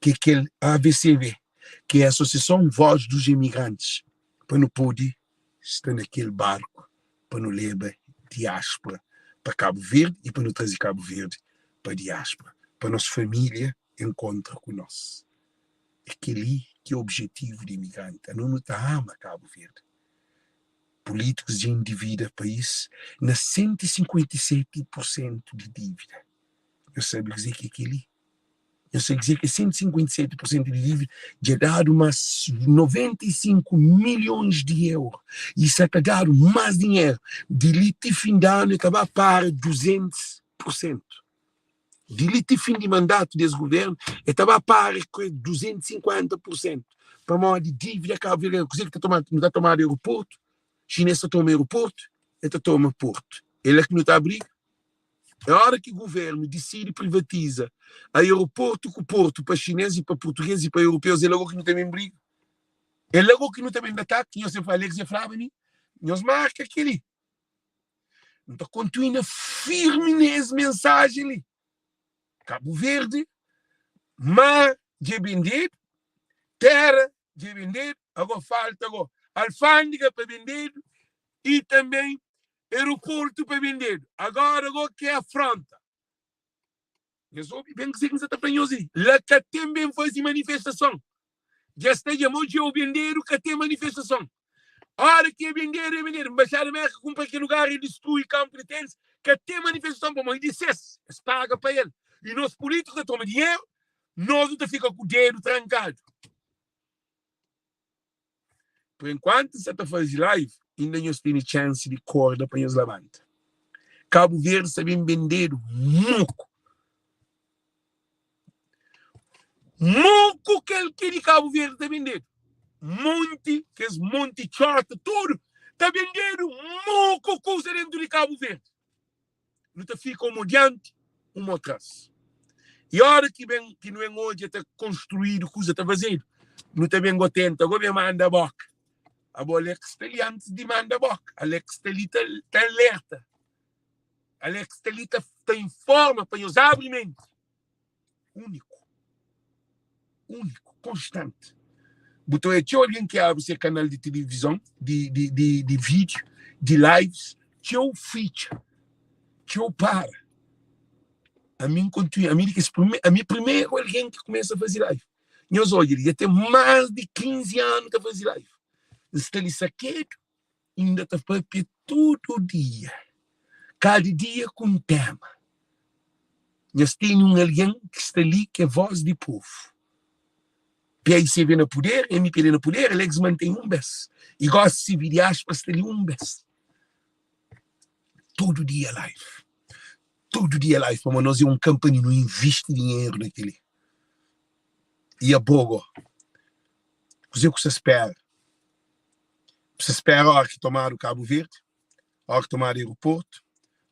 ki é kel AVCV, ki é Asosiason Voz dos Emigrantes, pa nu pode sta na kel barku pa nu leba diáspora pa Kabu Verdi i pa nu traze Kabu Verdi pa diáspora, pa nos família enkontra ku nos. É kel-li ki é objetivu di imigranti. Anu nu ta ama Kabu Verdi. Pulítikus dja endivida país na 157 pur sentu di dívida. Nhos sabe kuzê ki é kel-li? Nhos sabe kuzê ki é 157 pur sentu di dívida? Dja dadu más 95 milhons di euru i sa ta dadu más dinheru. Di li ti fin di anu el ta ba para 200 pur sentu. Di li ti fin di mandatu di es guvernu el ta ba para ku 250 pur sentu pamodi dívida Kabu Verdi. Kuzê ki ta toma? Nu ta tomadu aeroportu, xinês ta toma aeroportu, el ta toma portu. É la ki nu ta abriga. É ora ki guvernu disidi privatiza aeroportu ku portu pa xinês i pa purtugês i pa europeus, é lago ki nu ta ben briga. É lago ki nu ta ben da ataki. Nhos fla, Alex dja flaba mi, nhos marka kel-li. N ta kontinua firmi na es mensajen li. Kabu Verdi, mar dja bendedu, tera dja bendedu, ago falta ago alfandega pa bendedu i tanben Aeroportu pa bendedu. Agora go ki é afronta. Nhos obi ben kuzê ki N sa ta fla nhos li. La ka ten ben faze manifestason. Dja sta dja mo djeu bendedu ka ten manifestason. Ora ki é bendedu é bendedu. Nbaxada Merka kunpra kel lugar el distrui kanpu di tenis ka ten manifestason pamodi di ses es paga pa el. I nos pulitiku ta toma dinheru nos nu ta fika ku dedu trankadu. Por enquanto nsa ta fazi live inda nhos tene chance di korda pa nhos labanta. Cabo Verde sta ben bendedu moku. Moku kel ki di Cabo Verde ta bendedu. Monti, kes monti txota tudu ta bendedu moku kuza dentu di Cabo Verde. Nu ta fika umo dianti, umo atras. I ora ki ben ki nu ben odja ta konstruídu kuza ta fazedu, nu ta ben go tenta go ben manda boka. Abo Alex sta li antis di manda boka. Alex sta li ta, ta alerta. Alex sta li ta, ta informa pa nhos abri menti. Úniku. Úniku, konstanti. Bu ta odja txeu algen ki abri se kanal di tilivizon, di, di, di, di vídiu, di lives, txeu fitxa, txeu para. Ami N kontinua, ami di kes prime, ami primeru algen ki kumesa faze live. Nhos odja li, dja ten más di 15 anu ta faze live. N sta li sakedu, inda ta papia tudu dia, kada dia ku un tema. Nhos tene un algen ki sta li ki é vós di povu. PAICV na puder, MPD na puder, Alex mantém un bes. I gosi si vi diáspora sta li un bes. Tudu dia live. Tudu dia live pamodi nos é un kampanhi nu invisti dinheru na kel-li. I abo go, kuzê ku sta spera? Bu sta spera óra ki tomadu Kabu Verdi, óra ki tomadu aeroportu,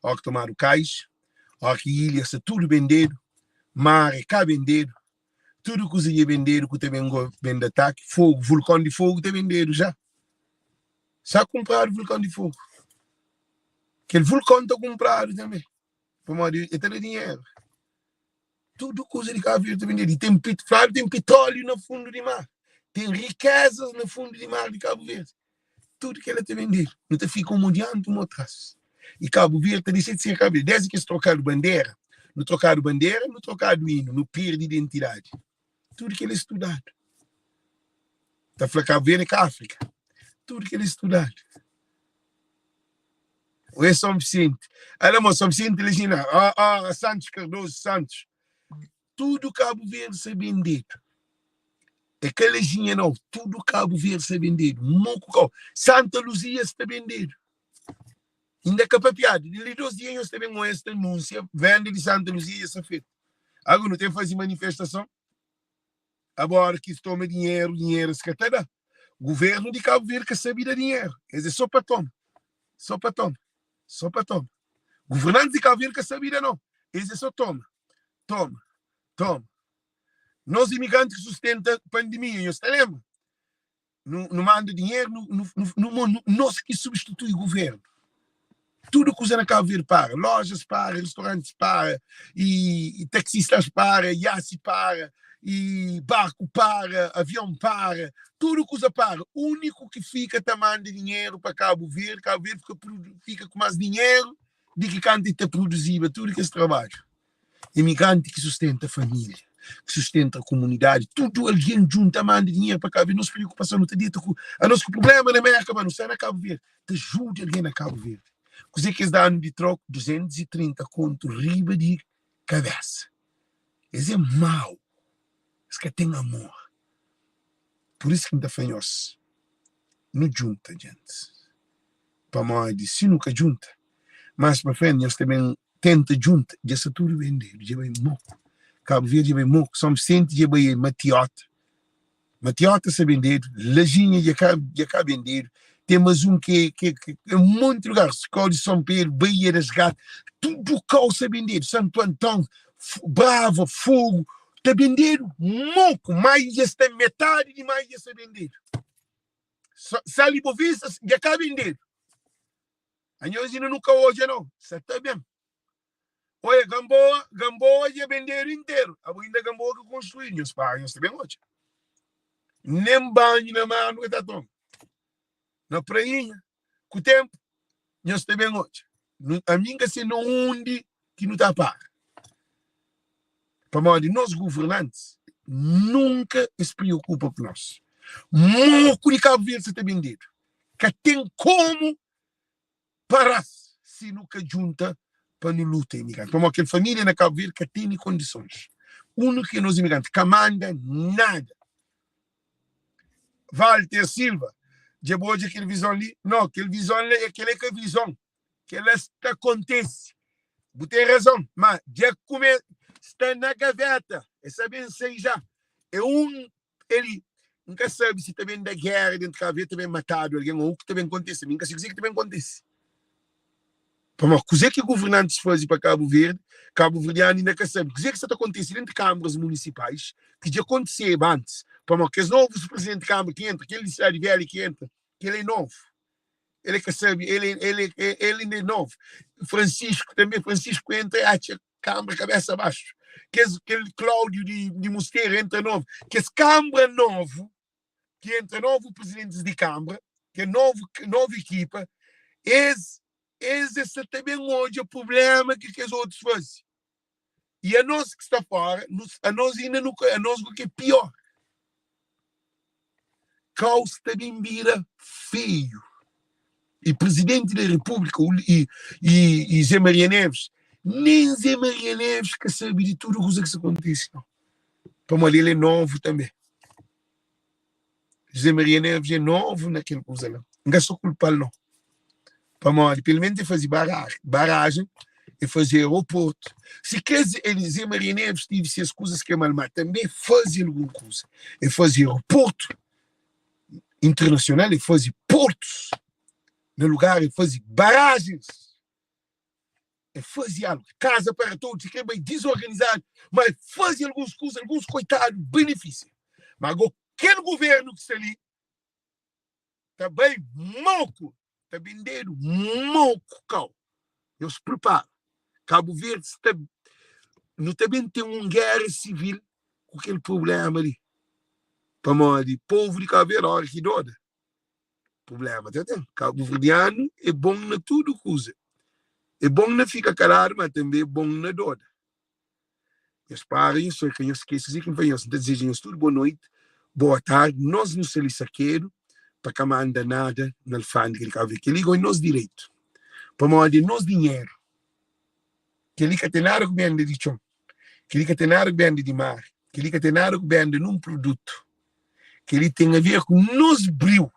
óra ki tomadu kais, óra ki ilha sta tudu bendedu, mar é ka bendedu, tudu kuza dja bendedu ku ta ben go ben di ataki, fogu, vulkon di fogu ta bendedu ja. Sa kunpradu vulkon di fogu. Kel vulkon ta kunpradu tanbe, pamodi e ta da dinheru. Tudu kuza di Kabu Verdi ta bendedu. I ten pit, fladu ten pitróliu na fundu di mar. Ten rikezas na fundu di mar di Kabu Verdi. Tudu kela ta bendedu. Nu ta fika umu dianti, umu atras. I Kabu Verdi ta dexa di ser Kabu Verdi. Desdi ki es trokadu bandera, nu trokadu bandera, nu trokadu inu, nu pirdi identidadi. Tudu kela é studadu. Ta fla Kabu Verdi é ka Afrika. Tudu kela é studadu. Ou é São Vicente? Ala mo, São Vicente Legina. Ah, ah, Santos Cardoso, Santos. Tudo Cabo Verde sa bendedu. É ka Lejinha não, tudo Cabo Verde sa bendedu. Moku kau. Santa Luzia sta bendedu. Inda ka papiadu. Di li dos dia nhos ta ben oia sta anúnsia venda di Santa Luzia dja sta fetu. Agora nu ten faze manifestason. Agora ki es toma dinheru, dinheru es ka ta da. Governo di Cabo Verde ka sabe da dinheru. Es é só pa toma. Só pa toma. Só pa toma. Governantes di Cabo Verde ka sabe da não. Es é só toma. Toma. Toma. Nos imigrantes ki sustenta pandemia, nhos ta lembra? Nu, nu manda dinheru, nu, nu, nu, nu, nu, nos ki substitui governo. Tudu kuza na Cabo Verde para, lojas para, restaurantes para, e, e taxistas para, iate para, e barco para, avião para, tudu kuza para. Único ki fika ta manda dinheru pa Cabo Verde, Cabo Verde fika, fika ku más dinheru di ki kantu el ta produziba tudu kes trabadju. Imigranti ki sustenta família, ki sustenta komunidadi, tudu algen djunta manda dinheru pa Kabu Verdi. Nos preokupason nu ta dita ku anos ku prubléma na Mérka, ma nu sta na Kabu Verdi, ta ajuda algen na Kabu Verdi. Kuzê ki es da-nu di troku? 230 kontu riba di kabésa. Es é mau, es ka ten amor. Pur isu ki N ta fla nhos, nu djunta, djentis, pamodi si nu ka djunta, más pa frenti nhos ta ben tenta djunta, dja sta tudu bendedu, dja bai moku. Kabu Verdi dja bai moku, São Vicente dja bai matiota, matiota sta bendedu, Lajinha dja ka dja ka bendedu, ten mas un ke ke ke un monti lugar, kau di São Pedro, Baía das Gatas, tudu kau sta bendedu, Santo Antão, Brava, Fogo, ta bendedu moku, mai dja sta metadi di mai dja sta bendedu. Sal i Bovista dja ka bendedu. Anhos inda nu ka odja nau. Sa ta ben. Oia, Gamboa, Gamboa dja bendedu interu. Abo inda Gamboa ka konstruídu. Nhos paga, nhos ta ben odja. Nem banhu na mar nu ka ta toma. Na prainha, ku tempu, nhos ta ben odja. Nu, ami N ka se na undi ki nu ta para. Pamodi nos governantis nunka es preokupa ku nos. Moku di Kabu Verdi sa ta bendedu. Ka ten komu para-s si nu ka djunta pa nu luta imigranti. Pamodi kel família na Kabu Verdi ka tene kondisons. Úniku ki é nos imigranti ka manda nada. Walter Silva, dja bu odja kel vizon li? No, kel vizon li é kel é ka vizon. Kel-la sta kontise. Bu ten razon, ma dja kume sta na gaveta. É sa ben sai já. É un Eli, N ka sabe si ta ben da géra dentu Kabu Verdi, ta ben matadu algen ô u ki ta ben kontise. Mi N ka sabe kuzê ki ta ben kontise. Pamodi kuzê ki governantis faze pa Kabu Verdi, kabuverdianu inda ka sabe. Kuzê ki sta ta kontise dentu kanbras munisipais, ki dja kontiseba antis. Pamodi kes novus prizidenti di kanbra ki entra, kel di Sidadi Velha ki entra, kel é novu. El é ka sabe, el el el inda é novu. Francisco tanbe, Francisco entra e atxa Kanbra kabesa baxu. Kes kel Cláudio di di Musteru entra novu. Kes kanbra novu ki entra novu prizidentis di kanbra, ke novu novu ekipa, es es es sa ta ben odja prublema ki kes otus faze. I anos ki sta fora, nu anos inda nu ka anos ku ke pior. Kau sta ben bira feiu. I Presidenti da Repúblika i, i, i Zé Maria Neves, nem Zé Maria Neves ka sabe di tudu kuza ki sta kontise nau. Pamodi el é novu tanbe. José Maria Neves é novu na kel kuza la. N ka sta kulpa-l nau. Pamodi pelu menus el faze barajen. E faze aeroportu. Si kes Elise Maria Neves tive ses kuzas ke mal, ma tanbe e faze algun kuza. E faze aeroportu internasional, e faze portus na lugar, e faze barajens. E faze algu. Kaza para todos, si kre bai dizorganizadu, ma e faze alguns kuza, alguns koitadu benefisia. Ma ago kel guvernu ki sta li ta bai moku, ta bendedu moku kau. Nhos pripara. Kabu Verdi sta nu ta ben ten un géra sivil ku kel prubléma li. Pamodi povu di Kabu Verdi óra ki doda, prubléma ta ten. Kabuverdianu é bon na tudu kuza. É bon na fika kaladu, ma tanbe é bon na doda. Nhos para, nhos sai, ka nhos skese kuzê ki N fla nhos. N ta dizeja nhos tudu boa noiti, boa tardi. Nos nu sta li sakedu pa ka manda nada na alfândega di Kabu Verdi. Kel-li gó é nos direitu, pamodi é nos dinheru. Kel-li ka ten nada ku benda di txon, kel-li ka ten nada ku benda di mar, kel-li ka ten nada ku benda nun produtu. Kel-li ten aver ku nos briu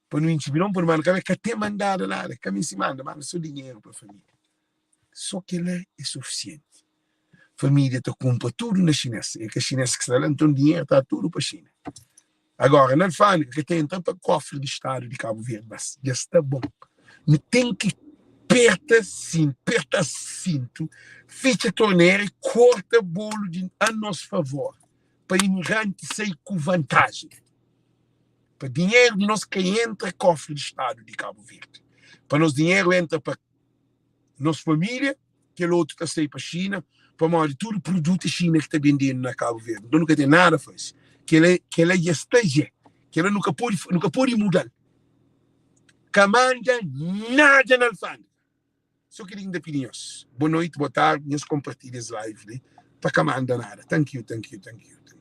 pa nu intxi bidon pa nu manda kabesa. Ka ten mandada nada, ka meste manda, manda so dinheru pa família. So kel-la é sufisienti. Família ta kunpra tudu na xinês. É ka xinês ki sta la, nton dinheru ta tudu pa Xina. Agora, na alfândega ka ta entra pa kofri di Stadu di Kabu Verdi, mas dja sta bon. Nu ten ki perta sin, perta sintu, fitxa tornera i korta bolu di a nos favor, pa imigranti sai ku vantajen. Pa dinheru di nos ka entra kofri di Stadu di Kabu Verdi. Pa nos dinheru entra pa nos família, kel otu ta sai pa Xina, pamodi tudu produtu é Xina ki ta bendenu na Kabu Verdi. Nton nu ka ten nada faze. Kel-la kel-la dja sta dja. Kel-la nu ka pode nu ka pode muda-l. Ka manda nada na alfândega. So kel-li ki N ta pidi nhos. Bo noiti, bo tardi, nhos konpartilha es live li pa ka manda nada. Thank you, thank you, thank you, thank you.